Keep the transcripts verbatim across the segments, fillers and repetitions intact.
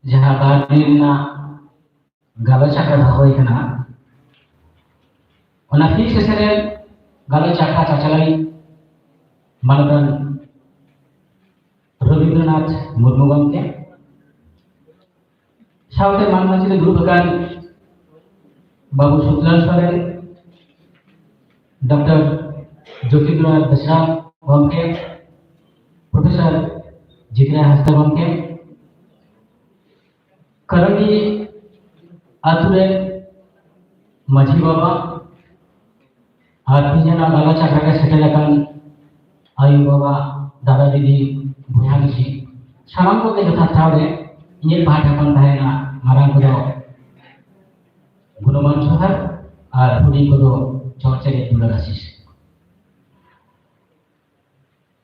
ᱡᱟᱦᱟᱸ ᱵᱟᱨ ᱫᱤᱱ ᱨᱮᱱᱟᱜ ᱜᱟᱞᱚᱪ ᱟᱠᱷᱲᱟ ᱫᱚᱦᱚ ᱦᱩᱭ ᱠᱟᱱᱟ, ᱚᱱᱟ ᱦᱤᱸᱥ ᱥᱮᱥᱮᱱ ᱨᱮ ᱜᱟᱞᱚᱪ ᱟᱠᱷᱲᱟ ᱪᱟᱪᱟᱞᱟᱣᱤᱡ ᱢᱟᱱᱚᱛᱟᱱ ᱨᱚᱵᱤᱱᱫᱨᱚᱱᱟᱛᱷ ᱢᱩᱨᱢᱩ ᱜᱚᱢᱠᱮ, ᱥᱟᱶᱛᱮ ᱢᱟᱱ ᱢᱟᱹᱪᱤ ᱨᱮ ᱫᱩᱲᱩᱵ ᱟᱠᱟᱱ ᱵᱟᱹᱵᱩ ᱥᱩᱠᱞᱟᱞ ᱥᱚᱨᱮᱱ, ᱰᱚᱠᱴᱚᱨ ᱡᱳᱛᱤᱱᱫᱨᱚᱱᱟᱛᱷ ᱵᱮᱥᱨᱟ ᱜᱚᱢᱠᱮ, ᱯᱨᱚᱯᱷᱮᱥᱚᱨ ᱡᱤᱛᱨᱟ ᱦᱟᱸᱥᱫᱟ ᱜᱚᱢᱠᱮ, ᱠᱟᱨᱟᱱᱰᱤ ᱟᱛᱳ ᱨᱮᱱ ᱢᱟᱹᱡᱷᱤ ᱵᱟᱵᱟ ᱟᱨ ᱛᱮᱦᱮᱧᱟᱜ ᱜᱟᱞᱚᱪ ᱟᱠᱷᱲᱟ ᱨᱮ ᱥᱮᱴᱮᱨ ᱟᱠᱟᱱ ᱟᱭᱳ ᱵᱟᱵᱟ, ᱫᱟᱫᱟ ᱫᱤᱫᱤ, ᱵᱚᱭᱦᱟ ᱢᱤᱥᱤ, ᱥᱟᱱᱟᱢ ᱠᱚᱜᱮ ᱡᱚᱛᱷᱟᱛ ᱴᱷᱟᱶ ᱨᱮ ᱤᱧᱟᱹᱜ ᱯᱟᱦᱴᱟ ᱠᱷᱚᱱ ᱛᱟᱦᱮᱱᱟ ᱢᱟᱨᱟᱝ ᱠᱚᱫᱚ ᱜᱩᱱᱢᱟᱱ ᱡᱚᱦᱟᱨ ᱟᱨ ᱦᱩᱰᱤᱧ ᱠᱚᱫᱚ ᱪᱚᱨᱪᱟ ᱨᱮ ᱫᱩᱞᱟᱹᱲ ᱟᱥᱤᱥ᱾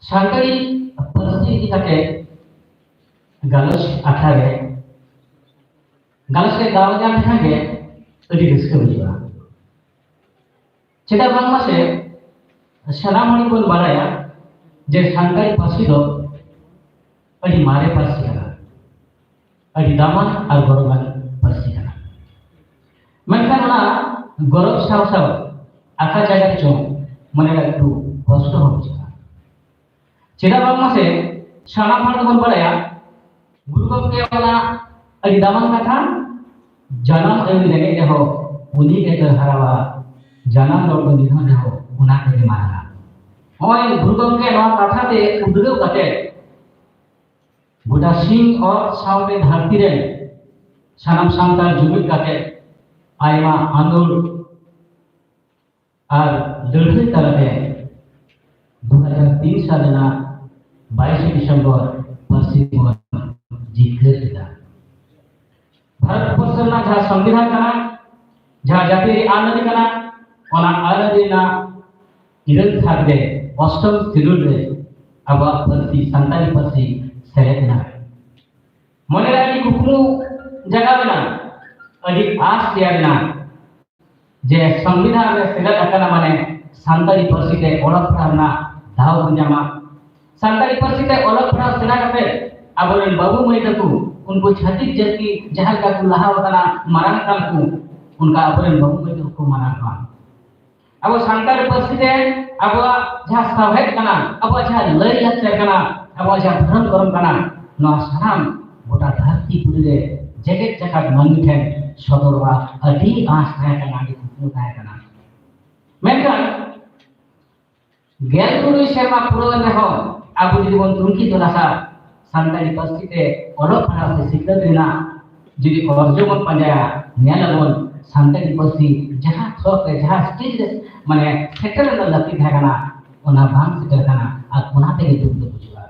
ᱥᱟᱱᱛᱟᱲᱤ ᱯᱟᱹᱨᱥᱤ ᱤᱫᱤ ᱠᱟᱛᱮ ᱜᱟᱞᱚᱪ ᱟᱠᱷᱲᱟ ᱨᱮ ᱜᱟᱞᱚᱪ ᱨᱮ ᱫᱟᱣ ᱧᱟᱢ ᱞᱮᱠᱷᱟᱱ ᱜᱮ ᱟᱹᱰᱤ ᱨᱟᱹᱥᱠᱟᱹ ᱵᱩᱡᱷᱟᱹᱜᱼᱟ᱾ ᱪᱮᱫᱟᱜ ᱵᱟᱝᱢᱟ ᱥᱮ ᱥᱟᱱᱟᱢ ᱦᱚᱲ ᱜᱮᱵᱚᱱ ᱵᱟᱲᱟᱭᱟ ᱡᱮ ᱥᱟᱱᱛᱟᱲᱤ ᱯᱟᱹᱨᱥᱤ ᱫᱚ ᱟᱹᱰᱤ ᱢᱟᱨᱮ ᱯᱟᱹᱨᱥᱤ ᱠᱟᱱᱟ, ᱟᱹᱰᱤ ᱫᱟᱢᱟᱱ ᱟᱨ ᱜᱚᱨᱚᱵᱟᱱ ᱯᱟᱹᱨᱥᱤ ᱠᱟᱱᱟ᱾ ᱢᱮᱱᱠᱷᱟᱱ ᱚᱱᱟ ᱜᱚᱨᱚᱵ ᱥᱟᱶ ᱥᱟᱶ ᱟᱠᱟ ᱡᱟᱭᱜᱟ ᱨᱮᱪᱚᱝ ᱢᱚᱱᱮ ᱨᱮ ᱮᱠᱴᱩ ᱠᱚᱥᱴᱚ ᱦᱚᱸ ᱵᱩᱡᱷᱟᱹᱜᱼᱟ᱾ ᱪᱮᱫᱟᱜ ᱵᱟᱝᱢᱟ ᱥᱮ ᱥᱟᱱᱟᱢ ᱦᱚᱲ ᱜᱮᱵᱚᱱ ᱵᱟᱲᱟᱭᱟ, ᱜᱩᱨᱩ ᱜᱚᱢᱠᱮ ᱚᱱᱟ ᱟᱹᱰᱤ ᱫᱟᱢᱟᱱ ᱠᱟᱛᱷᱟ, "ᱡᱟᱱᱟᱢ ᱟᱭᱳ ᱨᱮᱸᱜᱮᱡ ᱨᱮᱦᱚᱸ ᱩᱱᱤ ᱜᱮ ᱫᱟᱹᱲ ᱦᱟᱨᱟᱣᱟ, ᱡᱟᱱᱟᱢ ᱨᱚᱲ ᱫᱚ ᱱᱤᱫᱷᱟᱹᱱ ᱨᱮᱦᱚᱸ ᱚᱱᱟ ᱛᱮᱜᱮ ᱢᱟᱨᱟᱝᱟ᱾" ᱱᱚᱜᱼᱚᱭ ᱜᱩᱨᱩ ᱜᱚᱢᱠᱮ ᱱᱚᱣᱟ ᱠᱟᱛᱷᱟ ᱛᱮ ᱩᱫᱽᱜᱟᱹᱣ ᱠᱟᱛᱮ ᱜᱚᱴᱟ ᱥᱤᱧ ᱚᱛ ᱥᱟᱶᱛᱮ ᱫᱷᱟᱹᱨᱛᱤ ᱨᱮᱱ ᱥᱟᱱᱟᱢ ᱥᱟᱱᱛᱟᱲ ᱡᱩᱢᱤᱫ ᱠᱟᱛᱮ ᱟᱭᱢᱟ ᱟᱸᱫᱳᱲ ᱟᱨ ᱞᱟᱹᱲᱦᱟᱹᱭ ᱛᱟᱞᱟᱛᱮ ᱫᱩ ᱦᱟᱡᱟᱨ ᱛᱤᱱ ᱥᱟᱞ ᱨᱮᱱᱟᱜ ᱵᱟᱭᱤᱥᱮ ᱰᱤᱥᱮᱢᱵᱚᱨ ᱯᱟᱹᱨᱥᱤ ᱵᱚᱱ ᱡᱤᱛᱠᱟᱹᱨ ᱠᱮᱫᱟ᱾ ᱵᱷᱟᱨᱚᱛ ᱵᱚᱨᱥᱚ ᱨᱮᱱᱟᱜ ᱡᱟᱦᱟᱸ ᱥᱚᱝᱵᱤᱫᱷᱟᱱ ᱠᱟᱱᱟ, ᱡᱟᱦᱟᱸ ᱡᱟᱹᱛᱤᱭᱟᱹᱨᱤ ᱟᱹᱱ ᱟᱹᱨᱤ ᱠᱟᱱᱟ, ᱚᱱᱟ ᱟᱹᱱ ᱟᱹᱨᱤ ᱨᱮᱱᱟᱜ ᱤᱨᱟᱹᱞ ᱛᱷᱟᱠ ᱨᱮ ᱚᱥᱴᱚᱢ ᱥᱤᱰᱩᱞ ᱨᱮ ᱟᱵᱚᱣᱟᱜ ᱯᱟᱹᱨᱥᱤ, ᱥᱟᱱᱛᱟᱲᱤ ᱯᱟᱹᱨᱥᱤ ᱥᱮᱞᱮᱫ ᱮᱱᱟ᱾ ᱢᱚᱱᱮᱨᱮ ᱟᱹᱰᱤ ᱠᱩᱠᱢᱩ ᱡᱟᱜᱟᱣ ᱮᱱᱟ, ᱟᱹᱰᱤ ᱟᱥ ᱛᱮᱭᱟᱨ ᱮᱱᱟ ᱡᱮ ᱥᱚᱝᱵᱤᱫᱷᱟᱱ ᱨᱮ ᱥᱮᱞᱮᱫ ᱟᱠᱟᱱᱟ, ᱢᱟᱱᱮ ᱥᱟᱱᱛᱟᱲᱤ ᱯᱟᱹᱨᱥᱤ ᱛᱮ ᱚᱞᱚᱜ ᱯᱟᱲᱦᱟᱣ ᱨᱮᱱᱟᱜ ᱫᱟᱣ ᱵᱚᱱ ᱧᱟᱢᱟ᱾ ᱥᱟᱱᱛᱟᱲᱤ ᱯᱟᱹᱨᱥᱤ ᱛᱮ ᱚᱞᱚᱜ ᱯᱟᱲᱦᱟᱣ ᱥᱮᱬᱟ ᱠᱟᱛᱮ ᱟᱵᱚᱨᱮᱱ ᱵᱟᱹᱵᱩ ᱢᱟᱹᱭ ᱛᱟᱠᱚ ᱩᱱᱠᱩ ᱪᱷᱟᱹᱛᱤᱠ ᱡᱟᱹᱛᱤ ᱡᱟᱦᱟᱸ ᱞᱮᱠᱟ ᱠᱚ ᱞᱟᱦᱟ ᱟᱠᱟᱱᱟ, ᱢᱟᱨᱟᱝ ᱟᱠᱟᱱ ᱠᱚ, ᱚᱱᱠᱟ ᱟᱵᱚᱨᱮᱱ ᱵᱟᱹᱵᱩ ᱢᱟᱹᱭ ᱛᱟᱠᱚ ᱠᱚ ᱢᱟᱨᱟᱝ ᱠᱚᱣᱟ᱾ ᱟᱵᱚ ᱥᱟᱱᱛᱟᱲᱤ ᱯᱟᱹᱨᱥᱤ ᱛᱮ ᱟᱵᱚᱣᱟᱜ ᱡᱟᱦᱟᱸ ᱥᱟᱶᱦᱮᱫ ᱠᱟᱱᱟ, ᱟᱵᱚᱣᱟᱜ ᱡᱟᱦᱟᱸ ᱞᱟᱹᱭ ᱞᱟᱠᱪᱟᱨ ᱠᱟᱱᱟ, ᱟᱵᱚᱣᱟᱜ ᱡᱟᱦᱟᱸ ᱫᱷᱚᱨᱚᱢ ᱠᱚᱨᱚᱢ ᱠᱟᱱᱟ, ᱱᱚᱣᱟ ᱥᱟᱱᱟᱢ ᱜᱚᱴᱟ ᱫᱷᱟᱹᱨᱛᱤ ᱯᱩᱨᱤ ᱨᱮ ᱡᱮᱜᱮᱛ ᱡᱟᱠᱟᱛ ᱢᱟᱹᱱᱢᱤ ᱴᱷᱮᱱ ᱥᱚᱫᱚᱨᱚᱜᱼᱟ, ᱟᱹᱰᱤ ᱟᱸᱥ ᱛᱟᱦᱮᱸ ᱠᱟᱱᱟ, ᱟᱹᱰᱤ ᱠᱩᱠᱢᱩ ᱛᱟᱦᱮᱸ ᱠᱟᱱᱟ᱾ ᱢᱮᱱᱠᱷᱟᱱ ᱜᱮᱞ ᱛᱩᱨᱩᱭ ᱥᱮᱨᱢᱟ ᱯᱩᱨᱟᱹᱣ ᱮᱱ ᱨᱮᱦᱚᱸ ᱟᱵᱚ ᱡᱩᱫᱤ ᱵᱚᱱ ᱛᱩᱱᱠᱷᱤ ᱛᱚᱞᱟᱥᱟ, ᱥᱟᱱᱛᱟᱲᱤ ᱯᱟᱹᱨᱥᱤ ᱛᱮ ᱚᱞᱚᱜ ᱯᱟᱲᱦᱟᱣ ᱥᱮ ᱥᱤᱠᱷᱱᱟᱹᱛ ᱨᱮᱱᱟᱜ ᱡᱩᱫᱤ ᱚᱨᱡᱚ ᱵᱚᱱ ᱯᱟᱸᱡᱟᱭᱟ, ᱧᱮᱞ ᱟᱵᱚᱱ ᱥᱟᱱᱛᱟᱲᱤ ᱯᱟᱹᱨᱥᱤ ᱡᱟᱦᱟᱸ ᱛᱷᱚᱠ ᱨᱮ, ᱡᱟᱦᱟᱸ ᱥᱴᱮᱡᱽ ᱨᱮ ᱢᱟᱱᱮ ᱥᱮᱴᱮᱨ ᱨᱮᱱᱟᱜ ᱞᱟᱹᱠᱛᱤ ᱛᱟᱦᱮᱸ ᱠᱟᱱᱟ, ᱚᱱᱟ ᱵᱟᱝ ᱥᱮᱴᱮᱨ ᱠᱟᱱᱟ᱾ ᱟᱨ ᱚᱱᱟ ᱛᱮᱜᱮ ᱫᱩᱠ ᱫᱚ ᱵᱩᱡᱷᱟᱹᱜᱼᱟ᱾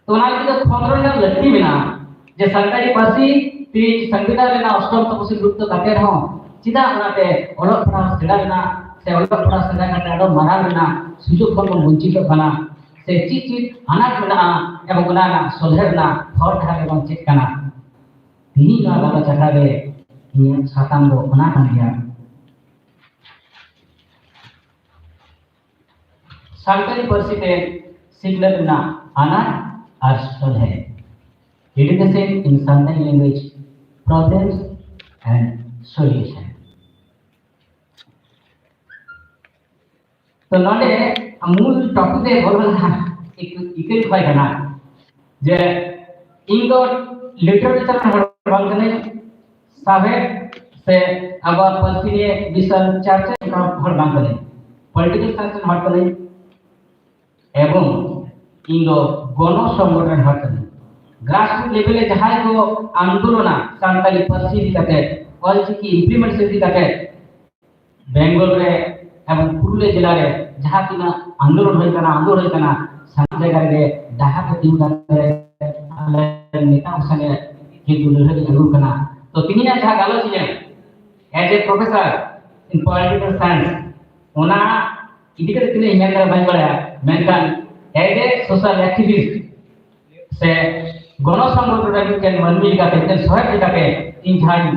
ᱛᱚ ᱚᱱᱟ ᱞᱟᱹᱜᱤᱫ ᱫᱚ ᱠᱷᱚᱸᱫᱽᱨᱚᱱ ᱨᱮᱱᱟᱜ ᱞᱟᱹᱠᱛᱤ ᱢᱮᱱᱟᱜᱼᱟ ᱡᱮ ᱥᱟᱱᱛᱟᱲᱤ ᱯᱟᱹᱨᱥᱤ ᱛᱮᱦᱮᱧ ᱥᱚᱝᱵᱤᱫᱷᱟᱱ ᱨᱮᱱᱟᱜ ᱚᱥᱴᱚᱢ ᱛᱚᱯᱚᱥᱤᱞ ᱨᱩᱯ ᱫᱚ ᱠᱟᱛᱮ ᱨᱮᱦᱚᱸ ᱪᱮᱫᱟᱜ ᱚᱱᱟᱛᱮ ᱚᱞᱚᱜ ᱯᱟᱲᱦᱟᱣ ᱥᱮᱬᱟ ᱨᱮᱱᱟᱜ ᱥᱮ ᱚᱞᱚᱜ ᱯᱟᱲᱦᱟᱣ ᱥᱮᱬᱟ ᱠᱟᱛᱮ ᱟᱨᱚ ᱢᱟᱨᱟᱝ ᱨᱮᱱᱟᱜ ᱥᱩᱡᱳᱜᱽ ᱠᱷᱚᱱ ᱵᱚᱱ ᱵᱚᱧᱪᱤᱛᱚᱜ ᱠᱟᱱᱟ, ᱥᱮ ᱪᱮᱫ ᱪᱮᱫ ᱟᱱᱟᱴ ᱢᱮᱱᱟᱜᱼᱟ ᱮᱵᱚᱝ ᱚᱱᱟ ᱨᱮᱱᱟᱜ ᱥᱚᱞᱦᱮ ᱨᱮᱱᱟᱜ ᱦᱚᱨ ᱰᱟᱦᱟᱨ ᱮᱵᱚᱝ ᱪᱮᱫ ᱠᱟᱱᱟ? ᱛᱮᱦᱮᱧ ᱱᱚᱣᱟ ᱜᱟᱞᱚᱪ ᱟᱠᱷᱲᱟ ᱨᱮ ᱤᱧᱟᱹᱜ ᱥᱟᱛᱟᱢ ᱫᱚ ᱚᱱᱟ ᱠᱟᱱ ᱜᱮᱭᱟ᱾ ᱥᱟᱱᱛᱟᱲᱤ ᱯᱟᱹᱨᱥᱤ ᱛᱮ ᱥᱤᱠᱷᱱᱟᱹᱛ ᱨᱮᱱᱟᱜ ᱟᱱᱟᱴ ᱟᱨ ᱥᱚᱞᱦᱮ, Education in Santali Language, Problems and Solution. ᱛᱚ ᱱᱚᱰᱮ ᱢᱩᱞ ᱴᱚᱯᱤᱠ ᱨᱮ ᱵᱚᱞᱚ ᱞᱟᱦᱟ ᱤᱠᱟᱹ ᱤᱠᱟᱹᱧ ᱠᱷᱚᱡ ᱠᱟᱱᱟ ᱡᱮ ᱤᱧ ᱫᱚ ᱞᱤᱴᱟᱨᱮᱪᱟᱨ ᱦᱚᱲ ᱵᱟᱝ ᱠᱟᱹᱱᱟᱹᱧ, ᱥᱟᱶᱦᱮᱫ ᱥᱮ ᱟᱵᱚᱣᱟᱜ ᱯᱟᱹᱨᱥᱤ ᱱᱤᱭᱮ ᱵᱤᱥᱟᱞ ᱪᱟᱨᱪᱟ ᱦᱚᱲ ᱵᱟᱝ ᱠᱟᱹᱱᱟᱹᱧ, ᱯᱚᱞᱤᱴᱤᱠᱟᱞ ᱥᱟᱭᱮᱱᱥ ᱨᱮᱱ ᱦᱚᱲ ᱠᱟᱹᱱᱟᱹᱧ᱾ ᱮᱵᱚᱝ ᱤᱧ ᱫᱚ ᱜᱚᱱᱚ ᱥᱚᱝᱜᱚᱴᱷᱚᱱ ᱨᱮᱱ ᱦᱚᱲ ᱠᱟᱹᱱᱟᱹᱧ᱾ ᱜᱨᱟᱥᱨᱩᱴ ᱞᱮᱵᱮᱞ ᱨᱮ ᱡᱟᱦᱟᱸᱭ ᱠᱚ ᱟᱱᱫᱳᱞᱚᱱᱟ ᱥᱟᱱᱛᱟᱲᱤ ᱯᱟᱹᱨᱥᱤ ᱤᱫᱤ ᱠᱟᱛᱮ, ᱚᱞᱪᱤᱠᱤ ᱤᱢᱯᱞᱤᱢᱮᱱᱴ ᱤᱫᱤ ᱠᱟᱛᱮ, ᱵᱮᱝᱜᱚᱞ ᱨᱮ ᱮᱵᱚᱝ ᱯᱩᱨᱩᱞᱤᱭᱟᱹ ᱡᱮᱞᱟ ᱨᱮ ᱡᱟᱦᱟᱸ ᱛᱤᱱᱟᱹᱜ ᱟᱱᱫᱳᱞᱚᱱ ᱦᱩᱭ ᱠᱟᱱᱟ, ᱟᱱᱫᱳᱞᱚᱱ ᱦᱩᱭ ᱠᱟᱱᱟ, ᱥᱟᱱᱟᱢ ᱡᱟᱭᱜᱟ ᱨᱮᱜᱮ ᱰᱟᱦᱟᱨ ᱨᱮ ᱛᱤᱸᱜᱩ ᱠᱟᱛᱮ ᱟᱞᱮ ᱱᱮᱛᱟ ᱠᱚ ᱥᱚᱸᱜᱮ ᱠᱤᱱᱛᱩ ᱞᱟᱹᱲᱦᱟᱹᱭ ᱟᱹᱜᱩ ᱠᱟᱱᱟ᱾ ᱛᱚ ᱛᱮᱦᱮᱧᱟᱜ ᱡᱟᱦᱟᱸ ᱜᱟᱞᱚᱪ ᱤᱧ as a professor in political science, ᱚᱱᱟ ᱤᱫᱤ ᱠᱟᱛᱮ ᱛᱤᱱᱟᱹᱜ ᱤᱧ ᱢᱮᱱ ᱫᱟᱲᱮᱭᱟᱜᱼᱟ ᱵᱟᱹᱧ ᱵᱟᱲᱟᱭᱟ, ᱢᱮᱱᱠᱷᱟᱱ as a social activist ᱥᱮ ᱜᱚᱱᱚ ᱥᱚᱝᱜᱚᱴᱷᱚᱱ ᱨᱮ ᱢᱤᱫᱴᱮᱱ ᱢᱟᱹᱱᱢᱤ ᱞᱮᱠᱟᱛᱮ, ᱢᱤᱫᱴᱮᱱ ᱥᱚᱦᱮᱫ ᱞᱮᱠᱟᱛᱮ ᱤᱧ ᱡᱟᱦᱟᱸᱧ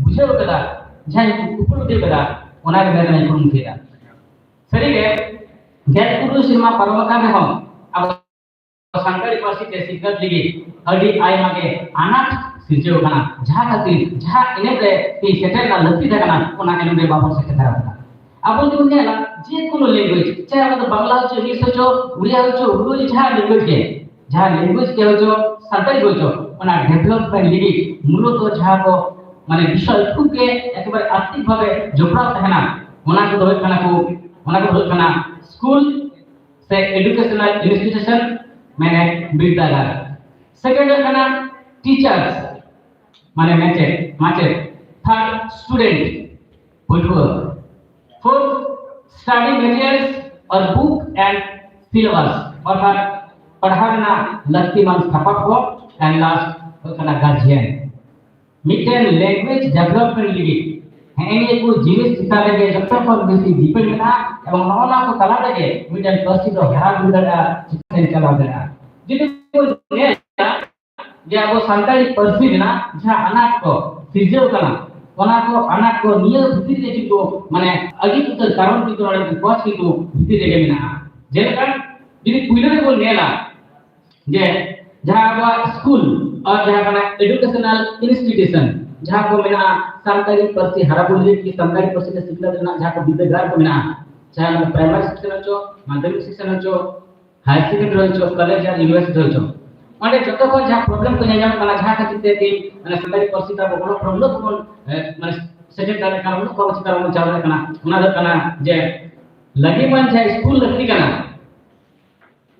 ᱵᱩᱡᱷᱟᱹᱣ ᱠᱟᱫᱟ, ᱡᱟᱦᱟᱸᱧ ᱩᱯᱞᱚᱵᱽᱫᱷᱤ ᱠᱟᱫᱟ, ᱚᱱᱟ ᱜᱮ ᱢᱮᱱ ᱨᱮᱱᱟᱜ ᱤᱧ ᱠᱩᱨᱩᱢᱩᱴᱩᱭᱮᱫᱟ᱾ ᱥᱟᱹᱨᱤᱜᱮ ᱜᱮᱞ ᱛᱩᱨᱩᱭ ᱥᱮᱨᱢᱟ ᱯᱟᱨᱚᱢ ᱟᱠᱟᱱ ᱨᱮᱦᱚᱸ ᱟᱵᱚ ᱥᱟᱱᱛᱟᱲᱤ ᱯᱟᱹᱨᱥᱤ ᱛᱮ ᱥᱤᱠᱷᱱᱟᱹᱛ ᱞᱟᱹᱜᱤᱫ ᱟᱹᱰᱤ ᱟᱭᱢᱟ ᱜᱮ ᱟᱱᱟᱴ ᱥᱤᱨᱡᱟᱹᱣ ᱠᱟᱱᱟ, ᱡᱟᱦᱟᱸ ᱠᱷᱟᱹᱛᱤᱨ ᱡᱟᱦᱟᱸ ᱮᱱᱮᱢ ᱨᱮ ᱛᱮᱦᱮᱧ ᱥᱮᱴᱮᱨ ᱨᱮᱱᱟᱜ ᱞᱟᱹᱠᱛᱤ ᱛᱟᱦᱮᱸ ᱠᱟᱱᱟ, ᱚᱱᱟ ᱮᱱᱮᱢ ᱨᱮ ᱵᱟᱵᱚᱱ ᱥᱮᱴᱮᱨ ᱫᱟᱲᱮᱭᱟᱜ ᱠᱟᱱᱟ᱾ ᱟᱵᱚ ᱡᱩᱫᱤ ᱵᱚᱱ ᱧᱮᱞᱟ, ᱡᱮ ᱠᱳᱱᱳ language, ᱪᱟᱦᱮ ᱚᱱᱟ ᱫᱚ ᱵᱟᱝᱞᱟ ᱦᱚᱪᱚ, ᱤᱝᱞᱤᱥ ᱦᱚᱪᱚ, ᱩᱲᱤᱭᱟ ᱦᱚᱪᱚ, ᱩᱨᱫᱩ ᱦᱚᱪᱚ, ᱡᱟᱦᱟᱸ language ᱜᱮ, ᱡᱟᱦᱟᱸ language ᱜᱮ ᱦᱚᱪᱚ, ᱥᱟᱱᱛᱟᱲᱤ ᱜᱮ ᱦᱚᱪᱚ, ᱚᱱᱟ development ᱞᱟᱹᱜᱤᱫ ᱢᱩᱞᱚᱛᱚ ᱡᱟᱦᱟᱸ ᱠᱚ ᱢᱟᱱᱮ ᱵᱤᱥᱚᱭ ᱠᱷᱩᱵ ᱜᱮ ᱮᱠᱮᱵᱟᱨᱮ ᱟᱨᱛᱷᱤᱠ ᱵᱷᱟᱵᱮ ᱡᱚᱯᱲᱟᱣ ᱛᱟᱦᱮᱱᱟ, ᱚᱱᱟ ᱠᱚᱫᱚ ᱦᱩᱭᱩᱜ ᱠᱟᱱᱟ ᱠᱚ, ᱚᱱᱟ ᱠᱚᱫᱚ ᱦᱩᱭᱩᱜ ᱠᱟᱱᱟ ᱥᱠᱩᱞ ᱥᱮ educational institution, ᱢᱟᱱᱮ ᱵᱤᱨᱫᱟᱹᱜᱟᱲ᱾ Second ᱦᱩᱭᱩᱜ ᱠᱟᱱᱟ teachers, ᱢᱟᱱᱮ ᱢᱟᱪᱮᱫ, ᱢᱟᱪᱮᱫ᱾ Third student, ᱯᱟᱹᱴᱷᱩᱣᱟᱹ᱾ Fourth, study materials or book and syllabus, ᱚᱨᱛᱷᱟᱛ ᱯᱟᱲᱦᱟᱣ ᱨᱮᱱᱟᱜ ᱞᱟᱹᱠᱛᱤᱢᱟᱱ ᱥᱟᱯᱟᱵ ᱠᱚ᱾ And last ᱦᱩᱭᱩᱜ ᱠᱟᱱᱟ guardian, ᱢᱤᱫᱴᱮᱱ language development ᱞᱟᱹᱜᱤᱫ ᱦᱮᱸ ᱱᱤᱭᱟᱹ ᱠᱚ ᱡᱤᱱᱤᱥ ᱪᱮᱛᱟᱱ ᱨᱮᱜᱮ ᱡᱚᱛᱚ ᱠᱷᱚᱱ ᱵᱮᱥᱤ depend ᱢᱮᱱᱟᱜᱼᱟ᱾ ᱮᱵᱚᱝ ᱱᱚᱜᱼᱚ ᱱᱚᱣᱟ ᱠᱚ ᱛᱟᱞᱟ ᱛᱮᱜᱮ ᱢᱤᱫᱴᱮᱱ ᱯᱟᱹᱨᱥᱤ ᱫᱚ ᱦᱟᱨᱟ ᱵᱩᱨᱩ ᱫᱟᱲᱮᱭᱟᱜᱼᱟ, ᱪᱮᱛᱟᱱ ᱥᱮᱫ ᱪᱟᱞᱟᱣ ᱫᱟᱲᱮᱭᱟᱜᱼᱟ᱾ ᱡᱩᱫᱤ ᱵᱚᱱ ᱧᱮᱞᱟ ᱡᱮ ᱟᱵᱚ ᱥᱟᱱᱛᱟᱲᱤ ᱯᱟᱹᱨᱥᱤ ᱨᱮᱱᱟᱜ ᱡᱟᱦᱟᱸ ᱟᱱᱟᱴ ᱠᱚ ᱥᱤᱨᱡᱟᱹᱣ ᱠᱟᱱᱟ, ᱚᱱᱟ ᱠᱚ ᱟᱱᱟᱴ ᱠᱚ ᱱᱤᱭᱟᱹ ᱵᱷᱤᱛᱤᱨ ᱨᱮ ᱠᱤᱱᱛᱩ ᱢᱟᱱᱮ ᱟᱹᱰᱤ ᱩᱛᱟᱹᱨ ᱠᱟᱨᱚᱱ ᱠᱤᱱᱛᱩ ᱱᱚᱰᱮ ᱠᱚ cause ᱠᱤᱱᱛᱩ ᱵᱷᱤᱛᱤᱨ ᱨᱮᱜᱮ ᱢᱮᱱᱟᱜᱼᱟ᱾ ᱡᱮᱞᱮᱠᱟ ᱡᱩᱫᱤ ᱯᱩᱭᱞᱩ ᱨᱮᱵᱚᱱ ᱧᱮᱞᱟ ᱡᱮ ᱡᱟᱦᱟᱸ ᱟᱵᱚᱣᱟᱜ ᱥᱠᱩᱞ ᱟᱨ ᱡᱟᱦᱟᱸ ᱠᱟᱱᱟ educational institution, ᱡᱟᱦᱟᱸ ᱠᱚ ᱢᱮᱱᱟᱜᱼᱟ ᱥᱟᱱᱛᱟᱲᱤ ᱯᱟᱹᱨᱥᱤ ᱦᱟᱨᱟ ᱵᱩᱨᱩ ᱞᱟᱹᱜᱤᱫ ᱥᱟᱱᱛᱟᱲᱤ ᱯᱟᱹᱨᱥᱤ ᱛᱮ ᱥᱤᱠᱷᱱᱟᱹᱛ ᱨᱮᱱᱟᱜ ᱡᱟᱦᱟᱸ ᱠᱚ ᱵᱤᱨᱫᱟᱹᱜᱟᱲ ᱠᱚ ᱢᱮᱱᱟᱜᱼᱟ, ᱪᱟᱦᱮ ᱚᱱᱟ primary section ᱦᱚᱪᱚ, madhyamik section ᱦᱚᱪᱚ, higher secondary ᱦᱚᱪᱚ, college ᱟᱨ university ᱦᱚᱪᱚ, ᱚᱸᱰᱮ ᱡᱚᱛᱚ ᱠᱷᱚᱱ ᱡᱟᱦᱟᱸ problem ᱠᱚ ᱧᱮᱞ ᱧᱟᱢᱚᱜ ᱠᱟᱱᱟ, ᱡᱟᱦᱟᱸ ᱠᱷᱟᱹᱛᱤᱨ ᱛᱮ ᱛᱮᱦᱮᱧ ᱢᱟᱱᱮ ᱥᱟᱱᱛᱟᱲᱤ ᱯᱟᱹᱨᱥᱤ ᱛᱮ ᱟᱵᱚ ᱚᱞᱚᱜ ᱯᱟᱲᱦᱟᱜ ᱩᱱᱟᱹᱜ ᱵᱚᱱ, ᱮ, ᱢᱟᱱᱮ ᱥᱮᱪᱮᱫ ᱫᱟᱲᱮᱭᱟᱜ ᱠᱟᱱᱟ, ᱩᱱᱟᱹᱜ ᱵᱟᱵᱚᱱ ᱪᱮᱛᱟᱱ ᱨᱮᱵᱚᱱ ᱪᱟᱞᱟᱣ ᱫᱟᱲᱮᱭᱟᱜ ᱠᱟᱱᱟ, ᱚᱱᱟ ᱫᱚ ᱠᱟᱱᱟ ᱡᱮ ᱞᱟᱹᱜᱤᱫ ᱢᱟᱱ ᱡᱟᱦᱟᱸ ᱥᱠᱩᱞ ᱞᱟᱹᱠᱛᱤ ᱠᱟᱱᱟ,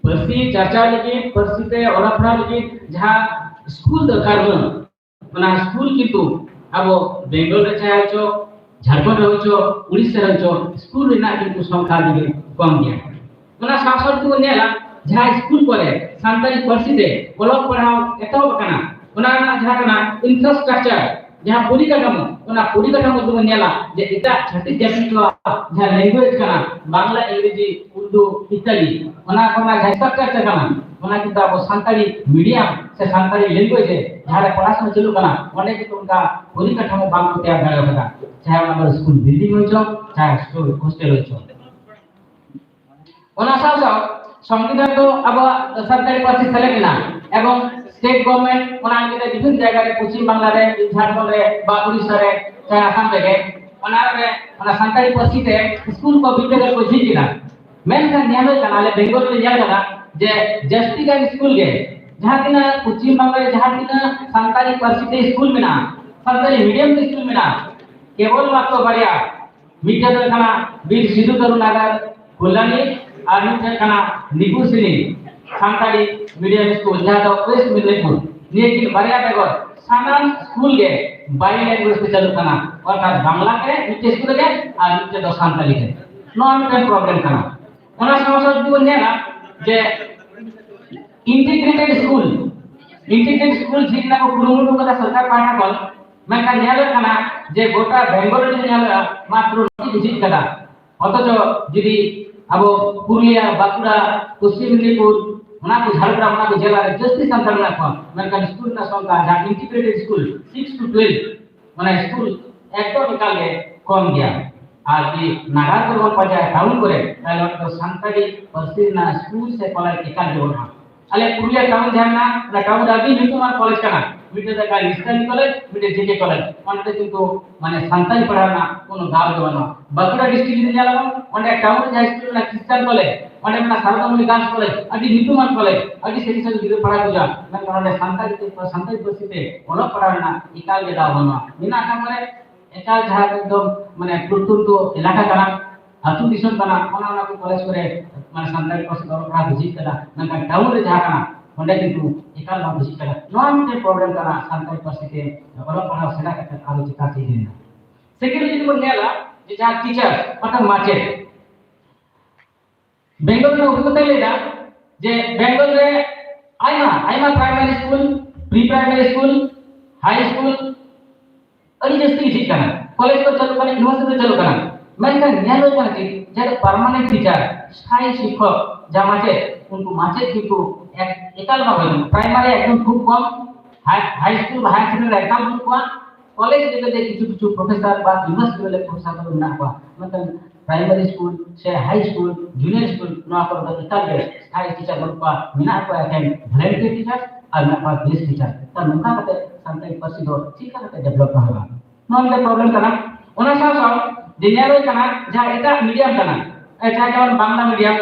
ᱯᱟᱹᱨᱥᱤ ᱪᱟᱨᱪᱟᱣ ᱞᱟᱹᱜᱤᱫ, ᱯᱟᱹᱨᱥᱤ ᱛᱮ ᱚᱞᱚᱜ ᱯᱟᱲᱦᱟᱣ ᱞᱟᱹᱜᱤᱫ ᱡᱟᱦᱟᱸ ᱥᱠᱩᱞ ᱫᱚᱨᱠᱟᱨ ᱩᱱᱟᱹᱜ, ᱚᱱᱟ ᱥᱠᱩᱞ ᱠᱤᱱᱛᱩ ᱟᱵᱚ ᱵᱮᱝᱜᱚᱞ ᱨᱮ ᱪᱟᱦᱮ ᱦᱚᱪᱚ, ᱡᱷᱟᱲᱠᱷᱚᱸᱰ ᱨᱮ ᱦᱚᱪᱚ, ᱩᱲᱤᱥᱥᱟ ᱨᱮ ᱦᱚᱪᱚ, ᱥᱠᱩᱞ ᱨᱮᱱᱟᱜ ᱠᱤᱱᱛᱩ ᱥᱚᱝᱠᱷᱟ ᱟᱹᱰᱤ ᱜᱮ ᱠᱚᱢ ᱜᱮᱭᱟ᱾ ᱚᱱᱟ ᱥᱟᱶ ᱥᱟᱶ ᱛᱮᱵᱚᱱ ᱧᱮᱞᱟ ᱡᱟᱦᱟᱸ ᱥᱠᱩᱞ ᱠᱚᱨᱮ ᱥᱟᱱᱛᱟᱲᱤ ᱯᱟᱹᱨᱥᱤ ᱛᱮ ᱚᱞᱚᱜ ᱯᱟᱲᱦᱟᱣ ᱮᱛᱚᱦᱚᱵ ᱟᱠᱟᱱᱟ, ᱚᱱᱟ ᱨᱮᱱᱟᱜ ᱡᱟᱦᱟᱸ ᱠᱟᱱᱟ infrastructure, ᱡᱟᱦᱟᱸ ᱯᱚᱨᱤᱠᱟᱴᱷᱟᱢᱳ, ᱚᱱᱟ ᱯᱚᱨᱤᱠᱟᱴᱷᱟᱢᱳ ᱡᱩᱫᱤ ᱵᱚᱱ ᱧᱮᱞᱟ ᱡᱮ ᱮᱴᱟᱜ ᱪᱷᱟᱹᱛᱤᱠ ᱡᱟᱹᱛᱤ ᱠᱚᱣᱟᱜ ᱡᱟᱦᱟᱸ language ᱠᱟᱱᱟ, ᱵᱟᱝᱞᱟ, ᱤᱝᱨᱮᱡᱤ, ᱩᱨᱫᱩ ᱤᱛᱛᱟᱫᱤ, ᱚᱱᱟ ᱠᱚᱨᱮᱱᱟᱜ ᱡᱟᱦᱟᱸ structure ᱠᱟᱱᱟ, ᱚᱱᱟ ᱠᱤᱱᱛᱩ ᱟᱵᱚ ᱥᱟᱱᱛᱟᱲᱤ medium ᱥᱮ ᱥᱟᱱᱛᱟᱲᱤ language ᱨᱮ ᱡᱟᱦᱟᱸ ᱨᱮ ᱯᱚᱲᱟᱥᱩᱱᱟ ᱪᱟᱹᱞᱩᱜ ᱠᱟᱱᱟ, ᱚᱸᱰᱮ ᱠᱤᱱᱛᱩ ᱚᱱᱠᱟ ᱯᱚᱨᱤᱠᱟᱴᱷᱟᱢᱳ ᱵᱟᱝ ᱠᱚ ᱛᱮᱭᱟᱨ ᱫᱟᱲᱮ ᱟᱠᱟᱫᱟ, ᱪᱟᱦᱮ ᱚᱱᱟ ᱫᱚ ᱥᱠᱩᱞ building ᱦᱩᱭ ᱦᱚᱪᱚ, ᱪᱟᱦᱮ ᱦᱳᱥᱴᱮᱞ ᱦᱩᱭ ᱦᱚᱪᱚ᱾ ᱚᱱᱟ ᱥᱟᱶ ᱥᱟᱶ ᱥᱚᱝᱵᱤᱫᱷᱟᱱ ᱫᱚ ᱟᱵᱚᱣᱟᱜ ᱥᱟᱱᱛᱟᱲᱤ ᱯᱟᱹᱨᱥᱤ ᱥᱮᱞᱮᱫ ᱮᱱᱟ, ᱮᱵᱚᱝ ᱥᱴᱮᱴ ᱜᱚᱵᱷᱚᱨᱱᱢᱮᱱᱴ ᱚᱱᱟ ᱞᱟᱹᱜᱤᱫ ᱛᱮ ᱵᱤᱵᱷᱤᱱᱱᱚ ᱡᱟᱭᱜᱟ ᱨᱮ, ᱯᱚᱪᱷᱤᱢ ᱵᱟᱝᱞᱟ ᱨᱮ, ᱡᱷᱟᱲᱠᱷᱚᱸᱰ ᱨᱮ, ᱵᱟ ᱩᱲᱤᱥᱥᱟ ᱨᱮ, ᱪᱟᱦᱮ ᱟᱥᱟᱢ ᱨᱮᱜᱮ, ᱚᱱᱟ ᱨᱮ ᱚᱱᱟ ᱥᱟᱱᱛᱟᱲᱤ ᱯᱟᱹᱨᱥᱤ ᱛᱮ ᱥᱠᱩᱞ ᱠᱚ, ᱵᱤᱨᱫᱟᱹᱜᱟᱲ ᱠᱚ ᱡᱷᱤᱡ ᱮᱱᱟ᱾ ᱢᱮᱱᱠᱷᱟᱱ ᱧᱮᱞ ᱦᱩᱭ ᱠᱟᱱᱟ, ᱟᱞᱮ ᱵᱮᱝᱜᱚᱞ ᱨᱮ ᱧᱮᱞ ᱠᱟᱱᱟ ᱡᱮ ᱡᱟᱹᱥᱛᱤ ᱜᱟᱱ ᱥᱠᱩᱞ ᱜᱮ, ᱡᱟᱦᱟᱸ ᱛᱤᱱᱟᱹᱜ ᱯᱚᱪᱷᱤᱢ ᱵᱟᱝᱞᱟ ᱨᱮ ᱡᱟᱦᱟᱸ ᱛᱤᱱᱟᱹᱜ ᱥᱟᱱᱛᱟᱲᱤ ᱯᱟᱹᱨᱥᱤ ᱛᱮ ᱥᱠᱩᱞ ᱢᱮᱱᱟᱜᱼᱟ, ᱥᱟᱱᱛᱟᱲᱤ ᱢᱤᱰᱤᱭᱟᱢ ᱛᱮ ᱥᱠᱩᱞ ᱢᱮᱱᱟᱜᱼᱟ, ᱠᱮᱵᱚᱞ ᱢᱟᱛᱨᱚ ᱵᱟᱨᱭᱟ, ᱢᱤᱫᱴᱮᱱ ᱫᱚ ᱦᱩᱭᱩᱜ ᱠᱟᱱᱟ ᱵᱤᱨ ᱥᱤᱫᱩ ᱠᱟᱹᱱᱩ ᱱᱟᱜᱟᱨ ᱠᱚᱞᱞᱟᱱᱤ, ᱟᱨ ᱢᱤᱫᱴᱮᱱ ᱠᱟᱱᱟ ᱱᱤᱠᱩᱥᱤᱱᱤ ᱥᱟᱱᱛᱟᱲᱤ ᱢᱤᱰᱤᱭᱟᱢ ᱥᱠᱩᱞ, ᱡᱟᱦᱟᱸ ᱫᱚ ᱳᱭᱮᱥᱴ ᱢᱮᱫᱽᱱᱤᱯᱩᱨ᱾ ᱱᱤᱭᱟᱹ ᱠᱤᱱ ᱵᱟᱨᱭᱟ ᱵᱮᱜᱚᱨ ᱥᱟᱱᱟᱢ ᱥᱠᱩᱞ ᱜᱮ ᱵᱟᱭ ᱞᱮᱝᱜᱩᱭᱮᱡᱽ ᱛᱮ ᱪᱟᱞᱩᱜ ᱠᱟᱱᱟ, ᱚᱨᱛᱷᱟᱛ ᱵᱟᱝᱞᱟ ᱛᱮ ᱢᱤᱫᱴᱮᱱ ᱥᱠᱩᱞ ᱨᱮᱜᱮ ᱟᱨ ᱢᱤᱫᱴᱮᱱ ᱫᱚ ᱥᱟᱱᱛᱟᱲᱤ ᱛᱮ᱾ ᱱᱚᱣᱟ ᱢᱤᱫᱴᱮᱱ ᱯᱨᱚᱵᱞᱮᱢ ᱠᱟᱱᱟ᱾ ᱚᱱᱟ ᱥᱟᱶ ᱥᱟᱶ ᱡᱩᱫᱤ ᱵᱚᱱ ᱧᱮᱞᱟ ᱡᱮ ᱤᱱᱴᱤᱜᱨᱮᱴᱮᱰ ᱥᱠᱩᱞ, ᱤᱱᱴᱤᱜᱨᱮᱴᱮᱰ ᱥᱠᱩᱞ ᱡᱷᱤᱡ ᱨᱮᱱᱟᱜ ᱠᱚ ᱠᱩᱨᱩᱢᱩᱴᱩ ᱠᱟᱫᱟ ᱥᱚᱨᱠᱟᱨ ᱯᱟᱦᱴᱟ ᱠᱷᱚᱱ, ᱢᱮᱱᱠᱷᱟᱱ ᱧᱮᱞᱚᱜ ᱠᱟᱱᱟ ᱡᱮ ᱜᱚᱴᱟ ᱵᱮᱝᱜᱚᱞ ᱨᱮ ᱡᱩᱫᱤ ᱧᱮᱞᱚᱜᱼᱟ, ᱢᱟᱛᱨᱚ ᱢᱤᱫ ᱡᱷᱤᱡ ᱠᱟᱫᱟ᱾ ᱚᱛᱷᱚᱪᱚ ᱡᱩᱫᱤ ᱟᱵᱚ ᱯᱩᱨᱩᱞᱤᱭᱟ, ᱵᱟᱸᱠᱩᱲᱟ, ᱯᱚᱥᱪᱤᱢ ᱢᱮᱫᱽᱱᱤᱯᱩᱨ, ᱚᱱᱟ ᱠᱚ ᱡᱷᱟᱲᱜᱨᱟᱢ, ᱚᱱᱟ ᱠᱚ ᱡᱮᱞᱟ ᱨᱮ ᱡᱟᱹᱥᱛᱤ ᱥᱟᱱᱛᱟᱲ ᱢᱮᱱᱟᱜ ᱠᱚᱣᱟ, ᱢᱮᱱᱠᱷᱟᱱ ᱥᱠᱩᱞ ᱨᱮᱱᱟᱜ ᱥᱚᱝᱠᱷᱟ, ᱡᱟᱦᱟᱸ integrated school, six to twelve, ᱢᱟᱱᱮ ᱥᱠᱩᱞ ᱮᱠᱫᱚᱢ ᱮᱠᱟᱞ ᱜᱮ ᱠᱚᱢ ᱜᱮᱭᱟ᱾ ᱟᱨ ᱡᱩᱫᱤ ᱱᱟᱜᱟᱨ ᱠᱚᱨᱮ ᱵᱚᱱ ᱯᱟᱸᱡᱟᱭᱟ, ᱴᱟᱣᱩᱱ ᱠᱚᱨᱮ, ᱛᱟᱦᱞᱮ ᱚᱸᱰᱮ ᱫᱚ ᱥᱟᱱᱛᱟᱲᱤ ᱯᱟᱹᱨᱥᱤ ᱨᱮᱱᱟᱜ ᱥᱠᱩᱞ ᱥᱮ ᱠᱚᱞᱮᱡᱽ ᱮᱠᱟᱞ ᱜᱮ ᱵᱟᱹᱱᱩᱜᱼᱟ᱾ ᱟᱞᱮ ᱯᱩᱨᱩᱞᱤᱭᱟ ᱴᱟᱣᱩᱱ ᱡᱟᱦᱟᱸ ᱢᱮᱱᱟᱜᱼᱟ, ᱚᱱᱟ ᱴᱟᱣᱩᱱ ᱨᱮ ᱟᱹᱰᱤ ᱧᱩᱛᱩᱢᱟᱱ ᱠᱚᱞᱮᱡᱽ ᱠᱟᱱᱟ, ᱢᱤᱫᱴᱮᱱ ᱫᱚ ᱠᱟᱱᱟ ᱱᱤᱥᱛᱟᱱᱤ ᱠᱚᱞᱮᱡᱽ, ᱢᱤᱫᱴᱮᱱ ᱡᱮᱠᱮ ᱠᱚᱞᱮᱡᱽ, ᱚᱸᱰᱮ ᱫᱚ ᱠᱤᱱᱛᱩ ᱢᱟᱱᱮ ᱥᱟᱱᱛᱟᱲᱤ ᱯᱟᱲᱦᱟᱣ ᱨᱮᱱᱟᱜ ᱠᱳᱱᱳ ᱫᱟᱣ ᱜᱮ ᱵᱟᱹᱱᱩᱜᱼᱟ᱾ ᱵᱟᱸᱠᱩᱲᱟ ᱰᱤᱥᱴᱨᱤᱠᱴ ᱡᱩᱫᱤ ᱧᱮᱞᱟᱵᱚᱱ, ᱚᱸᱰᱮ ᱴᱟᱣᱩᱱ ᱨᱮ ᱡᱟᱦᱟᱸ ᱥᱠᱩᱞ ᱢᱮᱱᱟᱜᱼᱟ, ᱠᱷᱨᱤᱥᱴᱟᱱ ᱠᱚᱞᱮᱡᱽ, ᱚᱸᱰᱮ ᱢᱮᱱᱟᱜᱼᱟ ᱥᱟᱨᱚᱫᱟᱢᱚᱱᱤ ᱜᱟᱨᱞᱥ ᱠᱚᱞᱮᱡᱽ, ᱟᱹᱰᱤ ᱧᱩᱛᱩᱢᱟᱱ ᱠᱚᱞᱮᱡᱽ, ᱟᱹᱰᱤ ᱥᱟᱺᱜᱤᱧ ᱥᱟᱺᱜᱤᱧ ᱜᱤᱫᱽᱨᱟᱹ ᱯᱟᱲᱦᱟᱣ ᱠᱚ ᱦᱤᱡᱩᱜᱼᱟ, ᱢᱮᱱᱠᱷᱟᱱ ᱚᱸᱰᱮ ᱥᱟᱱᱛᱟᱲᱤ ᱛᱮ, ᱥᱟᱱᱛᱟᱲᱤ ᱯᱟᱹᱨᱥᱤ ᱛᱮ ᱚᱞᱚᱜ ᱯᱟᱲᱦᱟᱣ ᱨᱮᱱᱟᱜ ᱮᱠᱟᱞ ᱜᱮ ᱫᱟᱣ ᱵᱟᱹᱱᱩᱜᱼᱟ᱾ ᱢᱮᱱᱟᱜ ᱠᱷᱟᱱ ᱢᱟᱱᱮ ᱮᱠᱟᱞ ᱡᱟᱦᱟᱸ ᱮᱠᱫᱚᱢ ᱢᱟᱱᱮ ᱯᱨᱚᱛᱭᱚᱱᱛᱚ ᱮᱞᱟᱠᱟ ᱠᱟᱱᱟ, ᱟᱹᱛᱩ ᱫᱤᱥᱚᱢ ᱠᱟᱱᱟ, ᱚᱱᱟ, ᱚᱱᱟ ᱠᱚ ᱠᱚᱞᱮᱡᱽ ᱠᱚᱨᱮ ᱢᱟᱱᱮ ᱥᱟᱱᱛᱟᱲᱤ ᱯᱟᱹᱨᱥᱤ ᱛᱮ ᱚᱞᱚᱜ ᱯᱟᱲᱦᱟᱣ ᱠᱚ ᱡᱷᱤᱡ ᱠᱟᱫᱟ, ᱢᱮᱱᱠᱷᱟᱱ ᱴᱟᱣᱩᱱ ᱨᱮ ᱡᱟᱦᱟᱸ ᱠᱟᱱᱟ, ᱚᱸᱰᱮ ᱠᱤᱱᱛᱩ ᱮᱠᱟᱞ ᱵᱟᱝ ᱠᱚ ᱡᱷᱤᱡ ᱠᱟᱫᱟ᱾ ᱱᱚᱣᱟ ᱢᱤᱫᱴᱮᱱ ᱯᱨᱚᱵᱞᱮᱢ ᱠᱟᱱᱟ ᱥᱟᱱᱛᱟᱲᱤ ᱯᱟᱹᱨᱥᱤ ᱛᱮ ᱚᱞᱚᱜ ᱯᱟᱲᱦᱟᱣ ᱥᱮᱬᱟ ᱠᱟᱛᱮ ᱟᱨᱚ ᱪᱮᱛᱟᱱ ᱥᱮᱫ ᱤᱫᱤ ᱨᱮᱱᱟᱜ᱾ ᱥᱮᱠᱮᱱᱰ ᱡᱩᱫᱤ ᱵᱚᱱ ᱧᱮᱞᱟ ᱡᱮ ᱡᱟᱦᱟᱸ ᱴᱤᱪᱟᱨ, ᱚᱨᱛᱷᱟᱛ ᱢᱟᱪᱮᱫ, ᱵᱮᱝᱜᱚᱞ ᱨᱮᱱᱟᱜ ᱚᱵᱷᱤᱜᱽᱜᱚᱛᱟᱭ ᱞᱟᱹᱭᱫᱟ ᱡᱮ ᱵᱮᱝᱜᱚᱞ ᱨᱮ ᱟᱭᱢᱟ, ᱟᱭᱢᱟ ᱯᱨᱟᱭᱢᱟᱨᱤ ᱥᱠᱩᱞ, ᱯᱨᱤ ᱯᱨᱟᱭᱢᱟᱨᱤ ᱥᱠᱩᱞ, ᱦᱟᱭ ᱥᱠᱩᱞ ᱟᱹᱰᱤ ᱡᱟᱹᱥᱛᱤ ᱜᱮ ᱡᱷᱤᱡ ᱠᱟᱱᱟ, ᱠᱚᱞᱮᱡᱽ ᱠᱚ ᱪᱟᱹᱞᱩᱜ ᱠᱟᱱᱟ, ᱤᱭᱩᱱᱤᱵᱷᱟᱨᱥᱤᱴᱤ ᱪᱟᱹᱞᱩᱜ ᱠᱟᱱᱟ, ᱢᱮᱱᱠᱷᱟᱱ ᱧᱮᱞ ᱦᱩᱭᱩᱜ ᱠᱟᱱᱟ ᱪᱮᱫ, ᱡᱟᱦᱟᱸ ᱫᱚ ᱯᱟᱨᱢᱟᱱᱮᱱᱴ ᱴᱤᱪᱟᱨ, ᱥᱛᱷᱟᱭᱤ ᱥᱤᱠᱠᱷᱚᱠ, ᱡᱟᱦᱟᱸ ᱢᱟᱪᱮᱫ, ᱩᱱᱠᱩ ᱢᱟᱪᱮᱫ ᱠᱤᱱᱛᱩ ᱮᱠ-, ᱮᱠᱟᱞ ᱵᱟᱝ ᱦᱩᱭ ᱞᱮᱱᱟ᱾ ᱯᱨᱟᱭᱢᱟᱨᱤ ᱮᱠᱫᱚᱢ ᱠᱷᱩᱵ ᱠᱚᱢ, ᱦᱟᱭ, ᱦᱟᱭ ᱥᱠᱩᱞ ᱵᱟ ᱦᱟᱭᱟᱨ ᱥᱮᱠᱮᱱᱰᱟᱨᱤ ᱮᱠᱟᱞ ᱵᱟᱹᱱᱩᱜ ᱠᱚᱣᱟ, ᱠᱚᱞᱮᱡᱽ ᱞᱮᱵᱮᱞ ᱨᱮ ᱠᱤᱪᱷᱩ ᱠᱤᱪᱷᱩ ᱯᱨᱚᱯᱷᱮᱥᱚᱨ ᱵᱟ ᱤᱭᱩᱱᱤᱵᱷᱟᱨᱥᱤᱴᱤ ᱞᱮᱵᱮᱞ ᱨᱮ ᱯᱨᱚᱯᱷᱮᱥᱚᱨ ᱠᱚ ᱢᱮᱱᱟᱜ ᱠᱚᱣᱟ, ᱢᱮᱱᱠᱷᱟᱱ ᱯᱨᱟᱭᱢᱟᱨᱤ ᱥᱠᱩᱞ ᱥᱮ ᱦᱟᱭ ᱥᱠᱩᱞ, ᱡᱩᱱᱤᱭᱟᱨ ᱥᱠᱩᱞ, ᱱᱚᱣᱟ ᱠᱚᱨᱮ ᱫᱚ ᱮᱠᱟᱞ ᱜᱮ ᱥᱛᱷᱟᱭᱤ ᱴᱤᱪᱟᱨ ᱵᱟᱹᱱᱩᱜ ᱠᱚᱣᱟ, ᱢᱮᱱᱟᱜ ᱠᱚᱣᱟ ᱮᱠᱮᱱ ᱵᱷᱚᱞᱮᱱᱴᱤᱭᱟᱨ ᱴᱤᱪᱟᱨ ᱟᱨ ᱢᱮᱱᱟᱜ ᱠᱚᱣᱟ ᱜᱮᱥᱴ ᱴᱤᱪᱟᱨ᱾ ᱛᱟᱦᱞᱮ ᱱᱚᱝᱠᱟ ᱠᱟᱛᱮ ᱥᱟᱱᱛᱟᱲᱤ ᱯᱟᱹᱨᱥᱤ ᱫᱚ ᱪᱮᱫ ᱞᱮᱠᱟ ᱠᱟᱛᱮ ᱰᱮᱵᱷᱞᱚᱯ ᱦᱩᱭᱩᱜᱼᱟ, ᱱᱚᱣᱟ ᱢᱤᱫᱴᱮᱱ ᱯᱨᱚᱵᱞᱮᱢ ᱠᱟᱱᱟ᱾ ᱚᱱᱟ ᱥᱟᱶ ᱥᱟᱶ ᱡᱮ ᱧᱮᱞ ᱦᱩᱭ ᱠᱟᱱᱟ ᱡᱟᱦᱟᱸ ᱮᱴᱟᱜ ᱢᱤᱰᱤᱭᱟᱢ ᱠᱟᱱᱟ, ᱮ, ᱡᱟᱦᱟᱸ ᱡᱮᱢᱚᱱ ᱵᱟᱝᱞᱟ ᱢᱤᱰᱤᱭᱟᱢ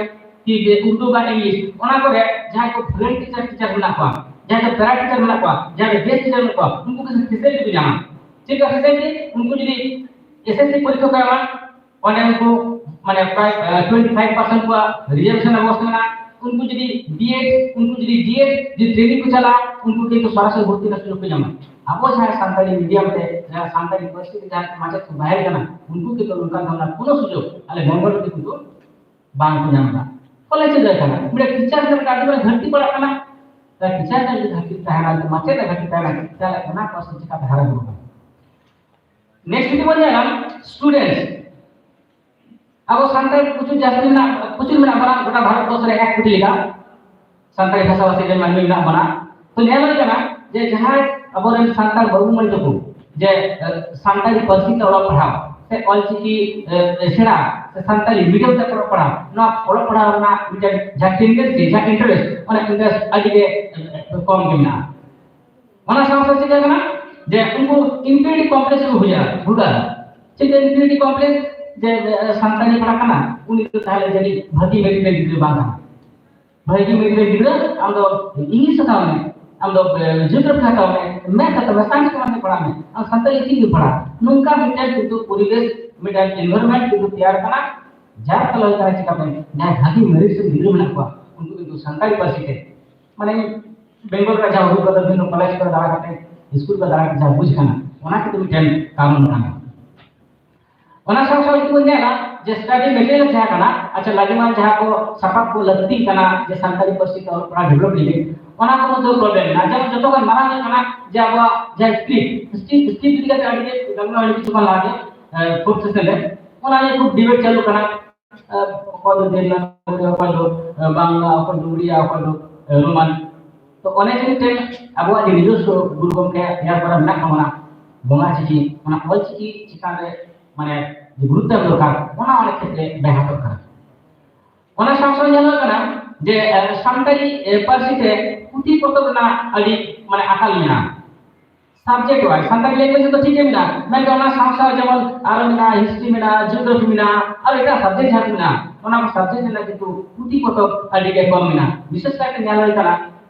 ᱠᱤ ᱡᱮ ᱩᱨᱫᱩ ᱵᱟ ᱤᱝᱞᱤᱥ, ᱚᱱᱟ ᱠᱚᱨᱮ ᱡᱟᱦᱟᱸᱭ ᱠᱚ ᱵᱷᱚᱞᱮᱱᱴᱤᱭᱟᱨ ᱴᱤᱪᱟᱨ ᱢᱮᱱᱟᱜ ᱠᱚᱣᱟ, ᱡᱟᱦᱟᱸᱭ ᱠᱚ ᱯᱮᱨᱟ ᱴᱤᱪᱟᱨ ᱢᱮᱱᱟᱜ ᱠᱚᱣᱟ, ᱡᱟᱦᱟᱸᱭ ᱠᱚ ᱜᱮᱥᱴ ᱴᱤᱪᱟᱨ ᱢᱮᱱᱟᱜ ᱠᱚᱣᱟ, ᱩᱱᱠᱩ ᱠᱤᱪᱷᱩ ᱯᱷᱮᱥᱤᱞᱤᱴᱤ ᱠᱚ ᱧᱟᱢᱟ᱾ ᱪᱮᱫ ᱞᱮᱠᱟ ᱯᱷᱮᱥᱤᱞᱤᱴᱤ? ᱩᱱᱠᱩ ᱡᱩᱫᱤ ᱮᱥᱮᱥᱥᱤ ᱯᱚᱨᱤᱠᱠᱷᱟ ᱠᱚ ᱮᱢᱟ, ᱚᱸᱰᱮ ᱩᱱᱠᱩ ᱢᱟᱱᱮ ᱯᱨᱟᱭ, ᱮ, ᱴᱩᱭᱮᱱᱴᱤ ᱯᱷᱟᱭᱤᱵᱷ ᱯᱟᱨᱥᱮᱱᱴ ᱠᱚᱣᱟᱜ ᱨᱤᱡᱟᱨᱵᱷᱮᱥᱚᱱ ᱵᱮᱵᱚᱥᱛᱟ ᱢᱮᱱᱟᱜᱼᱟ᱾ ᱩᱱᱠᱩ ᱡᱩᱫᱤ ᱵᱤᱭᱮᱰ, ᱩᱱᱠᱩ ᱡᱩᱫᱤ ᱰᱤᱭᱮᱰ, ᱡᱩᱫᱤ ᱴᱨᱮᱱᱤᱝ ᱠᱚ ᱪᱟᱞᱟᱜᱼᱟ, ᱩᱱᱠᱩ ᱠᱤᱱᱛᱩ ᱥᱚᱨᱟᱥᱚᱨᱤ ᱵᱷᱚᱨᱛᱤ ᱨᱮᱱᱟᱜ ᱥᱩᱡᱳᱜᱽ ᱠᱚ ᱧᱟᱢᱟ᱾ ᱟᱵᱚ ᱡᱟᱦᱟᱸ ᱥᱟᱱᱛᱟᱲᱤ ᱢᱤᱰᱤᱭᱟᱢ ᱛᱮ, ᱡᱟᱦᱟᱸ ᱥᱟᱱᱛᱟᱲᱤ ᱯᱟᱹᱨᱥᱤ ᱛᱮ ᱡᱟᱦᱟᱸ ᱢᱟᱪᱮᱫ ᱠᱚ ᱵᱟᱦᱮᱞ ᱠᱟᱱᱟ, ᱩᱱᱠᱩ ᱠᱤᱱᱛᱩ ᱱᱚᱝᱠᱟᱱ ᱫᱷᱚᱨᱚᱱᱟᱜ ᱠᱳᱱᱳ ᱥᱩᱡᱳᱜᱽ ᱟᱞᱮ ᱵᱮᱝᱜᱚᱞ ᱨᱮ ᱠᱤᱱᱛᱩ ᱵᱟᱝ ᱠᱚ ᱧᱟᱢ ᱮᱫᱟ᱾ ᱯᱷᱚᱞᱮ ᱪᱮᱫ ᱦᱩᱭᱩᱜ ᱠᱟᱱᱟ? ᱢᱤᱫᱴᱮᱱ ᱴᱤᱪᱟᱨ ᱨᱮᱱᱟᱜ ᱟᱹᱰᱤ ᱢᱟᱨᱟᱝ ᱜᱷᱟᱴᱛᱤ ᱯᱟᱲᱟᱜ ᱠᱟᱱᱟ᱾ ᱛᱟᱦᱞᱮ ᱴᱤᱪᱟᱨ ᱨᱮᱱᱟᱜ ᱡᱩᱫᱤ ᱜᱷᱟᱴᱛᱤ ᱛᱟᱦᱮᱱᱟ, ᱢᱟᱪᱮᱫ ᱨᱮᱱᱟᱜ ᱜᱷᱟᱴᱛᱤ ᱛᱟᱦᱮᱱᱟ, ᱛᱟᱦᱞᱮ ᱚᱱᱟ ᱯᱟᱹᱨᱥᱤ ᱪᱤᱠᱟᱹᱛᱮ ᱦᱟᱨᱟ ᱵᱩᱨᱩᱜᱼᱟ? ᱱᱮᱠᱥᱴ ᱡᱩᱫᱤ ᱵᱚᱱ ᱧᱮᱞᱟ, ᱥᱴᱩᱰᱮᱱᱴᱥ, ᱟᱵᱚ ᱥᱟᱱᱛᱟᱲ ᱯᱨᱚᱪᱩᱨ ᱡᱟᱹᱥᱛᱤ ᱢᱮᱱᱟᱜ, ᱯᱨᱚᱪᱩᱨ ᱢᱮᱱᱟᱜ ᱵᱚᱱᱟ, ᱜᱚᱴᱟ ᱵᱷᱟᱨᱚᱛ ᱵᱚᱨᱥᱚ ᱨᱮ ᱮᱠ ᱠᱳᱴᱤ ᱞᱮᱠᱟ ᱥᱟᱱᱛᱟᱲᱤ ᱵᱷᱟᱥᱟ ᱵᱷᱟᱥᱤ ᱨᱮᱱ ᱢᱟᱹᱱᱢᱤ ᱢᱮᱱᱟᱜ ᱵᱚᱱᱟ᱾ ᱛᱚ ᱧᱮᱞ ᱦᱩᱭ ᱠᱟᱱᱟ ᱡᱮ ᱡᱟᱦᱟᱸᱭ ᱟᱵᱚᱨᱮᱱ ᱥᱟᱱᱛᱟᱲ ᱵᱟᱹᱵᱩ ᱢᱟᱹᱭ ᱛᱟᱠᱚ ᱡᱮ, ᱮ, ᱥᱟᱱᱛᱟᱲᱤ ᱯᱟᱹᱨᱥᱤ ᱛᱮ ᱚᱞᱚᱜ ᱯᱟᱲᱦᱟᱣ ᱥᱮ ᱚᱞᱪᱤᱠᱤ, ᱮ, ᱮ, ᱥᱮᱬᱟ ᱥᱮ ᱥᱟᱱᱛᱟᱲᱤ ᱢᱤᱰᱤᱭᱟᱢ ᱛᱮ ᱚᱞᱚᱜ ᱯᱟᱲᱦᱟᱣ, ᱱᱚᱣᱟ ᱚᱞᱚᱜ ᱯᱟᱲᱦᱟᱣ ᱨᱮᱱᱟᱜ ᱢᱤᱫᱴᱮᱱ ᱡᱟᱦᱟᱸ ᱴᱮᱱᱰᱮᱱᱥᱤ, ᱡᱟᱦᱟᱸ ᱤᱱᱴᱟᱨᱮᱥᱴ, ᱚᱱᱟ ᱤᱱᱴᱟᱨᱮᱥᱴ ᱟᱹᱰᱤ ᱜᱮ, ᱮ, ᱠᱚᱢ ᱜᱮ ᱢᱮᱱᱟᱜᱼᱟ᱾ ᱚᱱᱟ ᱥᱟᱶ ᱥᱟᱶ ᱪᱤᱠᱟᱹ ᱠᱟᱱᱟ ᱡᱮ ᱩᱱᱠᱩ ᱤᱱᱯᱤᱨᱤᱭᱚᱨᱤᱴᱤ ᱠᱚᱢᱯᱞᱮᱠᱥ ᱠᱚ ᱦᱩᱭᱩᱜᱼᱟ, ᱵᱷᱩᱜᱟᱹᱜᱼᱟ᱾ ᱪᱮᱫ ᱤᱱᱯᱤᱨᱤᱭᱚᱨᱤᱴᱤ ᱠᱚᱢᱯᱞᱮᱠᱥ? ᱡᱮ, ᱮ, ᱥᱟᱱᱛᱟᱲᱤ ᱯᱟᱲᱦᱟᱜ ᱠᱟᱱᱟ, ᱩᱱᱤ ᱫᱚ ᱛᱟᱦᱞᱮ ᱡᱟᱹᱱᱤᱡ ᱵᱷᱟᱹᱜᱤ ᱢᱮᱨᱤᱴ ᱨᱮᱱ ᱜᱤᱫᱽᱨᱟᱹ ᱵᱟᱝ ᱠᱟᱱᱟ᱾ ᱵᱷᱟᱹᱜᱤ ᱢᱮᱨᱤᱴ ᱨᱮᱱ ᱜᱤᱫᱽᱨᱟᱹ ᱟᱢ ᱫᱚ ᱤᱝᱞᱤᱥ ᱦᱟᱛᱟᱣ ᱢᱮ, ᱟᱢ ᱫᱚ, ᱮ, ᱡᱤᱭᱳᱜᱨᱟᱯᱷᱤ ᱦᱟᱛᱟᱣ ᱢᱮ, ᱢᱮᱛᱷ ᱦᱟᱛᱟᱣ ᱢᱮ, ᱥᱟᱭᱮᱱᱥ ᱠᱚᱢᱟᱨᱥ ᱛᱮ ᱯᱟᱲᱦᱟᱜ ᱢᱮ, ᱟᱢ ᱥᱟᱱᱛᱟᱲᱤ ᱪᱮᱫ ᱜᱮ ᱯᱟᱲᱦᱟᱜ᱾ ᱱᱚᱝᱠᱟ ᱢᱤᱫᱴᱮᱱ ᱠᱤᱱᱛᱩ ᱯᱚᱨᱤᱵᱮᱥ, ᱢᱤᱫᱴᱮᱱ ᱮᱱᱵᱷᱟᱭᱨᱚᱱᱢᱮᱱᱴ ᱠᱤᱱᱛᱩ ᱛᱮᱭᱟᱨ ᱠᱟᱱᱟ, ᱡᱟᱨ ᱯᱷᱚᱞᱮ ᱦᱩᱭᱩᱜ ᱠᱟᱱᱟ ᱪᱤᱠᱟᱹᱛᱮ ᱡᱟᱦᱟᱸᱭ ᱵᱷᱟᱹᱜᱤ ᱢᱮᱨᱤᱴ ᱨᱮᱱ ᱜᱤᱫᱽᱨᱟᱹ ᱢᱮᱱᱟᱜ ᱠᱚᱣᱟ, ᱩᱱᱠᱩ ᱠᱤᱱᱛᱩ ᱥᱟᱱᱛᱟᱲᱤ ᱯᱟᱹᱨᱥᱤ ᱛᱮ, ᱢᱟᱱᱮ, ᱵᱮᱝᱜᱚᱞ ᱨᱮ ᱡᱟᱦᱟᱸ ᱦᱩᱭᱩᱜ ᱠᱟᱱᱟ, ᱵᱤᱵᱷᱤᱱᱱᱚ ᱠᱚᱞᱮᱡᱽ ᱠᱚᱨᱮ ᱫᱟᱬᱟ ᱠᱟᱛᱮ, ᱥᱠᱩᱞ ᱠᱚᱨᱮ ᱫᱟᱬᱟ ᱠᱟᱛᱮ ᱡᱟᱦᱟᱸ ᱵᱩᱡᱽ ᱠᱟᱱᱟ, ᱚᱱᱟ ᱠᱤᱱᱛᱩ ᱢᱤᱫᱴᱮᱱ ᱠᱟᱨᱚᱱ ᱠᱟᱱᱟ᱾ ᱚᱱᱟ ᱥᱟᱶ ᱥᱟᱶ ᱡᱩᱫᱤ ᱵᱚᱱ ᱧᱮᱞᱟ ᱡᱮ ᱥᱴᱟᱰᱤ ᱢᱮᱴᱮᱨᱤᱭᱟᱞ ᱡᱟᱦᱟᱸ ᱠᱟᱱᱟ, ᱟᱪᱪᱷᱟ, ᱞᱟᱹᱜᱤᱫ ᱢᱟ ᱡᱟᱦᱟᱸ ᱠᱚ ᱥᱟᱯᱟᱵ ᱠᱚ ᱞᱟᱹᱠᱛᱤ ᱠᱟᱱᱟ ᱡᱮ ᱥᱟᱱᱛᱟᱲᱤ ᱯᱟᱹᱨᱥᱤ ᱛᱮ ᱚᱞ ᱯᱟᱲᱦᱟᱣ ᱰᱮᱵᱷᱞᱚᱯ ᱞᱟᱹᱜᱤᱫ, ᱚᱱᱟ ᱠᱚ ᱢᱚᱫᱽᱫᱷᱮ ᱯᱨᱚᱵᱞᱮᱢ ᱢᱮᱱᱟᱜᱼᱟ᱾ ᱡᱮᱢᱚᱱ ᱡᱚᱛᱚ ᱠᱷᱚᱱ ᱢᱟᱨᱟᱝ ᱦᱩᱭᱩᱜ ᱠᱟᱱᱟ ᱡᱮ ᱟᱵᱚᱣᱟᱜ ᱡᱟᱦᱟᱸ ᱥᱠᱨᱤᱯᱴ, ᱥᱠᱨᱤᱯᱴ, ᱥᱠᱨᱤᱯᱴ ᱤᱫᱤ ᱠᱟᱛᱮ ᱟᱹᱰᱤ ᱜᱮ ᱜᱟᱞᱢᱟᱨᱟᱣ ᱦᱩᱭ ᱠᱤᱪᱷᱩ ᱠᱷᱚᱱ ᱞᱟᱦᱟ ᱜᱮ, ᱮ, ᱯᱷᱳᱨᱛᱷ ᱥᱮᱥᱚᱱ ᱨᱮ, ᱚᱱᱟ ᱱᱤᱭᱮ ᱠᱷᱩᱵ ᱰᱤᱵᱮᱴ ᱪᱟᱹᱞᱩᱜ ᱠᱟᱱᱟ᱾ ᱮ, ᱚᱠᱚᱭ ᱫᱚ ᱫᱮᱵᱽᱱᱟᱜᱚᱨᱤ, ᱚᱠᱚᱭ ᱫᱚ, ᱮ, ᱵᱟᱝᱞᱟ, ᱚᱠᱚᱭ ᱫᱚ ᱩᱲᱤᱭᱟ, ᱚᱠᱚᱭ ᱫᱚ, ᱮ, ᱨᱳᱢᱟᱱ᱾ ᱛᱚ ᱚᱱᱮ ᱡᱮ ᱢᱤᱫᱴᱮᱱ ᱟᱵᱚᱣᱟᱜ ᱡᱮ ᱱᱤᱡᱚᱥᱥᱚ ᱜᱩᱨᱩ ᱜᱚᱢᱠᱮ ᱛᱮᱭᱟᱨ ᱠᱚᱨᱟ ᱢᱮᱱᱟᱜ ᱛᱟᱵᱚᱱᱟ ᱵᱚᱸᱜᱟ ᱪᱤᱠᱤ, ᱚᱱᱟ ᱚᱞ ᱪᱤᱠᱤ ᱪᱮᱛᱟᱱ ᱨᱮ ᱢᱟᱱᱮ ᱜᱩᱨᱩᱛᱛᱚ ᱮᱢ ᱫᱚᱨᱠᱟᱨ, ᱚᱱᱟ ᱚᱱᱟ ᱠᱷᱮᱛᱨᱮ ᱵᱮᱜᱷᱟᱛᱚᱜ ᱠᱟᱱᱟ᱾ ᱚᱱᱟ ᱥᱟᱶ ᱥᱟᱶ ᱧᱮᱞᱚᱜ ᱠᱟᱱᱟ ᱡᱮ ᱥᱟᱱᱛᱟᱲᱤ ᱯᱟᱹᱨᱥᱤ ᱛᱮ ᱯᱩᱛᱷᱤ ᱯᱚᱛᱚᱵ ᱨᱮᱱᱟᱜ ᱟᱹᱰᱤ ᱢᱟᱱᱮ ᱟᱠᱟᱞ ᱢᱮᱱᱟᱜᱼᱟ᱾ Subject wise ᱥᱟᱱᱛᱟᱲᱤ language ᱫᱚ ᱴᱷᱤᱠ ᱜᱮ ᱢᱮᱱᱟᱜᱼᱟ, ᱢᱮᱱᱠᱷᱟᱱ ᱚᱱᱟ ᱥᱟᱶ ᱥᱟᱶ ᱡᱮᱢᱚᱱ ᱟᱨᱚ ᱢᱮᱱᱟᱜᱼᱟ, history ᱢᱮᱱᱟᱜᱼᱟ, geography ᱢᱮᱱᱟᱜᱼᱟ, ᱟᱨ ᱮᱴᱟᱜ subject ᱡᱟᱦᱟᱸ ᱠᱚ ᱢᱮᱱᱟᱜᱼᱟ, ᱚᱱᱟ ᱠᱚ subject ᱨᱮᱱᱟᱜ ᱠᱤᱱᱛᱩ ᱯᱩᱛᱷᱤ ᱯᱚᱛᱚᱵ ᱟᱹᱰᱤ ᱜᱮ ᱠᱚᱢ ᱢᱮᱱᱟᱜᱼᱟ᱾ ᱵᱤᱥᱮᱥ ᱠᱟᱭᱛᱮ ᱧᱮᱞ ᱦᱩᱭ ᱠᱟᱱᱟ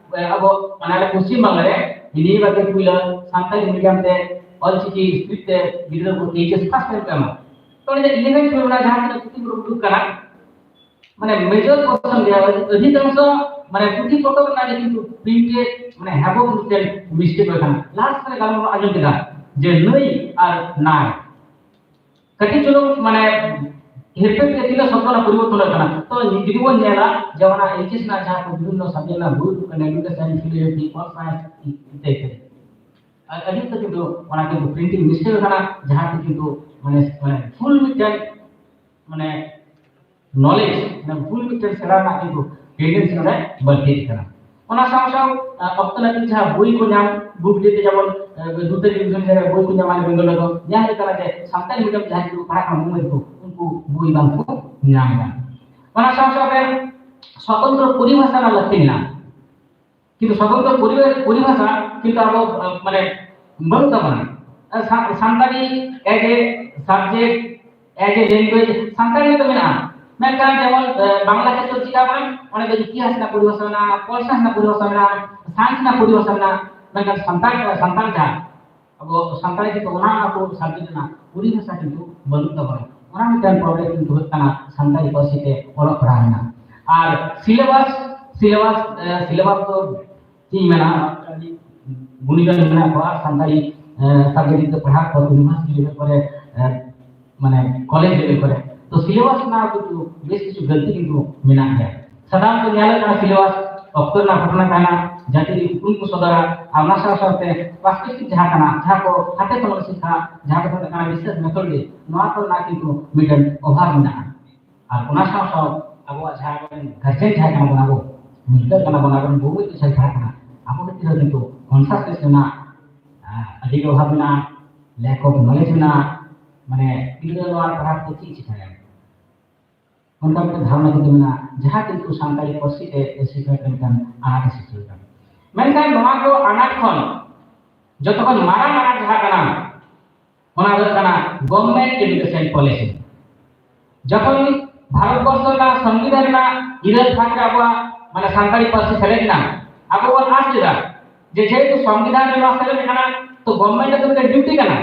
ᱟᱵᱚ ᱢᱟᱱᱮ ᱟᱞᱮ ᱯᱚᱥᱪᱤᱢ ᱵᱟᱝᱞᱟ ᱨᱮ ᱱᱤᱭᱟᱹ ᱵᱟᱨ ᱜᱮ ᱯᱩᱭᱞᱟᱹ ᱥᱟᱱᱛᱟᱲᱤ medium ᱛᱮ ᱚᱞᱪᱤᱠᱤ script ᱛᱮ ᱜᱤᱫᱽᱨᱟᱹ ᱠᱚ H S first time ᱠᱚ ᱮᱢᱟ᱾ ᱛᱚ ᱚᱸᱰᱮ eleven twelve ᱨᱮᱱᱟᱜ ᱡᱟᱦᱟᱸ ᱛᱤᱱᱟᱹᱜ ᱯᱩᱛᱷᱤ ᱠᱚ ᱩᱰᱩᱠ ᱠᱟᱱᱟ, ᱢᱟᱱᱮ major portion ᱜᱮ ᱚᱫᱷᱤᱠᱟᱝᱥᱚ ᱢᱟᱱᱮ ᱯᱩᱛᱷᱤ ᱯᱚᱛᱚᱵ ᱨᱮᱱᱟᱜ ᱜᱮ ᱠᱤᱱᱛᱩ printed ᱢᱟᱱᱮ ᱦᱮᱵᱚ ᱢᱤᱫᱴᱮᱱ mistake ᱦᱩᱭ ᱠᱟᱱᱟ᱾ Last ᱨᱮ ᱜᱟᱞᱢᱟᱨᱟᱣ ᱟᱸᱡᱚᱢ ᱠᱮᱫᱟ ᱡᱮ ᱱᱟᱹᱭ ᱟᱨ ᱱᱟᱭ ᱠᱟᱹᱴᱤᱡ ᱪᱩᱞᱩᱝ ᱢᱟᱱᱮ ᱦᱮᱨᱯᱷᱮᱨ ᱛᱮ ᱛᱤᱱᱟᱹᱜ ᱥᱚᱵᱫᱚ ᱨᱮᱱᱟᱜ ᱯᱚᱨᱤᱵᱚᱨᱛᱚᱱ ᱦᱩᱭ ᱠᱟᱱᱟ᱾ ᱛᱚ ᱡᱩᱫᱤ ᱵᱚᱱ ᱧᱮᱞᱟ ᱡᱮ ᱚᱱᱟ H S ᱨᱮᱱᱟᱜ ᱡᱟᱦᱟᱸ ᱠᱚ ᱵᱤᱵᱷᱤᱱᱱᱚ subject ᱨᱮᱱᱟᱜ ᱵᱳᱭ ᱠᱚ ᱠᱟᱱᱟ, education, philosophy, politics, ᱤᱛᱭᱟᱫᱤ, ᱟᱨ ᱟᱹᱰᱤ ᱩᱛᱟᱹᱨ ᱠᱤᱱᱛᱩ ᱚᱱᱟ ᱠᱤᱱᱛᱩ printing mistake ᱠᱟᱱᱟ, ᱡᱟᱦᱟᱸ ᱛᱮ ᱠᱤᱱᱛᱩ ᱢᱟᱱᱮ ᱢᱟᱱᱮ ᱵᱷᱩᱞ ᱢᱤᱫᱴᱮᱱ ᱢᱟᱱᱮ knowledge ᱢᱟᱱᱮ ᱵᱷᱩᱞ ᱢᱤᱫᱴᱮᱱ ᱥᱮᱬᱟ ᱨᱮᱱᱟᱜ ᱠᱤᱱᱛᱩ tendency ᱱᱚᱰᱮ ᱵᱟᱹᱲᱛᱤ ᱤᱫᱤᱜ ᱠᱟᱱᱟ᱾ ᱚᱱᱟ ᱥᱟᱶ ᱥᱟᱶ ᱟᱸ, ᱚᱠᱛᱚ ᱱᱟᱹᱯᱤᱛ ᱡᱟᱦᱟᱸ ᱵᱳᱭ ᱠᱚ ᱧᱟᱢ, book day ᱛᱮ ᱡᱮᱢᱚᱱ ᱟᱸ, ᱫᱩ ᱛᱟᱹᱨᱤᱠᱷ ᱨᱮ ᱵᱳᱭ ᱠᱚ ᱧᱟᱢᱟ ᱵᱮᱝᱜᱚᱞ ᱨᱮᱫᱚ, ᱧᱮᱞ ᱦᱩᱭᱩᱜ ᱠᱟᱱᱟ ᱡᱮ ᱥᱟᱱᱛᱟᱲᱤ medium ᱡᱟᱦᱟᱸᱭ ᱠᱚ ᱯᱟᱲᱦᱟᱜ ᱠᱟᱱᱟ ᱢᱩᱢᱵᱟᱭ ᱨᱮᱠᱚ, ᱩᱱᱠᱩ ᱵᱳᱭ ᱵᱟᱝ ᱠᱚ ᱧᱟᱢ ᱮᱫᱟ᱾ ᱚᱱᱟ ᱥᱟᱶ ᱥᱟᱶᱛᱮ ᱥᱚᱛᱚᱱᱛᱨᱚ ᱯᱚᱨᱤᱵᱷᱟᱥᱟ ᱨᱮᱱᱟᱜ ᱞᱟᱹᱠᱛᱤ ᱢᱮᱱᱟᱜᱼᱟ᱾ ᱠᱤᱱᱛᱩ ᱥᱚᱛᱚᱱᱛᱨᱚ ᱯᱚᱨᱤᱵᱷᱟ-, ᱯᱚᱨᱤᱵᱷᱟᱥᱟ ᱠᱤᱱᱛᱩ ᱟᱵᱚ, ᱟᱸ, ᱢᱟᱱᱮ ᱵᱟᱹᱱᱩᱜ ᱛᱟᱵᱚᱱᱟ᱾ ᱟᱨ ᱥᱟ-, Santali as a subject, as a language, Santali ᱫᱚ ᱢᱮᱱᱟᱜᱼᱟ᱾ ᱢᱮᱱᱠᱷᱟᱱ ᱡᱮᱢᱚᱱ, ᱟᱸ, ᱵᱟᱝᱞᱟ ᱠᱷᱮᱛᱨᱚ ᱪᱮᱫᱟᱜ ᱵᱟᱝ? ᱚᱸᱰᱮ ᱫᱚ ᱤᱛᱤᱦᱟᱥ ᱨᱮᱱᱟᱜ ᱯᱚᱨᱤᱵᱷᱟᱥᱟ ᱢᱮᱱᱟᱜᱼᱟ, ᱠᱚᱞᱪᱟᱨ ᱨᱮᱱᱟᱜ ᱯᱚᱨᱤᱵᱷᱟᱥᱟ ᱢᱮᱱᱟᱜᱼᱟ, science ᱨᱮᱱᱟᱜ ᱯᱚᱨᱤᱵᱷᱟᱥᱟ ᱢᱮᱱᱟᱜᱼᱟ᱾ ᱢᱮᱱᱠᱷᱟᱱ ᱥᱟᱱᱛᱟᱲ, ᱥᱟᱱᱛᱟᱲ ᱡᱟᱦᱟᱸ ᱟᱵᱚ ᱥᱟᱱᱛᱟᱲᱤ ᱛᱮᱫᱚ ᱚᱱᱟ ᱟᱵᱚ subject ᱨᱮᱱᱟᱜ ᱯᱚᱨᱤᱵᱷᱟᱥᱟ ᱠᱤᱱᱛᱩ ᱵᱟᱹᱱᱩᱜ ᱛᱟᱵᱚᱱᱟ᱾ ᱚᱱᱟ ᱢᱤᱫᱴᱟᱝ problem ᱠᱤᱱᱛᱩ ᱦᱩᱭᱩᱜ ᱠᱟᱱᱟ ᱥᱟᱱᱛᱟᱲᱤ ᱯᱟᱹᱨᱥᱤ ᱛᱮ ᱚᱞᱚᱜ ᱯᱟᱲᱦᱟᱣ ᱨᱮᱱᱟᱜ᱾ ᱟᱨ syllabus, syllabus, ᱮ, syllabus ᱫᱚ ᱪᱮᱫ ᱤᱧ ᱢᱮᱱᱟ, ᱟᱹᱰᱤ ᱜᱩᱱᱤ ᱜᱟᱱ ᱢᱮᱱᱟᱜ ᱠᱚᱣᱟ ᱥᱟᱱᱛᱟᱲᱤ, ᱮ, subject ᱛᱮ ᱯᱟᱲᱦᱟᱜ ᱠᱚ university level ᱠᱚᱨᱮ, ᱮ, ᱢᱟᱱᱮ college level ᱠᱚᱨᱮ᱾ ᱛᱚ syllabus ᱨᱮᱱᱟᱜ ᱠᱤᱱᱛᱩ ᱵᱮᱥ ᱠᱤᱪᱷᱩ ᱜᱟᱹᱞᱛᱤ ᱠᱤᱱᱛᱩ ᱢᱮᱱᱟᱜ ᱜᱮᱭᱟ᱾ ᱥᱟᱫᱷᱟᱨᱚᱱᱛᱚ ᱧᱮᱞ ᱟᱠᱟᱱᱟ syllabus ᱚᱠᱛᱚ ᱨᱮᱱᱟᱜ ᱜᱷᱚᱴᱚᱱᱟ ᱛᱟᱦᱮᱱᱟ, ᱡᱟᱹᱛᱤ ᱨᱮ ᱩᱯᱨᱩᱢ ᱠᱚ ᱥᱚᱫᱚᱨᱟ, ᱟᱨ ᱚᱱᱟ ᱥᱟᱶ ᱥᱟᱶᱛᱮ perspective ᱡᱟᱦᱟᱸ ᱠᱟᱱᱟ, ᱡᱟᱦᱟᱸ ᱠᱚ ᱦᱟᱛᱮ ᱠᱚ ᱥᱤᱠᱷᱟ, ᱡᱟᱦᱟᱸ ᱠᱚ ᱢᱮᱛᱟᱜ ᱠᱟᱱᱟ research methodology, ᱱᱚᱣᱟ ᱠᱚᱨᱮᱱᱟᱜ ᱠᱤᱱᱛᱩ ᱢᱤᱫᱴᱮᱱ ᱚᱵᱷᱟᱵᱽ ᱢᱮᱱᱟᱜᱼᱟ᱾ ᱟᱨ ᱚᱱᱟ ᱥᱟᱶ ᱥᱟᱶ ᱟᱵᱚᱣᱟᱜ ᱡᱟᱦᱟᱸ ᱜᱟᱨᱡᱮᱱ ᱡᱟᱦᱟᱸ ᱠᱟᱱᱟ ᱵᱚᱱ, ᱟᱵᱚ ᱢᱤᱫᱴᱮᱱ ᱠᱟᱱᱟ ᱵᱚᱱ, ᱟᱵᱚ ᱵᱚᱦᱩ ᱢᱤᱫᱴᱮᱱ ᱡᱟᱦᱟᱸ ᱠᱟᱱᱟ, ᱟᱵᱚ ᱵᱷᱤᱛᱨᱤ ᱨᱮ ᱠᱤᱱᱛᱩ consciousness ᱨᱮᱱᱟᱜ, ᱟᱸ, ᱟᱹᱰᱤ ᱜᱮ ᱚᱵᱷᱟᱵᱽ ᱢᱮᱱᱟᱜᱼᱟ, lack of knowledge ᱢᱮᱱᱟᱜᱼᱟ᱾ ᱢᱟᱱᱮ ᱜᱤᱫᱽᱨᱟᱹ ᱱᱚᱣᱟ ᱯᱟᱲᱦᱟᱣ ᱛᱮ ᱪᱮᱫ ᱪᱤᱠᱟᱹᱭᱟ? ᱚᱱᱠᱟ ᱢᱤᱫᱴᱮᱱ ᱫᱷᱟᱨᱚᱱᱟ ᱠᱤᱱᱛᱩ ᱢᱮᱱᱟᱜᱼᱟ, ᱡᱟᱦᱟᱸ ᱠᱤᱱᱛᱩ ᱥᱟᱱᱛᱟᱲᱤ ᱯᱟᱹᱨᱥᱤ ᱛᱮ ᱥᱤᱠᱷᱱᱟᱹᱛ ᱨᱮ ᱢᱤᱫᱴᱟᱝ ᱟᱱᱟᱴ ᱮ ᱥᱤᱨᱡᱟᱹᱣ ᱮᱫᱟ᱾ ᱢᱮᱱᱠᱷᱟᱱ ᱱᱚᱣᱟ ᱠᱚ ᱟᱱᱟᱴ ᱠᱷᱚᱱ ᱡᱚᱛᱚ ᱠᱷᱚᱱ ᱢᱟᱨᱟᱝ ᱟᱱᱟᱴ ᱡᱟᱦᱟᱸ ᱠᱟᱱᱟ, ᱚᱱᱟ ᱫᱚ ᱦᱩᱭᱩᱜ ᱠᱟᱱᱟ government education policy᱾ ᱡᱚᱠᱷᱚᱱ ᱵᱷᱟᱨᱚᱛ ᱵᱚᱨᱥᱚ ᱨᱮᱱᱟᱜ ᱥᱚᱝᱵᱤᱫᱷᱟᱱ ᱨᱮᱱᱟᱜ ᱤᱨᱟᱹᱞ ᱵᱷᱟᱜᱽ ᱨᱮ ᱟᱵᱚᱣᱟᱜ ᱢᱟᱱᱮ ᱥᱟᱱᱛᱟᱲᱤ ᱯᱟᱹᱨᱥᱤ ᱥᱮᱞᱮᱫ ᱮᱱᱟ, ᱟᱵᱚ ᱵᱚᱱ ᱟᱸᱥ ᱞᱮᱫᱟ ᱡᱮ ᱡᱮᱦᱮᱛᱩ ᱥᱚᱝᱵᱤᱫᱷᱟᱱ ᱨᱮ ᱱᱚᱣᱟ ᱥᱮᱞᱮᱫ ᱟᱠᱟᱱᱟ, ᱛᱚ government ᱟᱜ ᱫᱚ ᱢᱤᱫᱴᱮᱱ duty ᱠᱟᱱᱟ,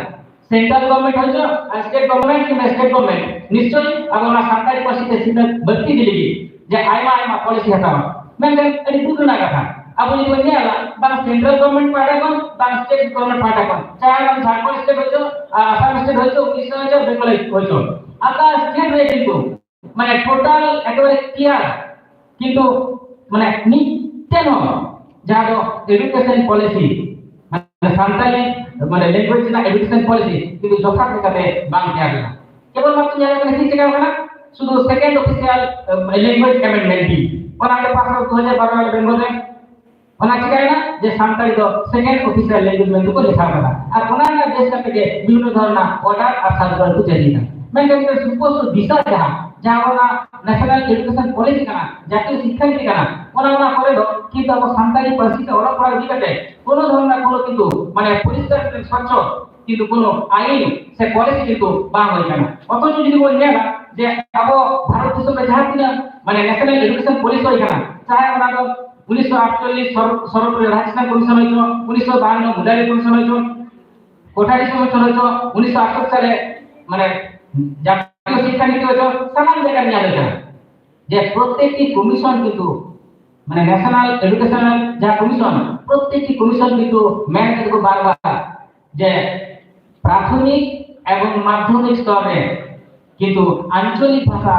central government ᱦᱚᱭᱛᱳ ᱟᱨ state government ᱠᱤᱝᱵᱟ state government ᱱᱤᱥᱪᱚᱭ ᱟᱵᱚ ᱚᱱᱟ ᱥᱟᱱᱛᱟᱲᱤ ᱯᱟᱹᱨᱥᱤ ᱛᱮ ᱥᱤᱠᱷᱱᱟᱹᱛ ᱵᱟᱹᱲᱛᱤ ᱤᱫᱤ ᱞᱟᱹᱜᱤᱫ ᱡᱮ ᱟᱭᱢᱟ ᱟᱭᱢᱟ policy ᱦᱟᱛᱟᱣᱟ᱾ ᱢᱮᱱᱠᱷᱟᱱ ᱟᱹᱰᱤ ᱫᱩᱠ ᱨᱮᱱᱟᱜ ᱠᱟᱛᱷᱟ, ᱟᱵᱚ ᱡᱩᱫᱤ ᱵᱚᱱ ᱧᱮᱞᱟ, ᱵᱟᱝ central government ᱯᱟᱦᱴᱟ ᱠᱷᱚᱱ, ᱵᱟᱝ state government ᱯᱟᱦᱴᱟ ᱠᱷᱚᱱ, ᱪᱟᱦᱮ ᱵᱟᱝ ᱡᱷᱟᱲᱠᱷᱚᱸᱰ state ᱦᱚᱭᱛᱳ, ᱟᱨ ᱟᱥᱟᱢ state ᱦᱚᱭᱛᱳ, ᱩᱲᱤᱥᱥᱟ ᱦᱚᱭᱛᱳ, ᱵᱮᱝᱜᱚᱞ ᱦᱚᱭᱛᱳ, ᱟᱠᱟ state ᱨᱮ ᱠᱤᱱᱛᱩ ᱢᱟᱱᱮ total ᱮᱠᱮᱵᱟᱨᱮ clear, ᱠᱤᱱᱛᱩ ᱢᱟᱱᱮ ᱢᱤᱫᱴᱮᱱ ᱦᱚᱸ ᱡᱟᱦᱟᱸ ᱫᱚ education policy, ᱢᱟᱱᱮ ᱥᱟᱱᱛᱟᱲᱤ ᱢᱟᱱᱮ language ᱨᱮᱱᱟᱜ education policy ᱠᱤᱱᱛᱩ ᱡᱚᱛᱷᱟᱛ ᱞᱮᱠᱟᱛᱮ ᱵᱟᱝ ᱛᱮᱭᱟᱨ ᱞᱮᱱᱟ᱾ ᱠᱮᱵᱚᱞ ᱢᱟᱛᱨᱚ ᱧᱮᱞ ᱠᱟᱱᱟ ᱪᱮᱫ ᱪᱤᱠᱟᱹ ᱠᱟᱱᱟ, ᱥᱩᱫᱷᱩ second official language amendment bill ᱚᱱᱟ ᱜᱮ ᱯᱟᱥ ᱫᱩ ᱦᱟᱡᱟᱨ ᱵᱟᱨᱚ ᱨᱮ ᱵᱮᱝᱜᱚᱞ ᱨᱮ᱾ ᱚᱱᱟ ᱪᱤᱠᱟᱹᱭᱮᱱᱟ ᱡᱮ ᱥᱟᱱᱛᱟᱲᱤ ᱫᱚ second official language ᱢᱮᱱᱛᱮ ᱠᱚ ᱞᱮᱠᱷᱟ ᱟᱠᱟᱫᱟ, ᱟᱨ ᱚᱱᱟ ᱨᱮᱱᱟᱜ base ᱠᱟᱛᱮ ᱜᱮ ᱵᱤᱵᱷᱤᱱᱱᱚ ᱫᱷᱚᱨᱚᱱ ᱨᱮᱱᱟᱜ order ᱟᱨ circular ᱠᱚ ᱡᱟᱹᱨᱤ ᱮᱫᱟ᱾ ᱢᱮᱱᱠᱷᱟᱱ ᱢᱤᱫᱴᱮᱱ ᱥᱩᱥᱯᱚᱥᱴᱚ ᱫᱤᱥᱟ ᱡᱟᱦᱟᱸ, ᱡᱟᱦᱟᱸ ᱚᱱᱟ national education policy ᱠᱟᱱᱟ, ᱡᱟᱹᱛᱤᱭᱚ ᱥᱤᱠᱠᱷᱟ ᱱᱤᱛᱤ ᱠᱟᱱᱟ, ᱚᱱᱟ, ᱚᱱᱟ ᱠᱚᱨᱮ ᱫᱚ ᱠᱤᱱᱛᱩ ᱟᱵᱚ ᱥᱟᱱᱛᱟᱲᱤ ᱯᱟᱹᱨᱥᱤ ᱛᱮ ᱚᱞᱚᱜ ᱯᱟᱲᱦᱟᱣ ᱤᱫᱤ ᱠᱟᱛᱮ ᱠᱳᱱᱳ ᱫᱷᱚᱨᱚᱱ ᱨᱮᱱᱟᱜ ᱠᱳᱱᱳ ᱠᱤᱱᱛᱩ ᱢᱟᱱᱮ ᱯᱚᱨᱤᱥᱠᱟᱨ ᱢᱤᱫᱴᱮᱱ ᱥᱚᱪᱪᱷᱚ ᱠᱤᱱᱛᱩ ᱠᱳᱱᱳ ᱟᱭᱤᱱ ᱥᱮ policy ᱠᱤᱱᱛᱩ ᱵᱟᱝ ᱦᱩᱭ ᱠᱟᱱᱟ᱾ ᱚᱛᱷᱚᱪᱚ ᱡᱩᱫᱤ ᱵᱚᱱ ᱧᱮᱞᱟ ᱡᱮ ᱟᱵᱚ ᱵᱷᱟᱨᱚᱛ ᱫᱤᱥᱚᱢ ᱨᱮ ᱡᱟᱦᱟᱸ ᱛᱤᱱᱟᱹᱜ ᱢᱟᱱᱮ national education policy ᱦᱩᱭ ᱠᱟᱱᱟ, ᱪᱟᱦᱮ ᱚᱱᱟ ᱫᱚ ᱩᱱᱤᱥᱥᱚ ᱟᱴᱪᱚᱞᱞᱤᱥ ᱥᱚᱨᱚ-, ᱥᱚᱨᱚᱯ ᱨᱮ ᱨᱟᱡᱽ ᱥᱤᱱᱦᱟ commission ᱦᱩᱭ ᱦᱚᱪᱚ, ᱩᱱᱤᱥᱥᱚ ᱵᱟᱦᱟᱱᱱᱚ ᱢᱩᱫᱟᱞᱤ commission ᱦᱩᱭ ᱦᱚᱪᱚ, ᱠᱚᱴᱷᱟᱨᱤ commission ᱦᱩᱭ ᱦᱚᱪᱚ, ᱩᱱᱤᱥᱥᱚ ᱟᱴᱥᱚᱴᱴᱤ ᱥᱟᱞᱮ ᱢᱟᱱᱮ ᱡᱟᱛᱤᱭᱚ ᱥᱤᱠᱠᱷᱟ ᱱᱤᱛᱤ ᱦᱩᱭ ᱦᱚᱪᱚ, ᱥᱟᱱᱟᱢ ᱡᱟᱭᱜᱟ ᱨᱮ ᱧᱮᱞ ᱦᱩᱭ ᱠᱟᱱᱟ ᱡᱮ ᱯᱨᱚᱛᱮᱠᱴᱤ commission ᱠᱤᱱᱛᱩ ᱢᱟᱱᱮ national education ᱡᱟᱦᱟᱸ commission, ᱯᱨᱚᱛᱮᱠᱴᱤ commission ᱠᱤᱱᱛᱩ ᱢᱮᱱ ᱠᱟᱛᱮ ᱠᱚ ᱵᱟᱨ ᱵᱟᱨ ᱡᱮ ᱯᱨᱟᱛᱷᱚᱢᱤᱠ ᱮᱵᱚᱝ ᱢᱟᱫᱽᱫᱷᱚᱢᱤᱠ ᱥᱛᱚᱨ ᱨᱮ ᱠᱤᱱᱛᱩ ᱟᱧᱪᱚᱞᱤᱠ ᱵᱷᱟᱥᱟ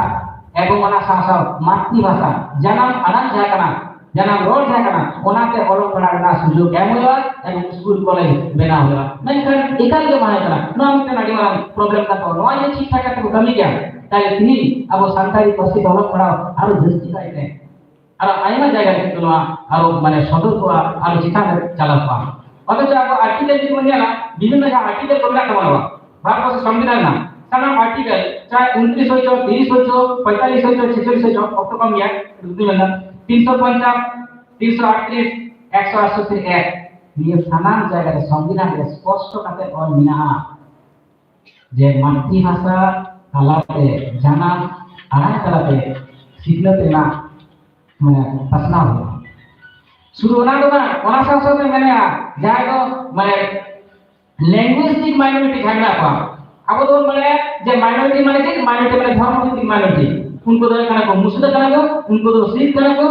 ᱮᱵᱚᱝ ᱚᱱᱟ ᱥᱟᱶ ᱥᱟᱶ ᱢᱟᱛᱨᱤ ᱵᱷᱟᱥᱟ, ᱡᱟᱱᱟᱢ ᱟᱲᱟᱝ ᱡᱟᱦᱟᱸ ᱠᱟᱱᱟ, ᱡᱟᱱᱟᱢ ᱨᱚᱲ ᱡᱟᱦᱟᱸ ᱠᱟᱱᱟ, ᱚᱱᱟᱛᱮ ᱚᱞᱚᱜ ᱯᱟᱲᱦᱟᱜ ᱨᱮᱱᱟᱜ ᱥᱩᱡᱳᱜᱽ ᱮᱢ ᱦᱩᱭᱩᱜᱼᱟ ᱮᱵᱚᱝ ᱥᱠᱩᱞ ᱠᱚᱞᱮᱡᱽ ᱵᱮᱱᱟᱣ ᱦᱩᱭᱩᱜᱼᱟ᱾ ᱢᱮᱱᱠᱷᱟᱱ ᱮᱠᱟᱞ ᱜᱮ ᱵᱟᱝ ᱦᱩᱭᱩᱜ ᱠᱟᱱᱟ᱾ ᱱᱚᱣᱟ ᱢᱤᱫᱴᱮᱱ ᱟᱹᱰᱤ ᱢᱟᱨᱟᱝ problem ᱠᱟᱱ ᱛᱟᱵᱚᱱᱟ᱾ ᱱᱚᱣᱟ ᱡᱩᱫᱤ ᱴᱷᱤᱠ ᱴᱷᱟᱠ ᱠᱟᱛᱮ ᱠᱚ ᱠᱟᱹᱢᱤ ᱠᱮᱭᱟ, ᱛᱟᱦᱞᱮ ᱛᱤᱦᱤᱧ ᱟᱵᱚ ᱥᱟᱱᱛᱟᱲᱤ ᱯᱟᱹᱨᱥᱤ ᱛᱮ ᱚᱞᱚᱜ ᱯᱟᱲᱦᱟᱣ ᱟᱨᱚ ᱡᱟᱹᱥᱛᱤ ᱠᱟᱭᱛᱮ ᱟᱨᱚ ᱟᱭᱢᱟ ᱡᱟᱭᱜᱟ ᱨᱮ ᱠᱤᱱᱛᱩ ᱱᱚᱣᱟ ᱟᱨᱚ ᱢᱟᱱᱮ ᱥᱚᱫᱚᱨ ᱠᱚᱜᱼᱟ, ᱟᱨᱚ ᱪᱮᱛᱟᱱ ᱨᱮ ᱪᱟᱞᱟᱣ ᱠᱚᱜᱼᱟ᱾ ᱚᱛᱷᱚᱪᱚ ᱟᱵᱚ article ᱡᱩᱫᱤ ᱵᱚᱱ ᱧᱮᱞᱟ, ᱵᱤᱵᱷᱤᱱᱱᱚ ᱡᱟᱦᱟᱸ article ᱠᱚ ᱢᱮᱱᱟᱜ ᱛᱟᱵᱚᱱᱟ, ᱵᱷᱟᱨᱚᱛ ᱵᱚᱨᱥᱚ ᱥᱚᱝᱵᱤᱫᱷᱟᱱ ᱨᱮᱱᱟᱜ ᱥᱟᱱᱟᱢ ᱟᱨᱴᱤᱠᱮᱞ, ᱪᱟᱦᱮ ᱩᱱᱛᱨᱤᱥ ᱦᱩᱭ ᱪᱚ, ᱛᱤᱨᱤᱥ ᱦᱩᱭ ᱪᱚ, ᱯᱚᱸᱭᱛᱟᱞᱤᱥ ᱦᱩᱭ ᱪᱚ, ᱪᱷᱮᱪᱪᱚᱞᱞᱤᱥ ᱦᱩᱭ ᱪᱚ, ᱚᱠᱛᱚ ᱠᱚᱢ ᱜᱮᱭᱟ, ᱡᱩᱫᱤ ᱢᱮᱱᱟ ᱛᱤᱱᱥᱚ ᱯᱚᱧᱪᱟᱥ, ᱛᱤᱱᱥᱚ ᱟᱴᱛᱨᱤᱥ, ᱮᱠᱥᱚ ᱟᱴᱥᱚᱴᱴᱤ ᱮᱠ, ᱱᱤᱭᱟᱹ ᱥᱟᱱᱟᱢ ᱡᱟᱭᱜᱟ ᱨᱮ ᱥᱚᱝᱵᱤᱫᱷᱟᱱ ᱨᱮ ᱥᱯᱚᱥᱴᱚ ᱠᱟᱛᱮ ᱚᱞ ᱢᱮᱱᱟᱜᱼᱟ ᱡᱮ ᱢᱟᱛᱨᱤᱵᱷᱟᱥᱟ ᱛᱟᱞᱟᱛᱮ, ᱡᱟᱱᱟᱢ ᱟᱲᱟᱝ ᱛᱟᱞᱟᱛᱮ ᱥᱤᱠᱷᱱᱟᱹᱛ ᱨᱮᱱᱟᱜ ᱢᱟᱱᱮ ᱯᱟᱥᱱᱟᱣ ᱦᱩᱭᱩᱜᱼᱟ᱾ ᱥᱩᱫᱷᱩ ᱚᱱᱟ ᱫᱚ ᱵᱟᱝ, ᱚᱱᱟ ᱥᱟᱶ ᱥᱟᱶᱛᱮ ᱢᱮᱱᱮᱜᱼᱟ ᱡᱟᱦᱟᱸᱭ ᱫᱚ ᱢᱟᱱᱮ ᱞᱤᱝᱜᱩᱭᱤᱥᱴᱤᱠ ᱢᱟᱭᱱᱚᱨᱤᱴᱤ ᱡᱟᱦᱟᱸ ᱢᱮᱱᱟᱜ ᱠᱚᱣᱟ, ᱟᱵᱚ ᱫᱚᱵᱚᱱ ᱵᱟᱲᱟᱭᱟ ᱡᱮ ᱢᱟᱭᱱᱚᱨᱤᱴᱤ ᱢᱟᱱᱮ ᱪᱮᱫ? ᱢᱟᱭᱱᱚᱨᱤᱴᱤ ᱢᱟᱱᱮ ᱫᱷᱚᱨᱢᱚ ᱵᱷᱤᱛᱛᱤᱠ ᱢᱟᱭᱱᱚᱨᱤᱴᱤ᱾ ᱩᱱᱠᱩ ᱫᱚ ᱦᱩᱭᱩᱜ ᱠᱟᱱᱟ ᱠᱚ ᱢᱩᱥᱞᱟᱹ ᱠᱟᱱᱟ ᱠᱚ, ᱩᱱᱠᱩ ᱫᱚ ᱥᱤᱠᱷ ᱠᱟᱱᱟ ᱠᱚ,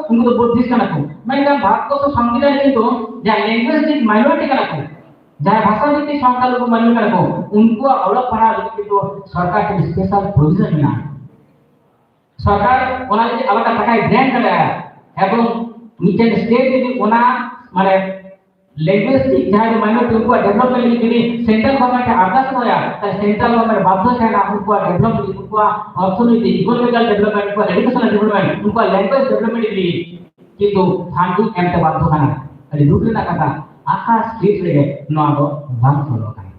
ᱩᱱᱠᱩ ᱫᱚ ᱵᱩᱫᱽᱫᱷᱤᱥᱴ ᱠᱟᱱᱟ ᱠᱚ, ᱢᱮᱱᱠᱷᱟᱱ ᱵᱷᱟᱨᱚᱛᱵᱚᱨᱥᱚ ᱥᱚᱝᱵᱤᱫᱷᱟᱱ ᱨᱮ ᱠᱤᱱᱛᱩ ᱡᱟᱦᱟᱸ ᱞᱤᱝᱜᱩᱭᱤᱥᱴᱤᱠ ᱢᱟᱭᱱᱚᱨᱤᱴᱤ ᱠᱟᱱᱟ ᱠᱚ, ᱡᱟᱦᱟᱸᱭ ᱵᱷᱟᱥᱟ ᱵᱷᱤᱛᱛᱤᱠ ᱥᱚᱝᱠᱷᱟᱞᱚᱜᱷᱩ ᱢᱟᱹᱱᱢᱤ ᱠᱟᱱᱟ ᱠᱚ, ᱩᱱᱠᱩᱣᱟᱜ ᱚᱞᱚᱜ ᱯᱟᱲᱦᱟᱣ ᱞᱟᱹᱜᱤᱫ ᱠᱤᱱᱛᱩ ᱥᱚᱨᱠᱟᱨ ᱴᱷᱮᱱ ᱥᱯᱮᱥᱟᱞ ᱯᱨᱚᱵᱷᱤᱡᱚᱱ ᱢᱮᱱᱟᱜᱼᱟ᱾ ᱥᱚᱨᱠᱟᱨ ᱚᱱᱟ ᱞᱟᱹᱜᱤᱫ ᱟᱞᱟᱫᱟ ᱴᱟᱠᱟᱭ ᱜᱨᱟᱱᱴ ᱫᱟᱲᱮᱭᱟᱜᱼᱟ, ᱮᱵᱚᱝ ᱢᱤᱫᱴᱮᱱ ᱥᱴᱮᱴ ᱡᱩᱫᱤ ᱚᱱᱟ ᱢᱟᱱᱮ ᱞᱤᱝᱜᱩᱭᱤᱥᱴᱤᱠ ᱡᱟᱦᱟᱸᱭ ᱫᱚ ᱢᱟᱭᱱᱚᱨᱤᱴᱤ, ᱩᱱᱠᱩᱣᱟᱜ ᱰᱮᱵᱷᱞᱚᱯᱢᱮᱱᱴ ᱞᱟᱹᱜᱤᱫ ᱡᱩᱫᱤ ᱥᱮᱱᱴᱨᱟᱞ ᱜᱚᱵᱷᱚᱨᱱᱢᱮᱱᱴ ᱮ ᱟᱨᱫᱟᱥ ᱫᱚᱦᱚᱭᱟ, ᱛᱟᱦᱞᱮ ᱥᱮᱱᱴᱨᱟᱞ ᱜᱚᱵᱷᱚᱨᱱᱢᱮᱱᱴ ᱵᱟᱫᱽᱫᱷᱚ ᱛᱟᱦᱮᱱᱟ ᱩᱱᱠᱩᱣᱟᱜ ᱰᱮᱵᱷᱞᱚᱯᱢᱮᱱᱴ, ᱩᱱᱠᱩᱣᱟᱜ ᱚᱨᱛᱷᱚᱱᱤᱛᱤ, ᱤᱠᱳᱱᱚᱢᱤᱠᱟᱞ ᱰᱮᱵᱷᱞᱚᱯᱢᱮᱱᱴ, ᱩᱱᱠᱩᱣᱟᱜ ᱮᱰᱩᱠᱮᱥᱚᱱᱟᱞ ᱰᱮᱵᱷᱞᱚᱯᱢᱮᱱᱴ, ᱩᱱᱠᱩᱣᱟᱜ ᱞᱮᱝᱜᱩᱭᱮᱡᱽ ᱰᱮᱵᱷᱞᱚᱯᱢᱮᱱᱴ ᱞᱟᱹᱜᱤᱫ ᱠᱤᱱᱛᱩ ᱯᱷᱟᱱᱰᱤᱝ ᱮᱢᱛᱮ ᱵᱟᱫᱽᱫᱷᱚ ᱠᱟᱱᱟ᱾ ᱟᱹᱰᱤ ᱫᱩᱠ ᱨᱮᱱᱟᱜ ᱠᱟᱛᱷᱟ, ᱟᱠᱟ ᱥᱴᱮᱴ ᱨᱮᱜᱮ ᱱᱚᱣᱟ ᱫᱚ ᱵᱟᱝ ᱪᱚᱞᱚᱜ ᱠᱟᱱᱟ᱾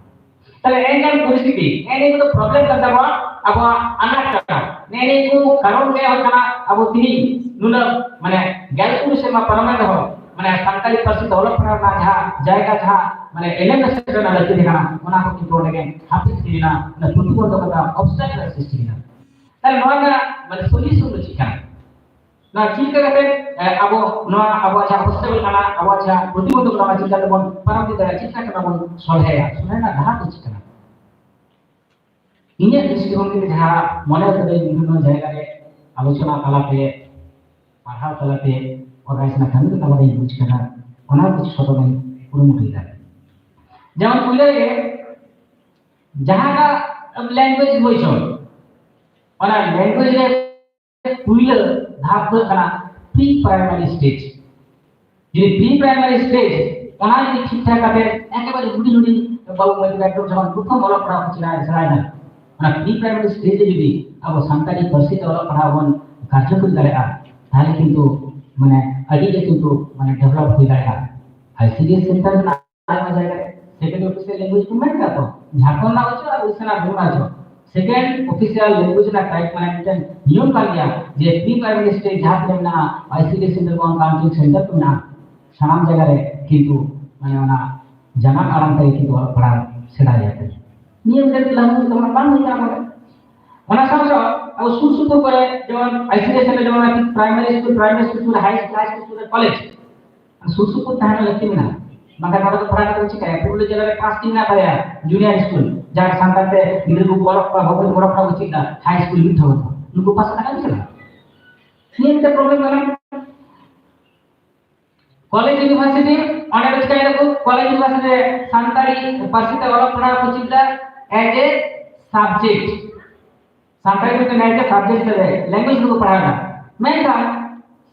ᱛᱟᱦᱞᱮ ᱮᱱᱠᱷᱟᱱ ᱯᱚᱨᱤᱥᱛᱷᱤᱛᱤ, ᱱᱮᱜᱼᱮ ᱱᱤᱭᱟᱹ ᱠᱚᱫᱚ ᱯᱨᱚᱵᱞᱮᱢ ᱠᱟᱱ ᱛᱟᱵᱚᱱᱟ, ᱟᱵᱚᱣᱟᱜ ᱟᱱᱟᱴ ᱠᱟᱱᱟ᱾ ᱱᱮᱜᱼᱮ ᱱᱤᱭᱟᱹ ᱠᱚ ᱠᱟᱨᱚᱱ ᱜᱮ ᱦᱩᱭᱩᱜ ᱠᱟᱱᱟ ᱟᱵᱚ ᱛᱤᱦᱤᱧ ᱱᱩᱱᱟᱹᱜ ᱢᱟᱱᱮ ᱜᱮᱞ ᱛᱩᱨᱩᱭ ᱥᱮᱨᱢᱟ ᱯᱟᱨᱚᱢᱮᱱ ᱨᱮᱦᱚᱸ ᱢᱟᱱᱮ ᱥᱟᱱᱛᱟᱲᱤ ᱯᱟᱹᱨᱥᱤ ᱛᱮ ᱚᱞᱚᱜ ᱯᱟᱲᱦᱟᱣ ᱨᱮᱱᱟᱜ ᱡᱟᱦᱟᱸ ᱡᱟᱭᱜᱟ, ᱡᱟᱦᱟᱸ ᱢᱟᱱᱮ ᱮᱞᱮᱢ ᱨᱮ ᱥᱮᱴᱮᱨ ᱨᱮᱱᱟᱜ ᱞᱟᱹᱠᱛᱤ ᱛᱟᱦᱮᱸ ᱠᱟᱱᱟ, ᱚᱱᱟ ᱠᱚ ᱠᱤᱱᱛᱩ ᱚᱸᱰᱮ ᱜᱮ ᱦᱟᱹᱯᱤᱫ ᱤᱫᱤᱭᱮᱱᱟ, ᱚᱱᱟ ᱯᱨᱚᱛᱤᱵᱚᱱᱫᱷᱚᱠᱚᱛᱟ, ᱚᱵᱥᱴᱟᱠᱞ ᱥᱨᱤᱥᱴᱤ ᱮᱱᱟ᱾ ᱛᱟᱦᱞᱮ ᱱᱚᱣᱟ ᱨᱮᱱᱟᱜ ᱢᱟᱱᱮ ᱥᱚᱞᱭᱩᱥᱚᱱ ᱫᱚ ᱪᱮᱫ ᱠᱟᱱᱟ? ᱱᱚᱣᱟ ᱪᱮᱫ ᱞᱮᱠᱟ ᱠᱟᱛᱮ, ᱮ, ᱟᱵᱚ ᱱᱚᱣᱟ ᱟᱵᱚᱣᱟᱜ ᱡᱟᱦᱟᱸ ᱚᱵᱚᱥᱛᱟ ᱠᱟᱱᱟ, ᱟᱵᱚᱣᱟᱜ ᱡᱟᱦᱟᱸ ᱯᱨᱚᱛᱤᱵᱚᱱᱫᱷᱚᱠᱚᱛᱟ, ᱪᱮᱫ ᱞᱮᱠᱟ ᱛᱮᱵᱚᱱ ᱯᱟᱨᱚᱢ ᱤᱫᱤ ᱫᱟᱲᱮᱭᱟᱜᱼᱟ, ᱪᱮᱫ ᱞᱮᱠᱟ ᱛᱮᱵᱚᱱ ᱥᱚᱞᱦᱮᱭᱟ, ᱥᱚᱞᱦᱮ ᱨᱮᱱᱟᱜ ᱰᱟᱦᱟᱨ ᱫᱚ ᱪᱮᱫ ᱠᱟᱱᱟ? ᱤᱧᱟᱹᱜ ᱫᱨᱤᱥᱴᱤᱠᱳᱱ ᱛᱮ ᱡᱟᱦᱟᱸ ᱢᱚᱱᱮ ᱠᱟᱫᱟᱹᱧ, ᱵᱤᱵᱷᱤᱱᱱᱚ ᱡᱟᱭᱜᱟ ᱨᱮ ᱟᱞᱳᱪᱚᱱᱟ ᱛᱟᱞᱟᱛᱮ, ᱯᱟᱲᱦᱟᱣ ᱛᱟᱞᱟᱛᱮ, ᱚᱨᱜᱟᱱᱟᱭᱤᱡᱽ ᱨᱮᱱᱟᱜ ᱠᱟᱹᱢᱤ ᱠᱚ ᱛᱟᱞᱟᱛᱮᱧ ᱵᱩᱡᱽ ᱠᱟᱫᱟ, ᱚᱱᱟ ᱠᱤᱪᱷᱩ ᱥᱚᱫᱚᱨ ᱤᱧ ᱠᱩᱨᱩᱢᱩᱴᱩᱭᱮᱫᱟ᱾ ᱡᱮᱢᱚᱱ ᱯᱩᱭᱞᱟᱹ ᱨᱮ ᱡᱟᱦᱟᱸᱴᱟᱜ ᱞᱮᱝᱜᱩᱭᱮᱡᱽ ᱦᱩᱭ ᱦᱚᱪᱚᱱ, ᱚᱱᱟ ᱞᱮᱝᱜᱩᱭᱮᱡᱽ ᱨᱮ ᱯᱩᱭᱞᱟᱹ ᱫᱷᱟᱯ ᱫᱚ ᱦᱩᱭᱩᱜ ᱠᱟᱱᱟ ᱯᱨᱤ ᱯᱨᱟᱭᱢᱟᱨᱤ ᱥᱴᱮᱡᱽ᱾ ᱡᱩᱫᱤ ᱯᱨᱤ ᱯᱨᱟᱭᱢᱟᱨᱤ ᱥᱴᱮᱡᱽ ᱚᱱᱟ ᱡᱩᱫᱤ ᱴᱷᱤᱠ ᱴᱷᱟᱠ ᱠᱟᱛᱮ ᱮᱠᱮᱵᱟᱨᱮ ᱦᱩᱰᱤᱧ ᱦᱩᱰᱤᱧ ᱵᱟᱹᱵᱩ ᱢᱟᱹᱭ ᱛᱟᱠᱚ ᱡᱚᱠᱷᱚᱱ ᱯᱨᱚᱛᱷᱚᱢ ᱚᱞᱚᱜ ᱯᱟᱲᱦᱟᱣ ᱠᱚ ᱥᱮᱬᱟᱭ, ᱥᱮᱬᱟᱭᱮᱫᱟ, ᱚᱱᱟ ᱯᱨᱤ ᱯᱨᱟᱭᱢᱟᱨᱤ ᱥᱴᱮᱡᱽ ᱨᱮ ᱡᱩᱫᱤ ᱟᱵᱚ ᱥᱟᱱᱛᱟᱲᱤ ᱯᱟᱹᱨᱥᱤ ᱛᱮ ᱚᱞᱚᱜ ᱯᱟᱲᱦᱟᱣ ᱵᱚᱱ ᱠᱟᱨᱡᱚᱠᱚᱨᱤ ᱫᱟᱲᱮᱭᱟᱜᱼᱟ, ᱛᱟᱦᱚᱞᱮ ᱠᱤᱱᱛᱩ ᱢᱟᱱᱮ ᱟᱹᱰᱤ ᱜᱮ ᱠᱤᱱᱛᱩ ᱢᱟᱱᱮ ᱰᱮᱵᱷᱞᱚᱯ ᱦᱩᱭ ᱫᱟᱲᱮᱭᱟᱜᱼᱟ᱾ ᱟᱭ ᱥᱤ ᱰᱤ ᱮᱥ ᱥᱮᱱᱴᱟᱨ ᱨᱮᱱᱟᱜ ᱟᱭᱢᱟ ᱡᱟᱭᱜᱟ ᱨᱮ second official language ᱠᱚ ᱢᱮᱱ ᱠᱟᱜ ᱠᱚ, ᱡᱷᱟᱲᱠᱷᱚᱸᱰ ᱨᱮᱱᱟᱜ ᱦᱚᱪᱚ ᱟᱨ ᱩᱲᱤᱥᱥᱟ ᱨᱮᱱᱟᱜ ᱵᱟᱝᱞᱟ ᱦᱚᱪᱚ, second official language ᱨᱮᱱᱟᱜ type ᱢᱟᱱᱮ ᱢᱤᱫᱴᱮᱱ ᱱᱤᱭᱚᱢ ᱠᱟᱱ ᱜᱮᱭᱟ ᱡᱮ pre primary stage ᱡᱟᱦᱟᱸ ᱛᱤᱱᱟᱹᱜ ᱢᱮᱱᱟᱜᱼᱟ, ICDS ᱥᱮᱱᱴᱟᱨ ᱠᱚ, counseling center ᱠᱚ ᱢᱮᱱᱟᱜᱼᱟ, ᱥᱟᱱᱟᱢ ᱡᱟᱭᱜᱟ ᱨᱮ ᱠᱤᱱᱛᱩ ᱢᱟᱱᱮ ᱚᱱᱟ ᱡᱟᱱᱟᱢ ᱟᱲᱟᱝ ᱛᱮ ᱠᱤᱱᱛᱩ ᱚᱞᱚᱜ ᱯᱟᱲᱦᱟᱣ ᱥᱮᱬᱟ ᱦᱩᱭᱩᱜ ᱠᱟᱱᱟ᱾ ᱱᱤᱭᱟᱹ ᱢᱤᱫᱴᱮᱱ ᱞᱟᱹᱜᱩ ᱫᱚ ᱵᱟᱝ ᱦᱩᱭ ᱠᱟᱱᱟ ᱱᱚᱰᱮ᱾ ᱚᱱᱟ ᱥᱟᱶ ᱥᱟᱶ ᱟᱵᱚ ᱥᱩᱨ ᱥᱩᱯᱩᱨ ᱠᱚᱨᱮ ᱡᱮᱢᱚᱱ ICDS ᱨᱮ ᱡᱮᱢᱚᱱ ᱯᱨᱟᱭᱢᱟᱨᱤ ᱥᱠᱩᱞ, ᱯᱨᱟᱭᱢᱟᱨᱤ ᱥᱠᱩᱞ, ᱦᱟᱭ ᱥᱠᱩᱞ, ᱦᱟᱭ ᱥᱠᱩᱞ, ᱠᱚᱞᱮᱡᱽ ᱥᱩᱨ ᱥᱩᱯᱩᱨ ᱛᱟᱦᱮᱱ ᱞᱟᱹᱠᱛᱤ ᱢᱮᱱᱟᱜᱼᱟ᱾ ᱵᱟᱝᱠᱷᱟᱱ ᱱᱚᱰᱮ ᱫᱚ ᱯᱟᱲᱦᱟᱣ ᱠᱟᱛᱮ ᱪᱤᱠᱟᱹᱭᱟ? ᱯᱩᱨᱩᱞᱤᱭᱟᱹ ᱡᱮᱞᱟ ᱨᱮ ᱯᱟᱸᱪᱴᱤ ᱢᱮᱱᱟᱜ ᱛᱟᱞᱮᱭᱟ ᱡᱩᱱᱤᱭᱟᱨ ᱥᱠᱩᱞ, ᱡᱟᱦᱟᱸ ᱥᱟᱱᱛᱟᱲ ᱛᱮ ᱜᱤᱫᱽᱨᱟᱹ ᱠᱚ ᱚᱞᱚᱜ ᱯᱟᱲᱦᱟᱣ, ᱵᱟᱵᱚ ᱚᱞᱚᱜ ᱯᱟᱲᱦᱟᱣ ᱠᱚ ᱪᱮᱫ ᱫᱟ, ᱦᱟᱭ ᱥᱠᱩᱞ ᱢᱤᱫ ᱫᱷᱟᱣ ᱠᱟᱛᱮ᱾ ᱱᱩᱠᱩ ᱯᱟᱥ ᱠᱟᱱᱟ ᱠᱚ ᱥᱮ ᱵᱟᱝ? ᱱᱤᱭᱟᱹ ᱢᱤᱫᱴᱮᱱ ᱯᱨᱚᱵᱞᱮᱢ ᱠᱟᱱᱟ᱾ ᱠᱚᱞᱮᱡᱽ ᱤᱭᱩᱱᱤᱵᱷᱟᱨᱥᱤᱴᱤ, ᱚᱸᱰᱮ ᱫᱚ ᱪᱤᱠᱟᱹᱭ ᱫᱟᱠᱚ? ᱠᱚᱞᱮᱡᱽ ᱤᱭᱩᱱᱤᱵᱷᱟᱨᱥᱤᱴᱤ ᱨᱮ ᱥᱟᱱᱛᱟᱲᱤ ᱯᱟᱹᱨᱥᱤ ᱛᱮ ᱚᱞᱚᱜ ᱯᱟᱲᱦᱟᱣ ᱠᱚ ᱪᱮᱫ ᱫᱟ as a subject᱾ ᱥᱟᱱᱛᱟᱲᱤ ᱢᱤᱫᱴᱮᱱ as a subject ᱦᱤᱥᱟᱹᱵ ᱛᱮ language ᱫᱚᱠᱚ ᱯᱟᱲᱦᱟᱣ ᱮᱫᱟ, ᱢᱮᱱᱠᱷᱟᱱ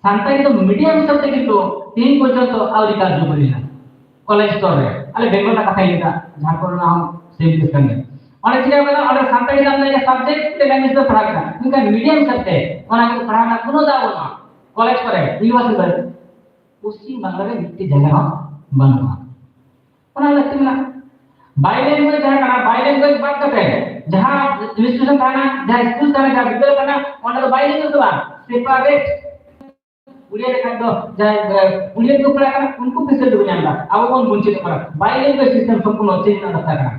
ᱥᱟᱱᱛᱟᱲᱤ ᱫᱚ medium ᱦᱤᱥᱟᱹᱵ ᱛᱮ ᱠᱤᱱᱛᱩ ᱛᱮᱦᱮᱧ ᱯᱚᱨᱡᱚᱱᱛᱚ ᱟᱹᱣᱨᱤ ᱠᱟᱨᱡᱚᱠᱚᱨᱤ ᱞᱮᱱᱟ ᱠᱚᱞᱮᱡᱽ ᱥᱛᱚᱨ ᱨᱮ᱾ ᱟᱞᱮ ᱵᱮᱝᱜᱚᱞ ᱨᱮᱱᱟᱜ ᱠᱟᱛᱷᱟᱧ ᱞᱟᱹᱭ ᱮᱫᱟ, ᱡᱷᱟᱲᱠᱷᱚᱸᱰ ᱨᱮᱱᱟᱜ ᱦᱚᱸ same case ᱠᱟᱱ ᱜᱮᱭᱟ᱾ ᱚᱸᱰᱮ ᱪᱤᱠᱟᱹ ᱠᱟᱱᱟ? ᱚᱸᱰᱮ ᱥᱟᱱᱛᱟᱲᱤ ᱫᱚ ᱟᱢ ᱫᱚ subject ᱛᱮ language ᱫᱚ ᱯᱟᱲᱦᱟᱜ ᱠᱟᱱᱟ, ᱢᱮᱱᱠᱷᱟᱱ medium ᱦᱤᱥᱟᱹᱵ ᱛᱮ ᱚᱱᱟ ᱠᱚ ᱯᱟᱲᱦᱟᱣ ᱨᱮᱱᱟᱜ ᱠᱳᱱᱳ ᱫᱟᱣ ᱵᱟᱹᱱᱩᱜᱼᱟ ᱠᱚᱞᱮᱡᱽ ᱠᱚᱨᱮ, ᱤᱭᱩᱱᱤᱵᱷᱟᱨᱥᱤᱴᱤ ᱠᱚᱨᱮ᱾ ᱯᱚᱥᱪᱤᱢ ᱵᱟᱝᱞᱟ ᱨᱮ ᱢᱤᱫᱴᱮᱡ ᱡᱟᱭᱜᱟ ᱦᱚᱸ ᱵᱟᱹᱱᱩᱜᱼᱟ᱾ ᱚᱱᱟ ᱞᱟᱹᱠᱛᱤ ᱢᱮᱱᱟᱜᱼᱟ᱾ Bilingual ᱡᱟᱦᱟᱸ ᱠᱟᱱᱟ, bilingual ᱵᱟᱫ ᱠᱟᱛᱮ ᱡᱟᱦᱟᱸ institution ᱛᱟᱦᱮᱱᱟ, ᱡᱟᱦᱟᱸ ᱥᱠᱩᱞ ᱛᱟᱦᱮᱱᱟ, ᱡᱟᱦᱟᱸ ᱵᱤᱫᱽᱫᱟᱹᱜᱟᱲ ᱛᱟᱦᱮᱱᱟ, ᱚᱸᱰᱮ ᱫᱚ bilingual ᱫᱚ ᱵᱟᱝ, separate᱾ ᱩᱲᱤᱭᱟ ᱞᱮᱠᱷᱟᱱ ᱫᱚ ᱡᱟᱦᱟᱸᱭ, ᱮ, ᱩᱲᱤᱭᱟ ᱛᱮᱠᱚ ᱯᱟᱲᱦᱟᱜ ᱠᱟᱱᱟ, ᱩᱱᱠᱩ facility ᱠᱚ ᱧᱟᱢ ᱮᱫᱟ, ᱟᱵᱚ ᱵᱚᱱ ᱵᱚᱧᱪᱤᱛᱚᱜ ᱠᱟᱱᱟ᱾ Bilingual system ᱥᱚᱢᱯᱩᱨᱱᱚ change ᱨᱮᱱᱟᱜ ᱫᱚᱨᱠᱟᱨ ᱠᱟᱱᱟ᱾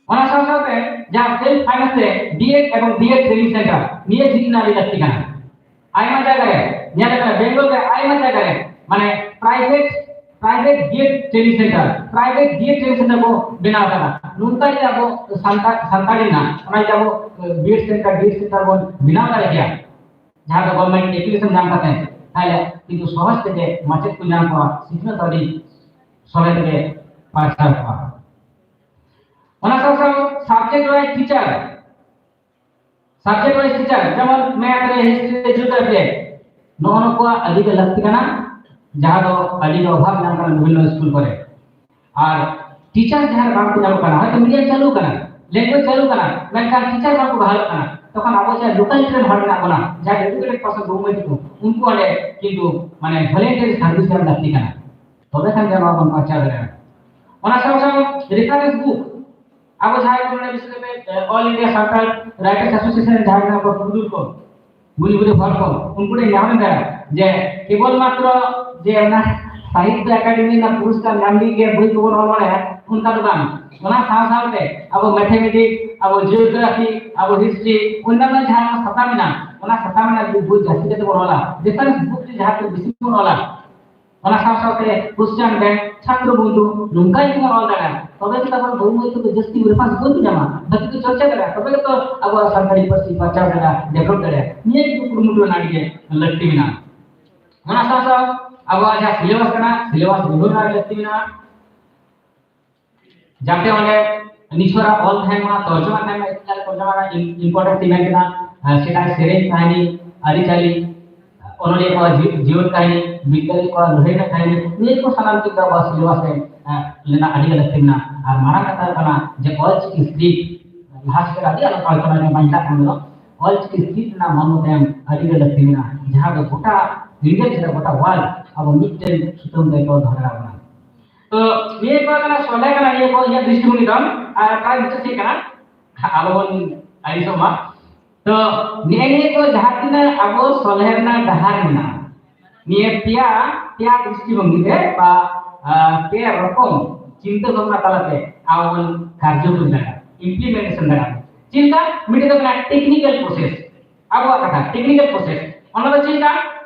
ᱚᱱᱟ ᱥᱟᱶ ᱥᱟᱶᱛᱮ ᱡᱟᱦᱟᱸ self finance ᱛᱮ B.Ed ᱮᱵᱚᱝ B.Ed training center, ᱱᱤᱭᱟᱹ ᱡᱷᱤᱡ ᱨᱮᱱᱟᱜ ᱟᱹᱰᱤ ᱞᱟᱹᱠᱛᱤ ᱠᱟᱱᱟ᱾ ᱟᱭᱢᱟ ᱡᱟᱭᱜᱟ ᱨᱮ ᱧᱮᱞ ᱟᱠᱟᱱᱟ, ᱵᱮᱝᱜᱚᱞ ᱨᱮ ᱟᱭᱢᱟ ᱡᱟᱭᱜᱟ ᱨᱮ ᱢᱟᱱᱮ private, private B.Ed training center, private B.Ed training center ᱠᱚ ᱵᱮᱱᱟᱣ ᱟᱠᱟᱫᱟ᱾ ᱱᱚᱝᱠᱟ ᱡᱩᱫᱤ ᱟᱵᱚ ᱥᱟᱱᱛᱟᱲ, ᱥᱟᱱᱛᱟᱲᱤ ᱨᱮᱱᱟᱜ ᱚᱱᱟ ᱡᱩᱫᱤ ᱟᱵᱚ, ᱮ, B.Ed center, B.Ed center ᱵᱚᱱ ᱵᱮᱱᱟᱣ ᱫᱟᱲᱮ ᱠᱮᱭᱟ, ᱡᱟᱦᱟᱸ ᱫᱚ government application ᱧᱟᱢ ᱠᱟᱛᱮ, ᱛᱟᱦᱞᱮ ᱠᱤᱱᱛᱩ ᱥᱚᱦᱚᱡ ᱛᱮᱜᱮ ᱢᱟᱪᱮᱫ ᱠᱚ ᱧᱟᱢ ᱠᱚᱣᱟ, ᱥᱤᱠᱷᱱᱟᱹᱛ ᱟᱹᱰᱤ ᱥᱚᱞᱦᱮ ᱛᱮᱜᱮ ᱯᱟᱨᱪᱟᱣ ᱠᱚᱜᱼᱟ᱾ ᱚᱱᱟ ᱥᱟᱶ ᱥᱟᱶ subject wise teacher, subject wise teacher, ᱡᱮᱢᱚᱱ math ᱨᱮ, history ᱨᱮ, geography ᱨᱮ, ᱱᱚᱜᱼᱚ ᱱᱚᱣᱟ ᱠᱚᱣᱟᱜ ᱟᱹᱰᱤ ᱜᱮ ᱞᱟᱹᱠᱛᱤ ᱠᱟᱱᱟ, ᱡᱟᱦᱟᱸ ᱫᱚ ᱟᱹᱰᱤ ᱜᱮ ᱚᱵᱷᱟᱵ ᱧᱟᱢ ᱠᱟᱱᱟ ᱵᱤᱵᱷᱤᱱᱱᱚ ᱥᱠᱩᱞ ᱠᱚᱨᱮ᱾ ᱟᱨ teacher ᱡᱟᱦᱟᱸ ᱨᱮ ᱵᱟᱝ ᱠᱚ ᱧᱟᱢᱚᱜ ᱠᱟᱱᱟ, ᱦᱚᱭᱛᱳ medium ᱪᱟᱹᱞᱩ ᱠᱟᱱᱟ, language ᱪᱟᱹᱞᱩ ᱠᱟᱱᱟ, ᱢᱮᱱᱠᱷᱟᱱ teacher ᱵᱟᱝ ᱠᱚ ᱵᱟᱦᱟᱞᱚᱜ ᱠᱟᱱᱟ, ᱛᱚᱠᱷᱚᱱ ᱟᱵᱚ ᱡᱟᱦᱟᱸ locally trained ᱦᱚᱲ ᱢᱮᱱᱟᱜ ᱵᱚᱱᱟ, ᱡᱟᱦᱟᱸᱭ educated person ᱜᱚ ᱢᱟᱹᱡᱷᱤ ᱠᱚ, ᱩᱱᱠᱩ ᱚᱸᱰᱮ ᱠᱤᱱᱛᱩ ᱢᱟᱱᱮ voluntary service ᱮᱢ ᱞᱟᱹᱠᱛᱤ ᱠᱟᱱᱟ, ᱛᱚᱵᱮ ᱠᱷᱟᱱ ᱜᱮ ᱱᱚᱣᱟ ᱵᱚᱱ ᱵᱟᱧᱪᱟᱣ ᱫᱟᱲᱮᱭᱟᱜᱼᱟ᱾ ᱚᱱᱟ ᱥᱟᱶ ᱥᱟᱶ reference book, ᱟᱵᱚ ᱡᱟᱦᱟᱸᱭ ᱠᱚ ᱱᱚᱰᱮ ᱵᱤᱥᱮᱥ ᱠᱟᱛᱮ, ᱮ, All India Santal Writers Association ᱡᱟᱦᱟᱸ ᱢᱮᱱᱟᱜ ᱠᱚ ᱯᱩᱨᱩᱫᱷᱩᱞ ᱠᱚ, ᱜᱩᱱᱤ ᱜᱩᱱᱤ ᱦᱚᱲ ᱠᱚ, ᱩᱱᱠᱩ ᱴᱷᱮᱱ ᱱᱮᱦᱚᱨ ᱢᱮᱱᱟᱜᱼᱟ ᱡᱮ ᱠᱮᱵᱚᱞ ᱢᱟᱛᱨᱚ ᱡᱮ ᱚᱱᱟ ᱥᱟᱦᱤᱛᱛᱚ ᱮᱠᱟᱰᱮᱢᱤ ᱨᱮᱱᱟᱜ ᱯᱩᱨᱚᱥᱠᱟᱨ ᱧᱟᱢ ᱞᱟᱹᱜᱤᱫ ᱜᱮ ᱵᱳᱭ ᱠᱚᱵᱚᱱ ᱚᱞ ᱵᱟᱲᱟᱭᱟ, ᱚᱱᱠᱟ ᱫᱚ ᱵᱟᱝ᱾ ᱚᱱᱟ ᱥᱟᱶ ᱥᱟᱶᱛᱮ ᱟᱵᱚ mathematics, ᱟᱵᱚ geography, ᱟᱵᱚ history, ᱚᱱᱱᱟᱱᱚ ᱡᱟᱦᱟᱸ ᱥᱟᱛᱟᱢ ᱢᱮᱱᱟᱜᱼᱟ, ᱚᱱᱟ ᱥᱟᱛᱟᱢ ᱨᱮᱱᱟᱜ ᱵᱳᱭ ᱡᱟᱹᱥᱛᱤ ᱠᱟᱛᱮ ᱵᱚᱱ ᱚᱞᱟ, reference book ᱡᱟᱦᱟᱸ ᱛᱮ ᱵᱮᱥᱤ ᱵᱚᱱ ᱚᱞᱟ, ᱚᱱᱟ ᱥᱟᱶ ᱥᱟᱶᱛᱮ question bank, ᱪᱷᱟᱛᱨᱚ ᱵᱚᱱᱫᱷᱩ, ᱱᱚᱝᱠᱟ ᱡᱩᱫᱤ ᱵᱚᱱ ᱚᱞ ᱫᱟᱲᱮᱭᱟᱜᱼᱟ, ᱛᱚᱵᱮ ᱜᱮ ᱛᱟᱵᱚᱱ ᱵᱟᱹᱵᱩ ᱢᱟᱹᱭ ᱛᱟᱠᱚ ᱡᱟᱹᱥᱛᱤ reference ᱵᱚᱱ ᱧᱟᱢᱟ, ᱵᱷᱟᱹᱜᱤ ᱠᱚ ᱪᱚᱨᱪᱟ ᱫᱟᱲᱮᱭᱟᱜᱼᱟ, ᱛᱚᱵᱮ ᱜᱮᱛᱚ ᱟᱵᱚᱣᱟᱜ ᱥᱟᱱᱛᱟᱲᱤ ᱯᱟᱹᱨᱥᱤ ᱯᱟᱨᱪᱟᱣ ᱫᱟᱲᱮᱭᱟᱜᱼᱟ, develop ᱫᱟᱲᱮᱭᱟᱜᱼᱟ᱾ ᱱᱤᱭᱟᱹ ᱜᱮ ᱠᱩᱨᱩᱢᱩᱴᱩ ᱨᱮᱱᱟᱜ ᱟᱹᱰᱤ ᱜᱮ ᱞᱟᱹᱠᱛᱤ ᱢᱮᱱᱟᱜᱼᱟ᱾ ᱚᱱᱟ ᱥᱟᱶ ᱥᱟᱶ ᱟᱵᱚᱣᱟᱜ ᱡᱟᱦᱟᱸ syllabus ᱠᱟᱱᱟ, syllabus ᱵᱚᱫᱚᱞ ᱨᱮᱱᱟᱜ ᱞᱟᱹᱠᱛᱤ ᱢᱮᱱᱟᱜᱼᱟ, ᱡᱟᱛᱮ ᱚᱸᱰᱮ ᱱᱤᱪᱷᱚᱨᱟ ᱚᱞ ᱛᱟᱦᱮᱱ ᱢᱟ, ᱛᱚᱨᱡᱚᱢᱟ ᱛᱟᱦᱮᱱ ᱢᱟ, ᱮᱠᱟᱞ ᱛᱚᱨᱡᱚᱢᱟ ᱨᱮᱱᱟᱜ im-, importance ᱤᱧ ᱢᱮᱱ ᱠᱮᱫᱟ᱾ ᱟᱨ ᱥᱮᱫᱟᱭ ᱥᱮᱨᱮᱧ ᱠᱟᱹᱦᱱᱤ, ᱟᱹᱨᱤᱪᱟᱹᱞᱤ, ᱚᱱᱚᱞᱤᱭᱟᱹ ᱠᱚᱣᱟᱜ ᱡᱤ-, ᱡᱤᱭᱚᱱ ᱠᱟᱹᱦᱱᱤ, ᱵᱤᱫᱽᱫᱟᱹᱞᱤᱭᱟᱹ ᱠᱚᱣᱟᱜ ᱞᱟᱹᱲᱦᱟᱹᱭ ᱨᱮᱱᱟᱜ ᱠᱟᱹᱦᱱᱤ, ᱱᱤᱭᱟᱹ ᱠᱚ ᱥᱟᱱᱟᱢ ᱪᱮᱫ ᱟᱵᱚᱣᱟᱜ syllabus ᱨᱮ, ᱮ, ᱨᱮᱱᱟᱜ ᱟᱹᱰᱤ ᱜᱮ ᱞᱟᱹᱠᱛᱤ ᱢᱮᱱᱟᱜᱼᱟ᱾ ᱟᱨ ᱢᱟᱨᱟᱝ ᱠᱟᱛᱷᱟ ᱦᱩᱭᱩᱜ ᱠᱟᱱᱟ ᱡᱮ ᱚᱞᱪᱤᱠᱤ script ᱞᱟᱦᱟ ᱥᱮᱫ ᱟᱹᱰᱤ ᱟᱞᱚ ᱟᱞᱳᱪᱚᱱᱟ ᱨᱮ ᱵᱟᱧᱪᱟᱜ ᱠᱟᱱ ᱫᱚ, ᱚᱞᱪᱤᱠᱤ script ᱨᱮᱱᱟᱜ ᱢᱟᱱᱚᱛ ᱮᱢ ᱟᱹᱰᱤ ᱜᱮ ᱞᱟᱹᱠᱛᱤ ᱢᱮᱱᱟᱜᱼᱟ, ᱡᱟᱦᱟᱸ ᱫᱚ ᱜᱚᱴᱟ ᱡᱮᱜᱮᱛ ᱨᱮ, ᱜᱚᱴᱟ world ᱟᱵᱚ ᱢᱤᱫᱴᱮᱱ ᱥᱩᱛᱟᱹᱢ ᱛᱮ ᱠᱚ ᱫᱚᱦᱚ ᱫᱟᱲᱮᱭᱟᱜ ᱠᱟᱱᱟ᱾ ᱛᱚ ᱱᱤᱭᱟᱹ ᱠᱚ ᱠᱟᱱᱟ ᱥᱚᱞᱦᱮ ᱠᱟᱱᱟ, ᱱᱤᱭᱟᱹ ᱠᱚ ᱤᱧᱟᱹᱜ ᱫᱨᱤᱥᱴᱤᱵᱷᱚᱝᱜᱤ ᱫᱚ᱾ ᱟᱨ ᱯᱨᱟᱭ ᱢᱩᱪᱟᱹᱫ ᱥᱮᱫ ᱠᱟᱱᱟ, ᱟᱞᱚ ᱵᱚᱱ ᱟᱹᱲᱤᱥᱚᱜ ᱢᱟ᱾ ᱛᱚ ᱱᱤᱭᱟᱹ ᱱᱤᱭᱟᱹ ᱠᱚ ᱡᱟᱦᱟᱸ ᱛᱤᱱᱟᱹᱜ ᱟᱵᱚ ᱥᱚᱞᱦᱮ ᱨᱮᱱᱟᱜ ᱰᱟᱦᱟᱨ ᱢᱮᱱᱟᱜᱼᱟ, ᱱᱤᱭᱟᱹ ᱯᱮᱭᱟ, ᱯᱮᱭᱟ ᱫᱨᱤᱥᱴᱤᱵᱷᱚᱝᱜᱤ ᱛᱮ ᱵᱟ, ᱟ, ᱯᱮ ᱨᱚᱠᱚᱢ ᱪᱤᱱᱛᱟᱹ ᱵᱷᱟᱵᱽᱱᱟ ᱛᱟᱞᱟᱛᱮ ᱟᱵᱚ ᱵᱚᱱ ᱠᱟᱨᱡᱚᱠᱚᱨᱤ ᱫᱟᱲᱮᱭᱟᱜᱼᱟ, implementation ᱫᱟᱲᱮᱭᱟᱜᱼᱟ᱾ ᱪᱮᱫ ᱞᱮᱠᱟ? ᱢᱤᱫᱴᱮᱱ ᱫᱚ ᱠᱟᱱᱟ technical process, ᱟᱵᱚᱣᱟᱜ ᱠᱟᱛᱷᱟ technical process᱾ ᱚᱱᱟ ᱫᱚ ᱪᱮᱫ ᱞᱮᱠᱟ?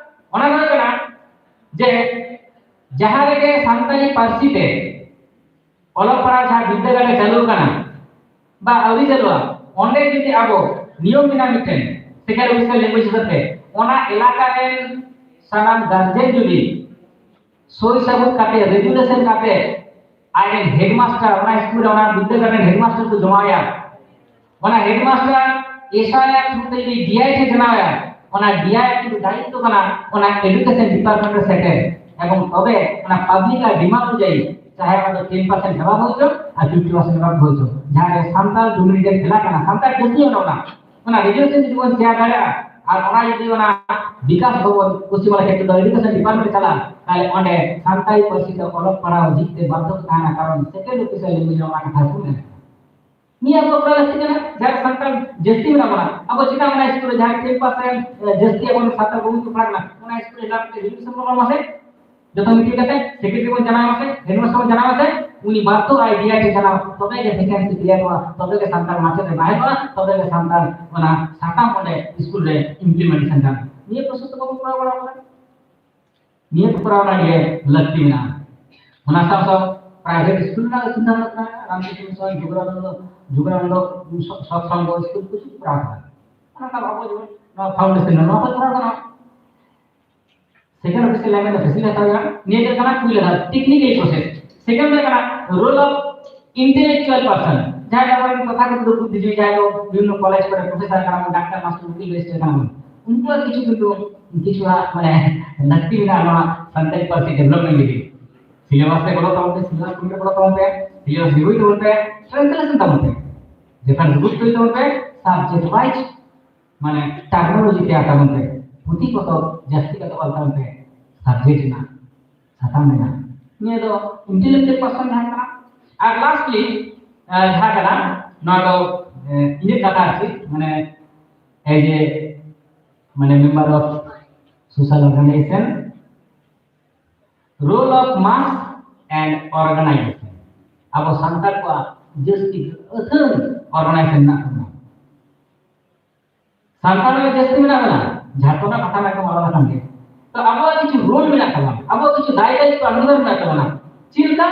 ᱚᱱᱟ ᱫᱚ ᱦᱩᱭᱩᱜ ᱠᱟᱱᱟ ᱡᱮ ᱡᱟᱦᱟᱸ ᱨᱮᱜᱮ ᱥᱟᱱᱛᱟᱲᱤ ᱯᱟᱹᱨᱥᱤ ᱛᱮ ᱚᱞᱚᱜ ᱯᱟᱲᱦᱟᱜ ᱡᱟᱦᱟᱸ ᱵᱤᱫᱽᱫᱟᱹᱜᱟᱲ ᱨᱮ ᱪᱟᱹᱞᱩ ᱠᱟᱱᱟ ᱵᱟ ᱟᱹᱣᱨᱤ ᱪᱟᱹᱞᱩᱜᱼᱟ, ᱚᱸᱰᱮ ᱡᱩᱫᱤ ᱟᱵᱚ ᱱᱤᱭᱚᱢ ᱢᱮᱱᱟᱜ ᱢᱤᱫᱴᱮᱱ second official language ᱦᱤᱥᱟᱹᱵ ᱛᱮ, ᱚᱱᱟ ᱮᱞᱟᱠᱟ ᱨᱮᱱ ᱥᱟᱱᱟᱢ guardian ᱡᱩᱫᱤ ᱥᱳᱭ ᱥᱟᱹᱵᱩᱛ ᱠᱟᱛᱮ, resolution ᱠᱟᱛᱮ, ᱟᱡ ᱨᱮᱱ headmaster, ᱚᱱᱟ ᱥᱠᱩᱞ ᱨᱮ ᱚᱱᱟ ᱵᱤᱫᱽᱫᱟᱹᱜᱟᱲ ᱨᱮᱱ headmaster ᱠᱚ ᱡᱚᱢᱟᱣᱟᱭᱟ, ᱚᱱᱟ headmaster S I R through ᱛᱮ ᱡᱩᱫᱤ D I ᱴᱷᱮᱱ ᱡᱟᱱᱟᱣ ᱮᱱᱟ, ᱚᱱᱟ D I ᱟᱜ ᱠᱤᱱᱛᱩ ᱫᱟᱭᱤᱛᱛᱚ ᱠᱟᱱᱟ ᱚᱱᱟ education department ᱨᱮ ᱥᱮᱴᱮᱨ, ᱮᱵᱚᱝ ᱛᱚᱵᱮ ᱚᱱᱟ public ᱟᱜ demand ᱚᱱᱩᱡᱟᱭᱤ ᱪᱟᱦᱮ ᱚᱱᱟ ᱫᱚ ten percent ᱦᱮᱣᱟ ᱦᱩᱭ ᱦᱚᱪᱚ ᱟᱨ fifty percent ᱵᱟᱝ ᱦᱩᱭ ᱦᱚᱪᱚ, ᱡᱟᱦᱟᱸ ᱨᱮ ᱥᱟᱱᱛᱟᱲ dominated ᱮᱞᱟᱠᱟ ᱠᱟᱱᱟ, ᱥᱟᱱᱛᱟᱲ ᱡᱟᱹᱛᱤ ᱦᱚᱲ ᱠᱟᱱᱟ, ᱚᱱᱟ resolution ᱡᱩᱫᱤ ᱵᱚᱱ ᱛᱮᱭᱟᱨ ᱫᱟᱲᱮᱭᱟᱜᱼᱟ ᱟᱨ ᱚᱱᱟ ᱡᱩᱫᱤ ᱚᱱᱟ ᱵᱤᱠᱟᱥ ᱵᱷᱚᱵᱚᱱ ᱯᱚᱥᱪᱤᱢ ᱵᱟᱝᱞᱟ ᱠᱷᱮᱛᱨᱮ ᱫᱚ ᱮᱰᱩᱠᱮᱥᱚᱱ ᱰᱤᱯᱟᱨᱴᱢᱮᱱᱴ ᱪᱟᱞᱟᱜᱼᱟ, ᱛᱟᱦᱞᱮ ᱚᱸᱰᱮ ᱥᱟᱱᱛᱟᱲᱤ ᱯᱟᱹᱨᱥᱤ ᱛᱮ ᱚᱞᱚᱜ ᱯᱟᱲᱦᱟᱣ ᱡᱤᱠ ᱛᱮ ᱵᱟᱫᱽᱫᱷᱚ ᱛᱟᱦᱮᱱᱟ, ᱠᱟᱨᱚᱱ ᱥᱮᱠᱮᱱᱰ ᱚᱯᱷᱤᱥᱤᱭᱟᱞ ᱞᱮᱝᱜᱩᱭᱮᱡᱽ ᱚᱱᱟ ᱠᱟᱛᱷᱟ ᱠᱚ ᱢᱮᱱᱟ᱾ ᱱᱤᱭᱟᱹ ᱠᱚ ᱠᱚᱨᱟᱣ ᱞᱟᱹᱠᱛᱤ ᱠᱟᱱᱟ᱾ ᱡᱟᱦᱟᱸ ᱥᱟᱱᱛᱟᱲ ᱡᱟᱹᱥᱛᱤ ᱢᱮᱱᱟᱜ ᱵᱚᱱᱟ, ᱟᱵᱚ ᱪᱮᱫᱟᱜ ᱚᱱᱟ ᱥᱠᱩᱞ ᱨᱮ ᱡᱟᱦᱟᱸ ᱴᱮᱱ ᱯᱟᱨᱥᱮᱱᱴ ᱡᱟᱹᱥᱛᱤ ᱟᱵᱚ ᱥᱟᱱᱛᱟᱲ ᱵᱟᱵᱚᱱ ᱯᱟᱲᱦᱟᱜ ᱠᱟᱱᱟ, ᱚᱱᱟ ᱥᱠᱩᱞ ᱨᱮ ᱡᱟᱦᱟᱸ ᱢᱤᱫᱴᱮᱱ ᱨᱤᱡᱩᱞᱩᱥᱚᱱ ᱵᱚᱱ ᱚᱞ ᱢᱟᱥᱮ, ᱡᱚᱛᱚ ᱢᱤᱫ ᱠᱟᱛᱮ ᱥᱮᱠᱨᱮᱴᱟᱨᱤ ᱵᱚᱱ ᱡᱟᱱᱟᱣ ᱢᱟᱥᱮ, ᱦᱮᱰᱢᱟᱥᱴᱟᱨ ᱵᱚᱱ ᱡᱟᱱᱟᱣ ᱢᱟᱥᱮ, ᱩᱱᱤ ᱵᱟᱫᱽᱫᱷᱚ ᱟᱭ ᱰᱤ ᱟᱭ ᱛᱮ ᱡᱟᱱᱟᱣ, ᱛᱚᱵᱮ ᱜᱮ ᱵᱷᱮᱠᱮᱱᱥᱤ ᱠᱞᱤᱭᱟᱨ ᱠᱚᱜᱼᱟ, ᱛᱚᱵᱮ ᱜᱮ ᱥᱟᱱᱛᱟᱲ ᱢᱟᱪᱮᱫ ᱮ ᱵᱟᱦᱟᱞᱚᱜᱼᱟ, ᱛᱚᱵᱮ ᱜᱮ ᱥᱟᱱᱛᱟᱲ ᱚᱱᱟ ᱥᱟᱛᱟᱢ ᱚᱸᱰᱮ ᱥᱠᱩᱞ ᱨᱮ ᱤᱢᱯᱞᱤᱢᱮᱱᱴᱮᱥᱚᱱ ᱜᱟᱱᱚᱜᱼᱟ᱾ ᱱᱤᱭᱟᱹ ᱯᱨᱚᱥᱮᱥ ᱫᱚ ᱵᱟᱵᱚᱱ ᱠᱚᱨᱟᱣ ᱵᱟᱲᱟ ᱟᱠᱟᱫᱟ᱾ ᱱᱤᱭᱟᱹ ᱠᱚ ᱠᱚᱨᱟᱣ ᱨᱮᱱᱟᱜ ᱜᱮ ᱞᱟᱹᱠᱛᱤ ᱢᱮᱱᱟᱜᱼᱟ᱾ ᱚᱱᱟ ᱥᱟᱶ ᱥᱟᱶ ᱯᱨᱟᱭᱵᱷᱮᱴ ᱥᱠᱩᱞ ᱨᱮᱱᱟᱜ ᱪᱤᱱᱛᱟᱹ ᱵᱷᱟᱵᱽᱱᱟ, ᱨᱟᱢᱠᱨᱤᱥᱱᱚ ᱢᱤᱥᱚᱱ, ᱡᱳᱜᱟᱱᱟᱱᱫᱚ, ᱡᱳᱜᱟᱱᱟᱱᱫᱚ ᱥᱚ-, ᱥᱚᱛᱥᱚᱝᱜᱚ ᱥᱠᱩᱞ ᱠᱚ ᱪᱮᱫ ᱠᱚᱨᱟᱣ ᱠᱟᱱᱟ᱾ ᱚᱱᱟ ᱠᱚ ᱟᱵᱚ ᱡᱮᱢᱚᱱ ᱱᱚᱣᱟ ᱯᱷᱟᱣᱩᱱᱰᱮᱥᱚᱱ ᱨᱮ ᱱᱚᱣᱟ ᱠᱚ ᱠᱚᱨᱟᱣ ᱠᱟᱱᱟ᱾ ᱥᱮᱠᱮᱱᱰ ᱚᱯᱷᱤᱥᱤᱭᱟᱞ ᱞᱮᱝᱜᱩᱭᱮᱡᱽ ᱫᱚ ᱯᱷᱮᱥᱤᱞᱤᱴᱤ ᱦᱟᱛᱟᱣ ᱦᱩᱭᱩᱜᱼᱟ᱾ ᱱᱤᱭᱟᱹ ᱫᱚ ᱠᱟᱱᱟ ᱯᱩᱭᱞᱩ ᱫᱷᱟᱯ, ᱴᱮᱠᱱᱤᱠᱟᱞ ᱯᱨᱚᱥᱮᱥ᱾ ᱥᱮᱠᱮᱱᱰ ᱫᱚ ᱠᱟᱱᱟ ᱨᱳᱞ ᱚᱯᱷ ᱤᱱᱴᱮᱞᱮᱠᱪᱩᱭᱟᱞ ᱯᱟᱨᱥᱚᱱ, ᱡᱟᱦᱟᱸᱭ ᱫᱚ ᱟᱵᱚᱨᱮᱱ ᱛᱚᱛᱷᱟᱠᱚᱛᱷᱤᱛ ᱵᱩᱫᱽᱫᱷᱤᱡᱤᱵᱤ, ᱡᱟᱦᱟᱸᱭ ᱫᱚ ᱵᱤᱵᱷᱤᱱᱱᱚ ᱠᱚᱞᱮᱡᱽ ᱠᱚᱨᱮ ᱯᱨᱚᱯᱷᱮᱥᱚᱨ ᱠᱟᱱᱟ ᱵᱚᱱ, ᱰᱟᱠᱛᱟᱨ, ᱢᱟᱥᱴᱟᱨ, ᱩᱠᱤᱞ, ᱢᱮᱡᱤᱥᱴᱨᱮᱴ ᱠᱟᱱᱟ ᱵᱚᱱ, ᱩᱱᱠᱩᱣᱟᱜ ᱠᱤᱪᱷᱩ ᱠᱤᱱᱛᱩ ᱠᱤᱪᱷᱩ ᱦᱟᱸᱜ ᱢᱟᱱᱮ ᱞᱟᱹᱠᱛᱤ ᱢᱮᱱᱟᱜᱼᱟ ᱱᱚᱣᱟ ᱥᱟᱱᱛᱟᱲᱤ ᱯᱟᱹᱨᱥᱤ ᱰᱮᱵᱷᱞᱚᱯᱢᱮᱱᱴ ᱞᱟᱹᱜᱤᱫ᱾ ᱥᱤᱞᱮᱵᱟᱥ ᱨᱮ ᱵᱚᱞᱚ ᱛᱟᱵᱚᱱ ᱯᱮ, ᱥᱤᱞᱮᱵᱟᱥ ᱠᱚ ᱵᱚᱞᱚ ᱛᱟᱵᱚᱱ ᱯᱮ, ᱥᱤᱞᱮᱵᱟᱥ ᱨᱤᱵᱷᱤᱭᱩ ᱛᱟᱵᱚᱱ ᱯᱮ, ᱴᱨᱟᱱᱥᱞᱮᱥᱚᱱ ᱛᱟᱵᱚᱱ ᱯᱮ, ᱡᱚᱠᱷᱚᱱ ᱨᱤᱵᱷᱤᱭᱩ ᱛᱟᱵᱚᱱ ᱯᱮ, ᱥᱟᱵᱡᱮᱠᱴ ᱣᱟᱭᱤᱡ ᱢᱟᱱᱮ ᱴᱟᱨᱢᱤᱱᱳᱞᱚᱡᱤ ᱛᱮᱭᱟᱨ ᱛᱟᱵᱚᱱ ᱯᱮ, ᱯᱩᱛᱷᱤ ᱯᱚᱛᱚᱵ ᱡᱟᱹᱥᱛᱤ ᱠᱟᱛᱮ ᱚᱞ ᱛᱟᱵᱚᱱ ᱯᱮ, ᱥᱟᱵᱡᱮᱠᱴ ᱨᱮᱱᱟᱜ, ᱥᱟᱛᱟᱢ ᱨᱮᱱᱟᱜ᱾ ᱱᱤᱭᱟᱹ ᱫᱚ ᱤᱱᱴᱮᱞᱮᱠᱪᱩᱭᱟᱞ ᱯᱟᱨᱥᱚᱱ ᱡᱟᱦᱟᱸ ᱠᱟᱱᱟ᱾ ᱟᱨ ᱞᱟᱥᱴᱞᱤ ᱡᱟᱦᱟᱸ ᱠᱟᱱᱟ, ᱱᱚᱣᱟ ᱫᱚ ᱮ, ᱤᱧᱟᱹᱜ ᱠᱟᱛᱷᱟ ᱟᱨ ᱪᱮᱫ, ᱢᱟᱱᱮ ᱮᱡ ᱮ ᱢᱟᱱᱮ member of social organisation, role of mass and organisation. ᱟᱵᱚ ᱥᱟᱱᱛᱟᱲ ᱠᱚᱣᱟᱜ ᱡᱟᱹᱥᱛᱤ ᱟᱹᱛᱷᱟᱹᱱ ᱚᱨᱜᱟᱱᱟᱭᱡᱮᱥᱚᱱ ᱢᱮᱱᱟᱜ ᱛᱟᱵᱚᱱᱟ᱾ ᱥᱟᱱᱛᱟᱲ ᱨᱮ ᱡᱟᱹᱥᱛᱤ ᱢᱮᱱᱟᱜ ᱵᱚᱱᱟ, ᱡᱷᱟᱲᱠᱷᱚᱸᱰ ᱨᱮᱱᱟᱜ ᱠᱟᱛᱷᱟ ᱢᱮᱱᱟᱜ ᱠᱚ ᱟᱞᱟᱫᱟ ᱠᱟᱱ ᱜᱮᱭᱟ᱾ ᱛᱚ ᱟᱵᱚᱣᱟᱜ ᱠᱤᱪᱷᱩ ᱨᱳᱞ ᱢᱮᱱᱟᱜ ᱛᱟᱵᱚᱱᱟ, ᱟᱵᱚᱣᱟᱜ ᱠᱤᱪᱷᱩ ᱫᱟᱭ ᱫᱟᱭᱤᱛᱛᱚ ᱟᱸᱜᱤᱵᱷᱟᱨ ᱢᱮᱱᱟᱜ ᱛᱟᱵᱚᱱᱟ᱾ ᱪᱮᱫ ᱞᱮᱠᱟ?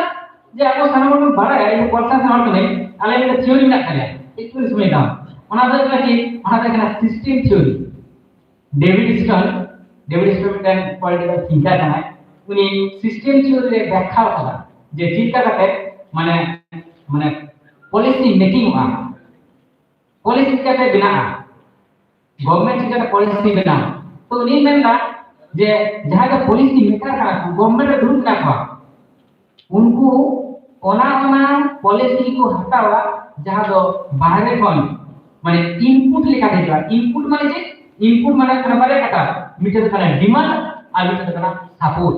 ᱡᱮ ᱟᱵᱚ ᱥᱟᱱᱟᱢ ᱦᱚᱲ ᱵᱚᱱ ᱵᱟᱲᱟᱭᱟ, ᱤᱧ ᱫᱚ ᱯᱚᱞᱤᱴᱤᱠᱟᱞ ᱦᱚᱲ ᱠᱟᱹᱱᱟᱹᱧ, ᱟᱞᱮ ᱢᱤᱫᱴᱮᱱ ᱛᱷᱤᱭᱳᱨᱤ ᱢᱮᱱᱟᱜ ᱛᱟᱞᱮᱭᱟ, ᱮᱠᱪᱩᱭᱮᱞᱤ ᱥᱚᱢᱚᱭ ᱫᱟᱢ᱾ ᱚᱱᱟ ᱫᱚ ᱦᱩᱭᱩᱜ ᱠᱟᱱᱟ ᱪᱮᱫ? ᱚᱱᱟ ᱫᱚ ᱦᱩᱭᱩᱜ ᱠᱟᱱᱟ system theory. Debit Stone, debit Stone ᱢᱤᱫᱴᱮᱱ ᱯᱚᱞᱤᱴᱤᱠᱟᱞ ᱛᱷᱤᱝᱠᱟᱨ ᱠᱟᱱᱟᱭ᱾ ᱩᱱᱤ ᱥᱤᱥᱴᱮᱢ ᱛᱷᱤᱭᱳᱨᱤ ᱨᱮ ᱵᱮᱠᱠᱷᱟ ᱟᱠᱟᱫᱟ ᱡᱮ ᱪᱮᱫ ᱞᱮᱠᱟ ᱠᱟᱛᱮ ᱢᱟᱱᱮ, ᱢᱟᱱᱮ ᱯᱚᱞᱤᱥᱤ ᱢᱮᱠᱤᱝ ᱚᱜᱼᱟ, ᱯᱚᱞᱤᱥᱤ ᱪᱤᱠᱟᱹᱛᱮ ᱵᱮᱱᱟᱜᱼᱟ, ᱜᱚᱵᱷᱚᱨᱱᱢᱮᱱᱴ ᱪᱤᱠᱟᱹᱛᱮ ᱯᱚᱞᱤᱥᱤ ᱵᱮᱱᱟᱣ᱾ ᱛᱚ ᱩᱱᱤ ᱢᱮᱱᱫᱟ ᱡᱮ ᱡᱟᱦᱟᱸᱭ ᱫᱚ ᱯᱚᱞᱤᱥᱤ ᱢᱮᱠᱟᱨ ᱠᱟᱱᱟ ᱠᱚ, ᱜᱚᱵᱷᱚᱨᱱᱢᱮᱱᱴ ᱨᱮ ᱫᱩᱲᱩᱵ ᱢᱮᱱᱟᱜ ᱠᱚᱣᱟ, ᱩᱱᱠᱩ ᱚᱱᱟ, ᱚᱱᱟ ᱯᱚᱞᱤᱥᱤ ᱠᱚ ᱦᱟᱛᱟᱣᱟ ᱡᱟᱦᱟᱸ ᱫᱚ ᱵᱟᱦᱨᱮ ᱠᱷᱚᱱ ᱢᱟᱱᱮ ᱤᱱᱯᱩᱴ ᱞᱮᱠᱟᱛᱮ ᱦᱤᱡᱩᱜᱼᱟ᱾ ᱤᱱᱯᱩᱴ ᱢᱟᱱᱮ ᱪᱮᱫ? ᱤᱱᱯᱩᱴ ᱢᱟᱱᱮ ᱦᱩᱭᱩᱜ ᱠᱟᱱᱟ ᱵᱟᱨᱭᱟ ᱠᱟᱛᱷᱟ, ᱢᱤᱫᱴᱮᱱ ᱫᱚ ᱠᱟᱱᱟ ᱰᱤᱢᱟᱱᱰ ᱟᱨ ᱢᱤᱫᱴᱮᱱ ᱫᱚ ᱠᱟᱱᱟ ᱥᱟᱯᱳᱨᱴ᱾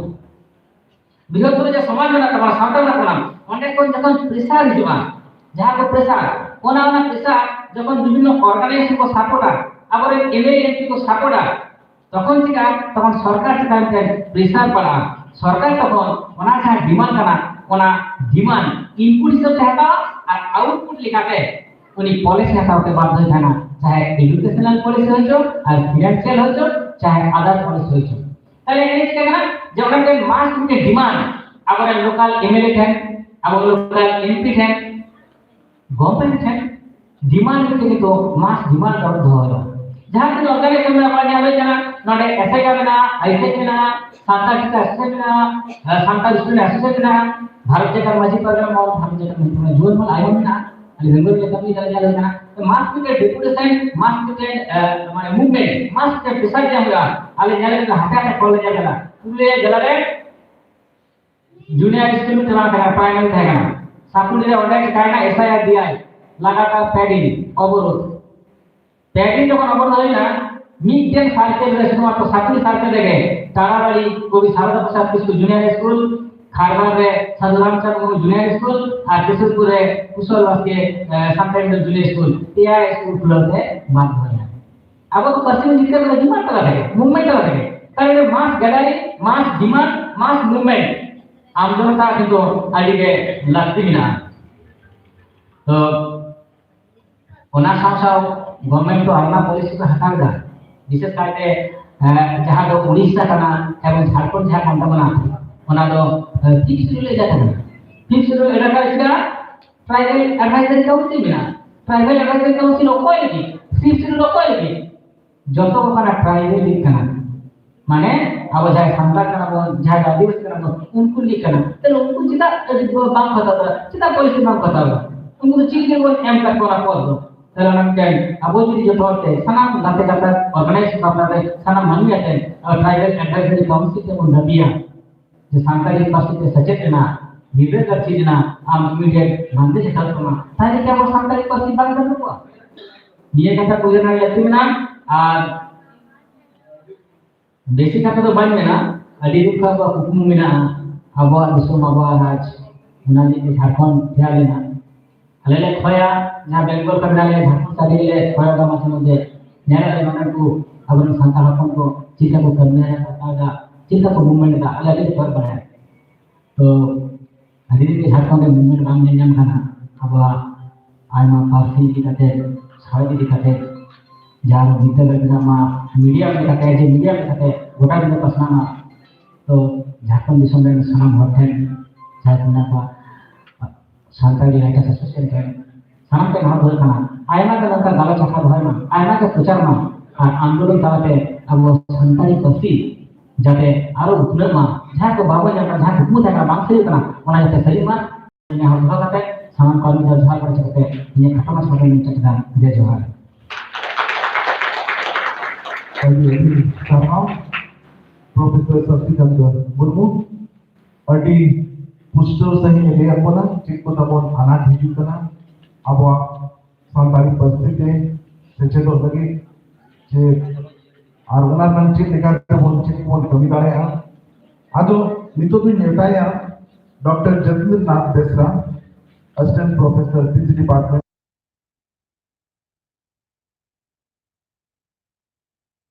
ᱵᱤᱥᱮᱥ ᱠᱚᱨᱮ ᱡᱮ ᱥᱚᱢᱟᱡᱽ ᱢᱮᱱᱟᱜ ᱛᱟᱵᱚᱱᱟ, ᱥᱟᱶᱛᱟ ᱢᱮᱱᱟᱜ ᱛᱟᱵᱚᱱᱟ, ᱚᱸᱰᱮ ᱠᱷᱚᱱ ᱡᱚᱠᱷᱚᱱ ᱯᱨᱮᱥᱟᱨ ᱦᱤᱡᱩᱜᱼᱟ, ᱡᱟᱦᱟᱸ ᱠᱚ ᱯᱨᱮᱥᱟᱨ, ᱚᱱᱟ ᱚᱱᱟ ᱯᱨᱮᱥᱟᱨ ᱡᱚᱠᱷᱚᱱ ᱵᱤᱵᱷᱤᱱᱱᱚ ᱚᱨᱜᱟᱱᱟᱭᱡᱮᱥᱚᱱ ᱠᱚ ᱥᱟᱯᱳᱨᱴᱟ, ᱟᱵᱚᱨᱮᱱ ᱮᱢᱮᱞᱮ ᱮᱢᱯᱤ ᱠᱚ ᱥᱟᱯᱳᱨᱴᱟ, ᱛᱚᱠᱷᱚᱱ ᱪᱤᱠᱟ, ᱛᱚᱠᱷᱚᱱ ᱥᱚᱨᱠᱟᱨ ᱪᱮᱛᱟᱱ ᱨᱮ ᱯᱨᱮᱥᱟᱨ ᱯᱟᱲᱟᱜᱼᱟ᱾ ᱥᱚᱨᱠᱟᱨ ᱛᱚᱠᱷᱚᱱ ᱚᱱᱟ ᱡᱟᱦᱟᱸ ᱰᱤᱢᱟᱱᱰ ᱠᱟᱱᱟ, ᱚᱱᱟ ᱰᱤᱢᱟᱱᱰ ᱤᱱᱯᱩᱴ ᱦᱤᱥᱟᱹᱵ ᱛᱮ ᱦᱟᱛᱟᱣᱟ ᱟᱨ ᱟᱣᱩᱴᱯᱩᱴ ᱞᱮᱠᱟᱛᱮ ᱩᱱᱤ ᱯᱚᱞᱤᱥᱤ ᱦᱟᱛᱟᱣ ᱛᱮ ᱵᱟᱫᱽᱫᱷᱚᱭ ᱛᱟᱦᱮᱱᱟ, ᱪᱟᱦᱮ ᱮᱰᱩᱠᱮᱥᱚᱱᱟᱞ ᱯᱚᱞᱤᱥᱤ ᱦᱚᱭ ᱪᱚ, ᱟᱨ ᱯᱷᱤᱱᱟᱱᱥᱤᱭᱟᱞ ᱦᱚᱭ ᱪᱚ, ᱪᱟᱦᱮ ᱟᱫᱟᱨ ᱯᱚᱞᱤᱥᱤ ᱦᱚᱭ ᱪᱚ᱾ ᱛᱟᱦᱞᱮ ᱮᱱᱮ ᱪᱤᱠᱟᱹ ᱠᱟᱱᱟ ᱡᱮ ᱚᱱᱟ ᱢᱤᱫᱴᱮᱱ ᱢᱟᱥ ᱢᱤᱫᱴᱮᱱ ᱰᱤᱢᱟᱱᱰ ᱟᱵᱚᱨᱮᱱ ᱞᱳᱠᱟᱞ ᱮᱢᱮᱞᱮ ᱴᱷᱮᱱ, ᱟᱵᱚ ᱞᱳᱠᱟᱞ ᱮᱢᱯᱤ ᱴᱷᱮᱱ, ᱜᱚᱵᱷᱚᱨᱱᱢᱮᱱᱴ ᱴᱷᱮᱱ ᱰᱤᱢᱟᱱᱰ ᱢᱤᱫᱴᱮᱱ ᱠᱤᱱᱛᱩ ᱢᱟᱥ ᱰᱤᱢᱟᱱᱰ ᱫᱚ ᱫᱚᱦᱚ ᱦᱩᱭᱩᱜᱼᱟ᱾ ᱡᱟᱦᱟᱸ ᱛᱤᱱᱟᱹᱜ ᱚᱨᱜᱟᱱᱟᱭᱡᱮᱥᱚᱱ ᱢᱮᱱᱟᱜᱼᱟ, ᱧᱮᱞ ᱦᱩᱭ ᱠᱟᱱᱟ, ᱱᱚᱰᱮ ᱮᱥᱟᱭᱟ ᱢᱮᱱᱟᱜᱼᱟ, ᱟᱭᱥᱮᱠ ᱢᱮᱱᱟᱜᱼᱟ, ᱥᱟᱱᱛᱟᱲ ᱴᱤᱪᱟᱨ ᱮᱥᱳᱥᱤᱭᱮᱥᱚᱱ ᱢᱮᱱᱟᱜᱼᱟ, ᱥᱟᱱᱛᱟᱲ ᱥᱴᱩᱰᱮᱱᱴ ᱮᱥᱳᱥᱤᱭᱮᱥᱚᱱ ᱢᱮᱱᱟᱜᱼᱟ, ᱵᱷᱟᱨᱚᱛ ᱡᱟᱠᱟᱛ ᱢᱟᱹᱡᱷᱤ ᱯᱟᱨᱜᱟᱱᱟ ᱢᱚᱦᱚᱞ, ᱵᱷᱟᱨᱚᱛ ᱡᱟᱠᱟᱛ ᱢᱟᱹᱡᱷᱤ ᱯᱟᱨᱜᱟᱱᱟ ᱡᱩᱣᱟᱹᱱ ᱢᱚᱦᱚᱞ ᱟᱭᱢᱟ ᱢᱮᱱᱟᱜᱼᱟ᱾ ᱟᱞᱮ ᱵᱮᱝᱜᱚᱞ ᱨᱮ ᱠᱟᱹᱢᱤ ᱠᱟᱱᱟ, ᱧᱮᱞ ᱦᱩᱭ ᱠᱟᱱᱟ᱾ ᱢᱟᱥ ᱢᱤᱫᱴᱮᱱ ᱰᱮᱯᱩᱴᱮᱥᱚᱱ, ᱢᱟᱥ ᱢᱤᱫᱴᱮᱱ, ᱮ, ᱢᱟᱱᱮ ᱢᱩᱵᱷᱢᱮᱱᱴ, ᱢᱟᱥ ᱢᱤᱫᱴᱮᱱ ᱯᱨᱮᱥᱟᱨ ᱧᱟᱢ ᱦᱩᱭᱩᱜᱼᱟ᱾ ᱟᱞᱮ ᱧᱮᱞ ᱦᱩᱭ ᱠᱟᱱᱟ, ᱦᱟᱯᱮ ᱦᱟᱯᱮ ᱠᱚᱞ ᱞᱮ ᱧᱮᱞ ᱠᱟᱱᱟ, ᱯᱩᱨᱩᱞᱤᱭᱟᱹ ᱡᱮᱞᱟ ᱨᱮ ᱡᱩᱱᱤᱭᱟᱨ ᱥᱠᱩᱞ ᱢᱤᱫ ᱪᱟᱞᱟᱣ ᱠᱟᱱᱟ, ᱯᱨᱟᱭᱢᱟᱨᱤ ᱛᱟᱦᱮᱸ ᱠᱟᱱᱟ, ᱥᱟᱹᱠᱩᱲ ᱨᱮ ᱚᱸᱰᱮ ᱪᱤᱠᱟᱭᱱᱟ, ᱮᱥᱟᱭᱟᱨ ᱰᱤᱟᱭ ᱞᱟᱜᱟᱛᱟᱨ ᱯᱮ ᱫᱤᱱ ᱚᱵᱚᱨᱳᱫᱷ᱾ ᱯᱮ ᱫᱤᱱ ᱡᱚᱠᱷᱚᱱ ᱚᱵᱚᱨᱳᱫᱷ ᱦᱩᱭᱱᱟ, ᱢᱤᱫᱴᱮᱱ ᱥᱟᱨᱠᱮᱞ ᱨᱮ, ᱥᱩᱫᱷᱩᱢᱟᱛᱨᱚ ᱥᱟᱹᱠᱩᱲ ᱥᱟᱨᱠᱮᱞ ᱨᱮᱜᱮ, ᱛᱟᱲᱟᱛᱟᱲᱤ ᱠᱚᱵᱤ ᱥᱟᱨᱚᱫᱟ ᱯᱨᱚᱥᱟᱫ ᱠᱤᱥᱠᱩ ᱡᱩᱱᱤᱭᱟᱨ ᱥᱠᱩᱞ, ᱠᱷᱟᱨᱵᱟᱨ ᱨᱮ ᱥᱟᱫᱷᱩ ᱨᱟᱢᱪᱟᱸᱫᱽ ᱢᱩᱨᱢᱩ ᱡᱩᱱᱤᱭᱟᱨ ᱥᱠᱩᱞ ᱟᱨ ᱠᱤᱥᱳᱨᱯᱩᱨ ᱨᱮ ᱠᱩᱥᱚᱞ ᱵᱟᱥᱠᱮ, ᱮ, ᱥᱟᱱᱛᱟᱲᱤ ᱡᱩᱱᱤᱭᱟᱨ ᱥᱠᱩᱞ, ᱯᱮᱭᱟ ᱥᱠᱩᱞ ᱠᱷᱩᱞᱟᱹᱣ ᱛᱮ ᱵᱟᱫᱽᱫᱷᱚ ᱦᱩᱭᱱᱟ᱾ ᱟᱵᱚ ᱫᱚ ᱯᱟᱹᱨᱥᱤ ᱵᱚᱱ ᱡᱤᱛᱠᱟᱹᱨ ᱠᱟᱫᱟ ᱰᱤᱢᱟᱱᱰ ᱛᱟᱞᱟ ᱛᱮᱜᱮ, ᱢᱩᱵᱷᱢᱮᱱᱴ ᱛᱟᱞᱟ ᱛᱮᱜᱮ᱾ ᱛᱟᱦᱞᱮ ᱢᱟᱥ ᱜᱮᱫᱟᱨᱤᱝ, ᱢᱟᱥ ᱰᱤᱢᱟᱱᱰ, ᱢᱟᱥ ᱢᱩᱵᱷᱢᱮᱱᱴ ᱟᱢ ᱡᱚᱱᱚᱛᱟ ᱠᱤᱱᱛᱩ ᱟᱹᱰᱤ ᱜᱮ ᱞᱟᱹᱠᱛᱤ ᱢᱮᱱᱟᱜᱼᱟ᱾ ᱛᱚ ᱚᱱᱟ ᱥᱟᱶ ᱥᱟᱶ ᱜᱚᱵᱷᱚᱨᱱᱢᱮᱱᱴ ᱫᱚ ᱟᱭᱢᱟ ᱯᱚᱞᱤᱥᱤ ᱠᱚ ᱦᱟᱛᱟᱣ ᱮᱫᱟ, ᱵᱤᱥᱮᱥ ᱠᱟᱭᱛᱮ, ᱮ, ᱡᱟᱦᱟᱸ ᱫᱚ ᱩᱲᱤᱥᱥᱟ ᱠᱟᱱᱟ ᱮᱵᱚᱝ ᱡᱷᱟᱲᱠᱷᱚᱸᱰ ᱡᱟᱦᱟᱸ ᱠᱟᱱ ᱛᱟᱵᱚᱱᱟ, ᱚᱱᱟ ᱫᱚ, ᱮ, ᱯᱷᱤᱯᱛᱷ ᱥᱤᱰᱩᱞ ᱮᱞᱟᱠᱟ ᱠᱟᱱᱟ᱾ ᱯᱷᱤᱯᱛᱷ ᱥᱤᱰᱩᱞ ᱮᱞᱟᱠᱟ ᱪᱮᱫᱟᱜ? ᱴᱨᱟᱭᱵᱟᱞ ᱮᱰᱵᱟᱭᱡᱟᱨᱤ ᱠᱟᱣᱩᱱᱥᱤᱞ ᱢᱮᱱᱟᱜᱼᱟ᱾ ᱴᱨᱟᱭᱵᱟᱞ ᱮᱰᱵᱟᱭᱡᱟᱨᱤ ᱠᱟᱣᱩᱱᱥᱤᱞ ᱚᱠᱚᱭ ᱞᱟᱹᱜᱤᱫ? ᱯᱷᱤᱯᱛᱷ ᱥᱤᱰᱩᱞ ᱚᱠᱚᱭ ᱞᱟᱹᱜᱤᱫ? ᱡᱚᱛᱚ ᱠᱚ ᱠᱟᱱᱟ ᱴᱨᱟᱭᱵᱟᱞ ᱞᱟᱹᱜᱤᱫ ᱠᱟᱱᱟ᱾ ᱢᱟᱱᱮ ᱟᱵᱚ ᱡᱟᱦᱟᱸᱭ ᱥᱟᱱᱛᱟᱲ ᱠᱟᱱᱟ ᱵᱚᱱ, ᱡᱟᱦᱟᱸᱭ ᱟᱹᱫᱤᱵᱟᱹᱥᱤ ᱠᱟᱱᱟ ᱵᱚᱱ, ᱩᱱᱠᱩ ᱞᱟᱹᱜᱤᱫ ᱠᱟᱱᱟ᱾ ᱛᱟᱦᱞᱮ ᱩᱱᱠᱩ ᱪᱮᱫᱟᱜ ᱵᱟᱝ ᱠᱚ ᱦᱟᱛᱟᱣ ᱫᱟᱲᱮᱭᱟᱜᱼᱟ? ᱪᱮᱫᱟᱜ ᱯᱚᱞᱤᱥᱤ ᱵᱟᱝ ᱠᱚ ᱦᱟᱛᱟᱣ ᱫᱟ? ᱩᱱᱠᱩ ᱫᱚ ᱪᱮᱫ ᱞᱟᱹᱜᱤᱫ ᱵᱚᱱ ᱮᱢ ᱠᱟᱜ ᱠᱚᱣᱟ ᱚᱱᱟ ᱯᱚᱫ ᱫᱚ? ᱛᱟᱦᱞᱮ ᱚᱱᱟ ᱢᱤᱫᱴᱮᱱ ᱟᱵᱚ ᱡᱩᱫᱤ ᱡᱚᱛᱚ ᱦᱚᱲ ᱛᱮ ᱥᱟᱱᱟᱢ ᱜᱟᱛᱮ ᱜᱟᱛᱟᱠ, ᱚᱨᱜᱟᱱᱟᱭᱤᱡ ᱜᱟᱛᱟᱠ ᱨᱮ ᱥᱟᱱᱟᱢ ᱢᱟᱹᱱᱢᱤ ᱟᱛᱮ ᱟᱵᱚ ᱴᱨᱟᱭᱵᱟᱞ ᱮᱰᱵᱟᱭᱡᱟᱨᱤ ᱠᱟᱣᱩᱱᱥᱤᱞ ᱛᱮᱵᱚᱱ ᱫᱟᱹᱵᱤᱭᱟ ᱡᱮ ᱥᱟᱱᱛᱟᱲᱤ ᱯᱟᱹᱨᱥᱤ ᱛᱮ ᱥᱮᱪᱮᱫ ᱨᱮᱱᱟᱜ, ᱜᱤᱫᱽᱨᱟᱹ ᱠᱟᱹᱨᱪᱤ ᱨᱮᱱᱟᱜ ᱟᱢ ᱤᱢᱤᱰᱤᱭᱮᱴ ᱵᱟᱝ ᱛᱮ ᱡᱚᱛᱷᱟᱛ ᱠᱟᱱᱟ, ᱛᱟᱦᱞᱮ ᱠᱤ ᱟᱵᱚ ᱥᱟᱱᱛᱟᱲᱤ ᱯᱟᱹᱨᱥᱤ ᱵᱟᱝ ᱵᱟᱹᱱᱩᱜ ᱠᱚᱣᱟ? ᱱᱤᱭᱟᱹ ᱠᱟᱛᱷᱟ ᱠᱚ ᱩᱭᱦᱟᱹᱨ ᱨᱮᱱᱟᱜ ᱞᱟᱹᱠᱛᱤ ᱢᱮᱱᱟᱜᱼᱟ᱾ ᱟᱨ ᱵᱮᱥᱤ ᱠᱟᱛᱷᱟ ᱫᱚ ᱵᱟᱹᱧ ᱢᱮᱱᱟ, ᱟᱹᱰᱤ ᱫᱤᱱ ᱠᱷᱚᱱ ᱟᱵᱚᱣᱟᱜ ᱠᱩᱠᱢᱩ ᱢᱮᱱᱟᱜᱼᱟ, ᱟᱵᱚᱣᱟᱜ ᱫᱤᱥᱚᱢ, ᱟᱵᱚᱣᱟᱜ ᱨᱟᱡᱽ, ᱚᱱᱟ ᱞᱟᱹᱜᱤᱫ ᱛᱮ ᱡᱷᱟᱲᱠᱷᱚᱸᱰ ᱛᱮᱭᱟᱨ ᱞᱮᱱᱟ᱾ ᱟᱞᱮ ᱞᱮ ᱠᱷᱚᱭᱟ, ᱡᱟᱦᱟᱸ ᱵᱮᱝᱜᱚᱞ ᱠᱷᱚᱱ ᱢᱮᱱᱟᱜ ᱞᱮᱭᱟ, ᱡᱷᱟᱲᱠᱷᱚᱸᱰ ᱥᱟᱹᱨᱤ ᱜᱮᱞᱮ ᱠᱷᱚᱭᱟ ᱢᱟᱡᱷᱮ ᱢᱚᱫᱽᱫᱷᱮ᱾ ᱧᱮᱞ ᱟᱞᱮ ᱢᱟᱱᱮ ᱠᱚ ᱟᱵᱚᱨᱮᱱ ᱥᱟᱱᱛᱟᱲ ᱦᱚᱯᱚᱱ ᱠᱚ ᱪᱮᱫ ᱞᱮᱠᱟ ᱠᱚ ᱠᱟᱹᱢᱤᱭᱟ, ᱪᱮᱫ ᱞᱮᱠᱟ ᱠᱚ ᱢᱩᱵᱷᱢᱮᱱᱴ ᱮᱫᱟ, ᱟᱞᱮ ᱟᱹᱰᱤ ᱞᱮ ᱠᱷᱚᱭ ᱵᱟᱲᱟᱭᱟ᱾ ᱛᱚ ᱟᱹᱰᱤ ᱫᱤᱱ ᱜᱮ ᱡᱷᱟᱲᱠᱷᱚᱸᱰ ᱨᱮ ᱢᱩᱵᱷᱢᱮᱱᱴ ᱵᱟᱝ ᱧᱮᱞ ᱧᱟᱢ ᱠᱟᱱᱟ᱾ ᱟᱵᱚᱣᱟᱜ ᱟᱭᱢᱟ ᱯᱟᱹᱨᱥᱤ ᱤᱫᱤ ᱠᱟᱛᱮ, ᱥᱟᱶᱦᱮᱫ ᱤᱫᱤ ᱠᱟᱛᱮ, ᱡᱟᱦᱟᱸ ᱵᱤᱫᱽᱫᱟᱹᱜᱟᱲ ᱢᱮᱱᱟᱜ ᱢᱟ, ᱢᱤᱰᱤᱭᱟ ᱤᱫᱤ ᱠᱟᱛᱮ, ᱡᱮ ᱢᱤᱰᱤᱭᱟ ᱤᱫᱤ ᱠᱟᱛᱮ ᱜᱚᱴᱟ ᱫᱤᱱ ᱯᱟᱥᱱᱟᱣ ᱢᱟ᱾ ᱛᱚ ᱡᱷᱟᱲᱠᱷᱚᱸᱰ ᱫᱤᱥᱚᱢ ᱨᱮᱱ ᱥᱟᱱᱟᱢ ᱦᱚᱲ ᱴᱷᱮᱱ, ᱡᱟᱦᱟᱸ ᱛᱤᱱᱟᱹᱜ ᱠᱚ ᱥᱟᱱᱛᱟᱲᱤ ᱨᱟᱭᱴᱟᱨᱥ ᱮᱥᱳᱥᱤᱭᱮᱥᱚᱱ ᱴᱷᱮᱱ ᱥᱟᱱᱟᱢ ᱴᱷᱮᱱ ᱱᱮᱦᱚᱨ ᱫᱚ ᱦᱩᱭᱩᱜ ᱠᱟᱱᱟ, ᱟᱭᱢᱟ ᱜᱮ ᱱᱚᱝᱠᱟ ᱜᱟᱞᱚᱪ ᱟᱠᱷᱲᱟ ᱫᱚᱦᱚᱭ ᱢᱟ, ᱟᱭᱢᱟ ᱜᱮ ᱯᱨᱚᱪᱟᱨ ᱢᱟ, ᱟᱨ ᱟᱱᱫᱳᱞᱚᱱ ᱛᱟᱞᱟᱛᱮ ᱟᱵᱚ ᱥᱟᱱᱛᱟᱲᱤ ᱯᱟᱹᱨᱥᱤ ᱡᱟᱛᱮ ᱟᱨᱚ ᱩᱛᱱᱟᱹᱜ ᱢᱟ, ᱡᱟᱦᱟᱸ ᱠᱚ ᱵᱟᱵᱚ ᱧᱟᱢ ᱠᱟᱱᱟ, ᱡᱟᱦᱟᱸ ᱠᱩᱠᱢᱩ ᱛᱟᱦᱮᱸ ᱠᱟᱱᱟ, ᱵᱟᱝ ᱥᱟᱹᱨᱤᱜ ᱠᱟᱱᱟ, ᱚᱱᱟ ᱡᱟᱛᱮ ᱥᱟᱹᱨᱤᱜ ᱢᱟ᱾ ᱱᱮᱦᱚᱨ ᱫᱚᱦᱚ ᱠᱟᱛᱮ ᱥᱟᱱᱟᱢ ᱠᱚ ᱟᱹᱞᱤᱧ ᱫᱚ ᱡᱚᱦᱟᱨ ᱠᱚ ᱠᱟᱛᱮ ᱤᱧᱟᱹᱜ ᱠᱟᱛᱷᱟ ᱢᱟ ᱥᱟᱵ ᱤᱧ ᱢᱩᱪᱟᱹᱫ ᱠᱮᱫᱟ᱾ ᱡᱚᱭ ᱡᱚᱦᱟᱨ᱾ ᱟᱹᱰᱤ ᱟᱹᱰᱤ ᱥᱟᱨᱦᱟᱣ ᱯᱨᱚᱯᱷᱮᱥᱚᱨ ᱥᱟᱥᱤᱠᱟᱱᱛ ᱢᱩᱨᱢᱩ, ᱟᱹᱰᱤ ᱯᱩᱥᱴᱟᱹᱣ ᱥᱟᱺᱦᱤᱡ ᱮ ᱞᱟᱹᱭᱟᱫ ᱵᱚᱱᱟ ᱪᱮᱫ ᱠᱚ ᱛᱟᱵᱚᱱ ᱟᱱᱟᱴ ᱦᱤᱡᱩᱜ ᱠᱟᱱᱟ ᱟᱵᱚᱣᱟᱜ ᱥᱟᱱᱛᱟᱲᱤ ᱯᱟᱹᱨᱥᱤ ᱛᱮ ᱥᱮᱪᱮᱫᱚᱜ ᱞᱟᱹᱜᱤᱫ, ᱡᱮ ᱟᱨ ᱚᱱᱟ ᱨᱮᱱᱟᱜ ᱪᱮᱫ ᱞᱮᱠᱟ ᱛᱮᱵᱚᱱ ᱪᱮᱫ ᱠᱚᱵᱚᱱ ᱠᱟᱹᱢᱤ ᱫᱟᱲᱮᱭᱟᱜᱼᱟ᱾ ᱟᱫᱚ ᱱᱤᱛᱚᱜ ᱫᱚᱧ ᱱᱮᱣᱛᱟᱭᱟ ᱰᱚᱠᱴᱚᱨ ᱡᱟᱛᱤᱱᱫᱨᱚ ᱱᱟᱛᱷ ᱵᱮᱥᱨᱟ, ᱮᱥᱤᱥᱴᱮᱱᱴ ᱯᱨᱚᱯᱷᱮᱥᱚᱨ ᱯᱤᱥᱤ ᱰᱤᱯᱟᱨᱴᱢᱮᱱᱴ᱾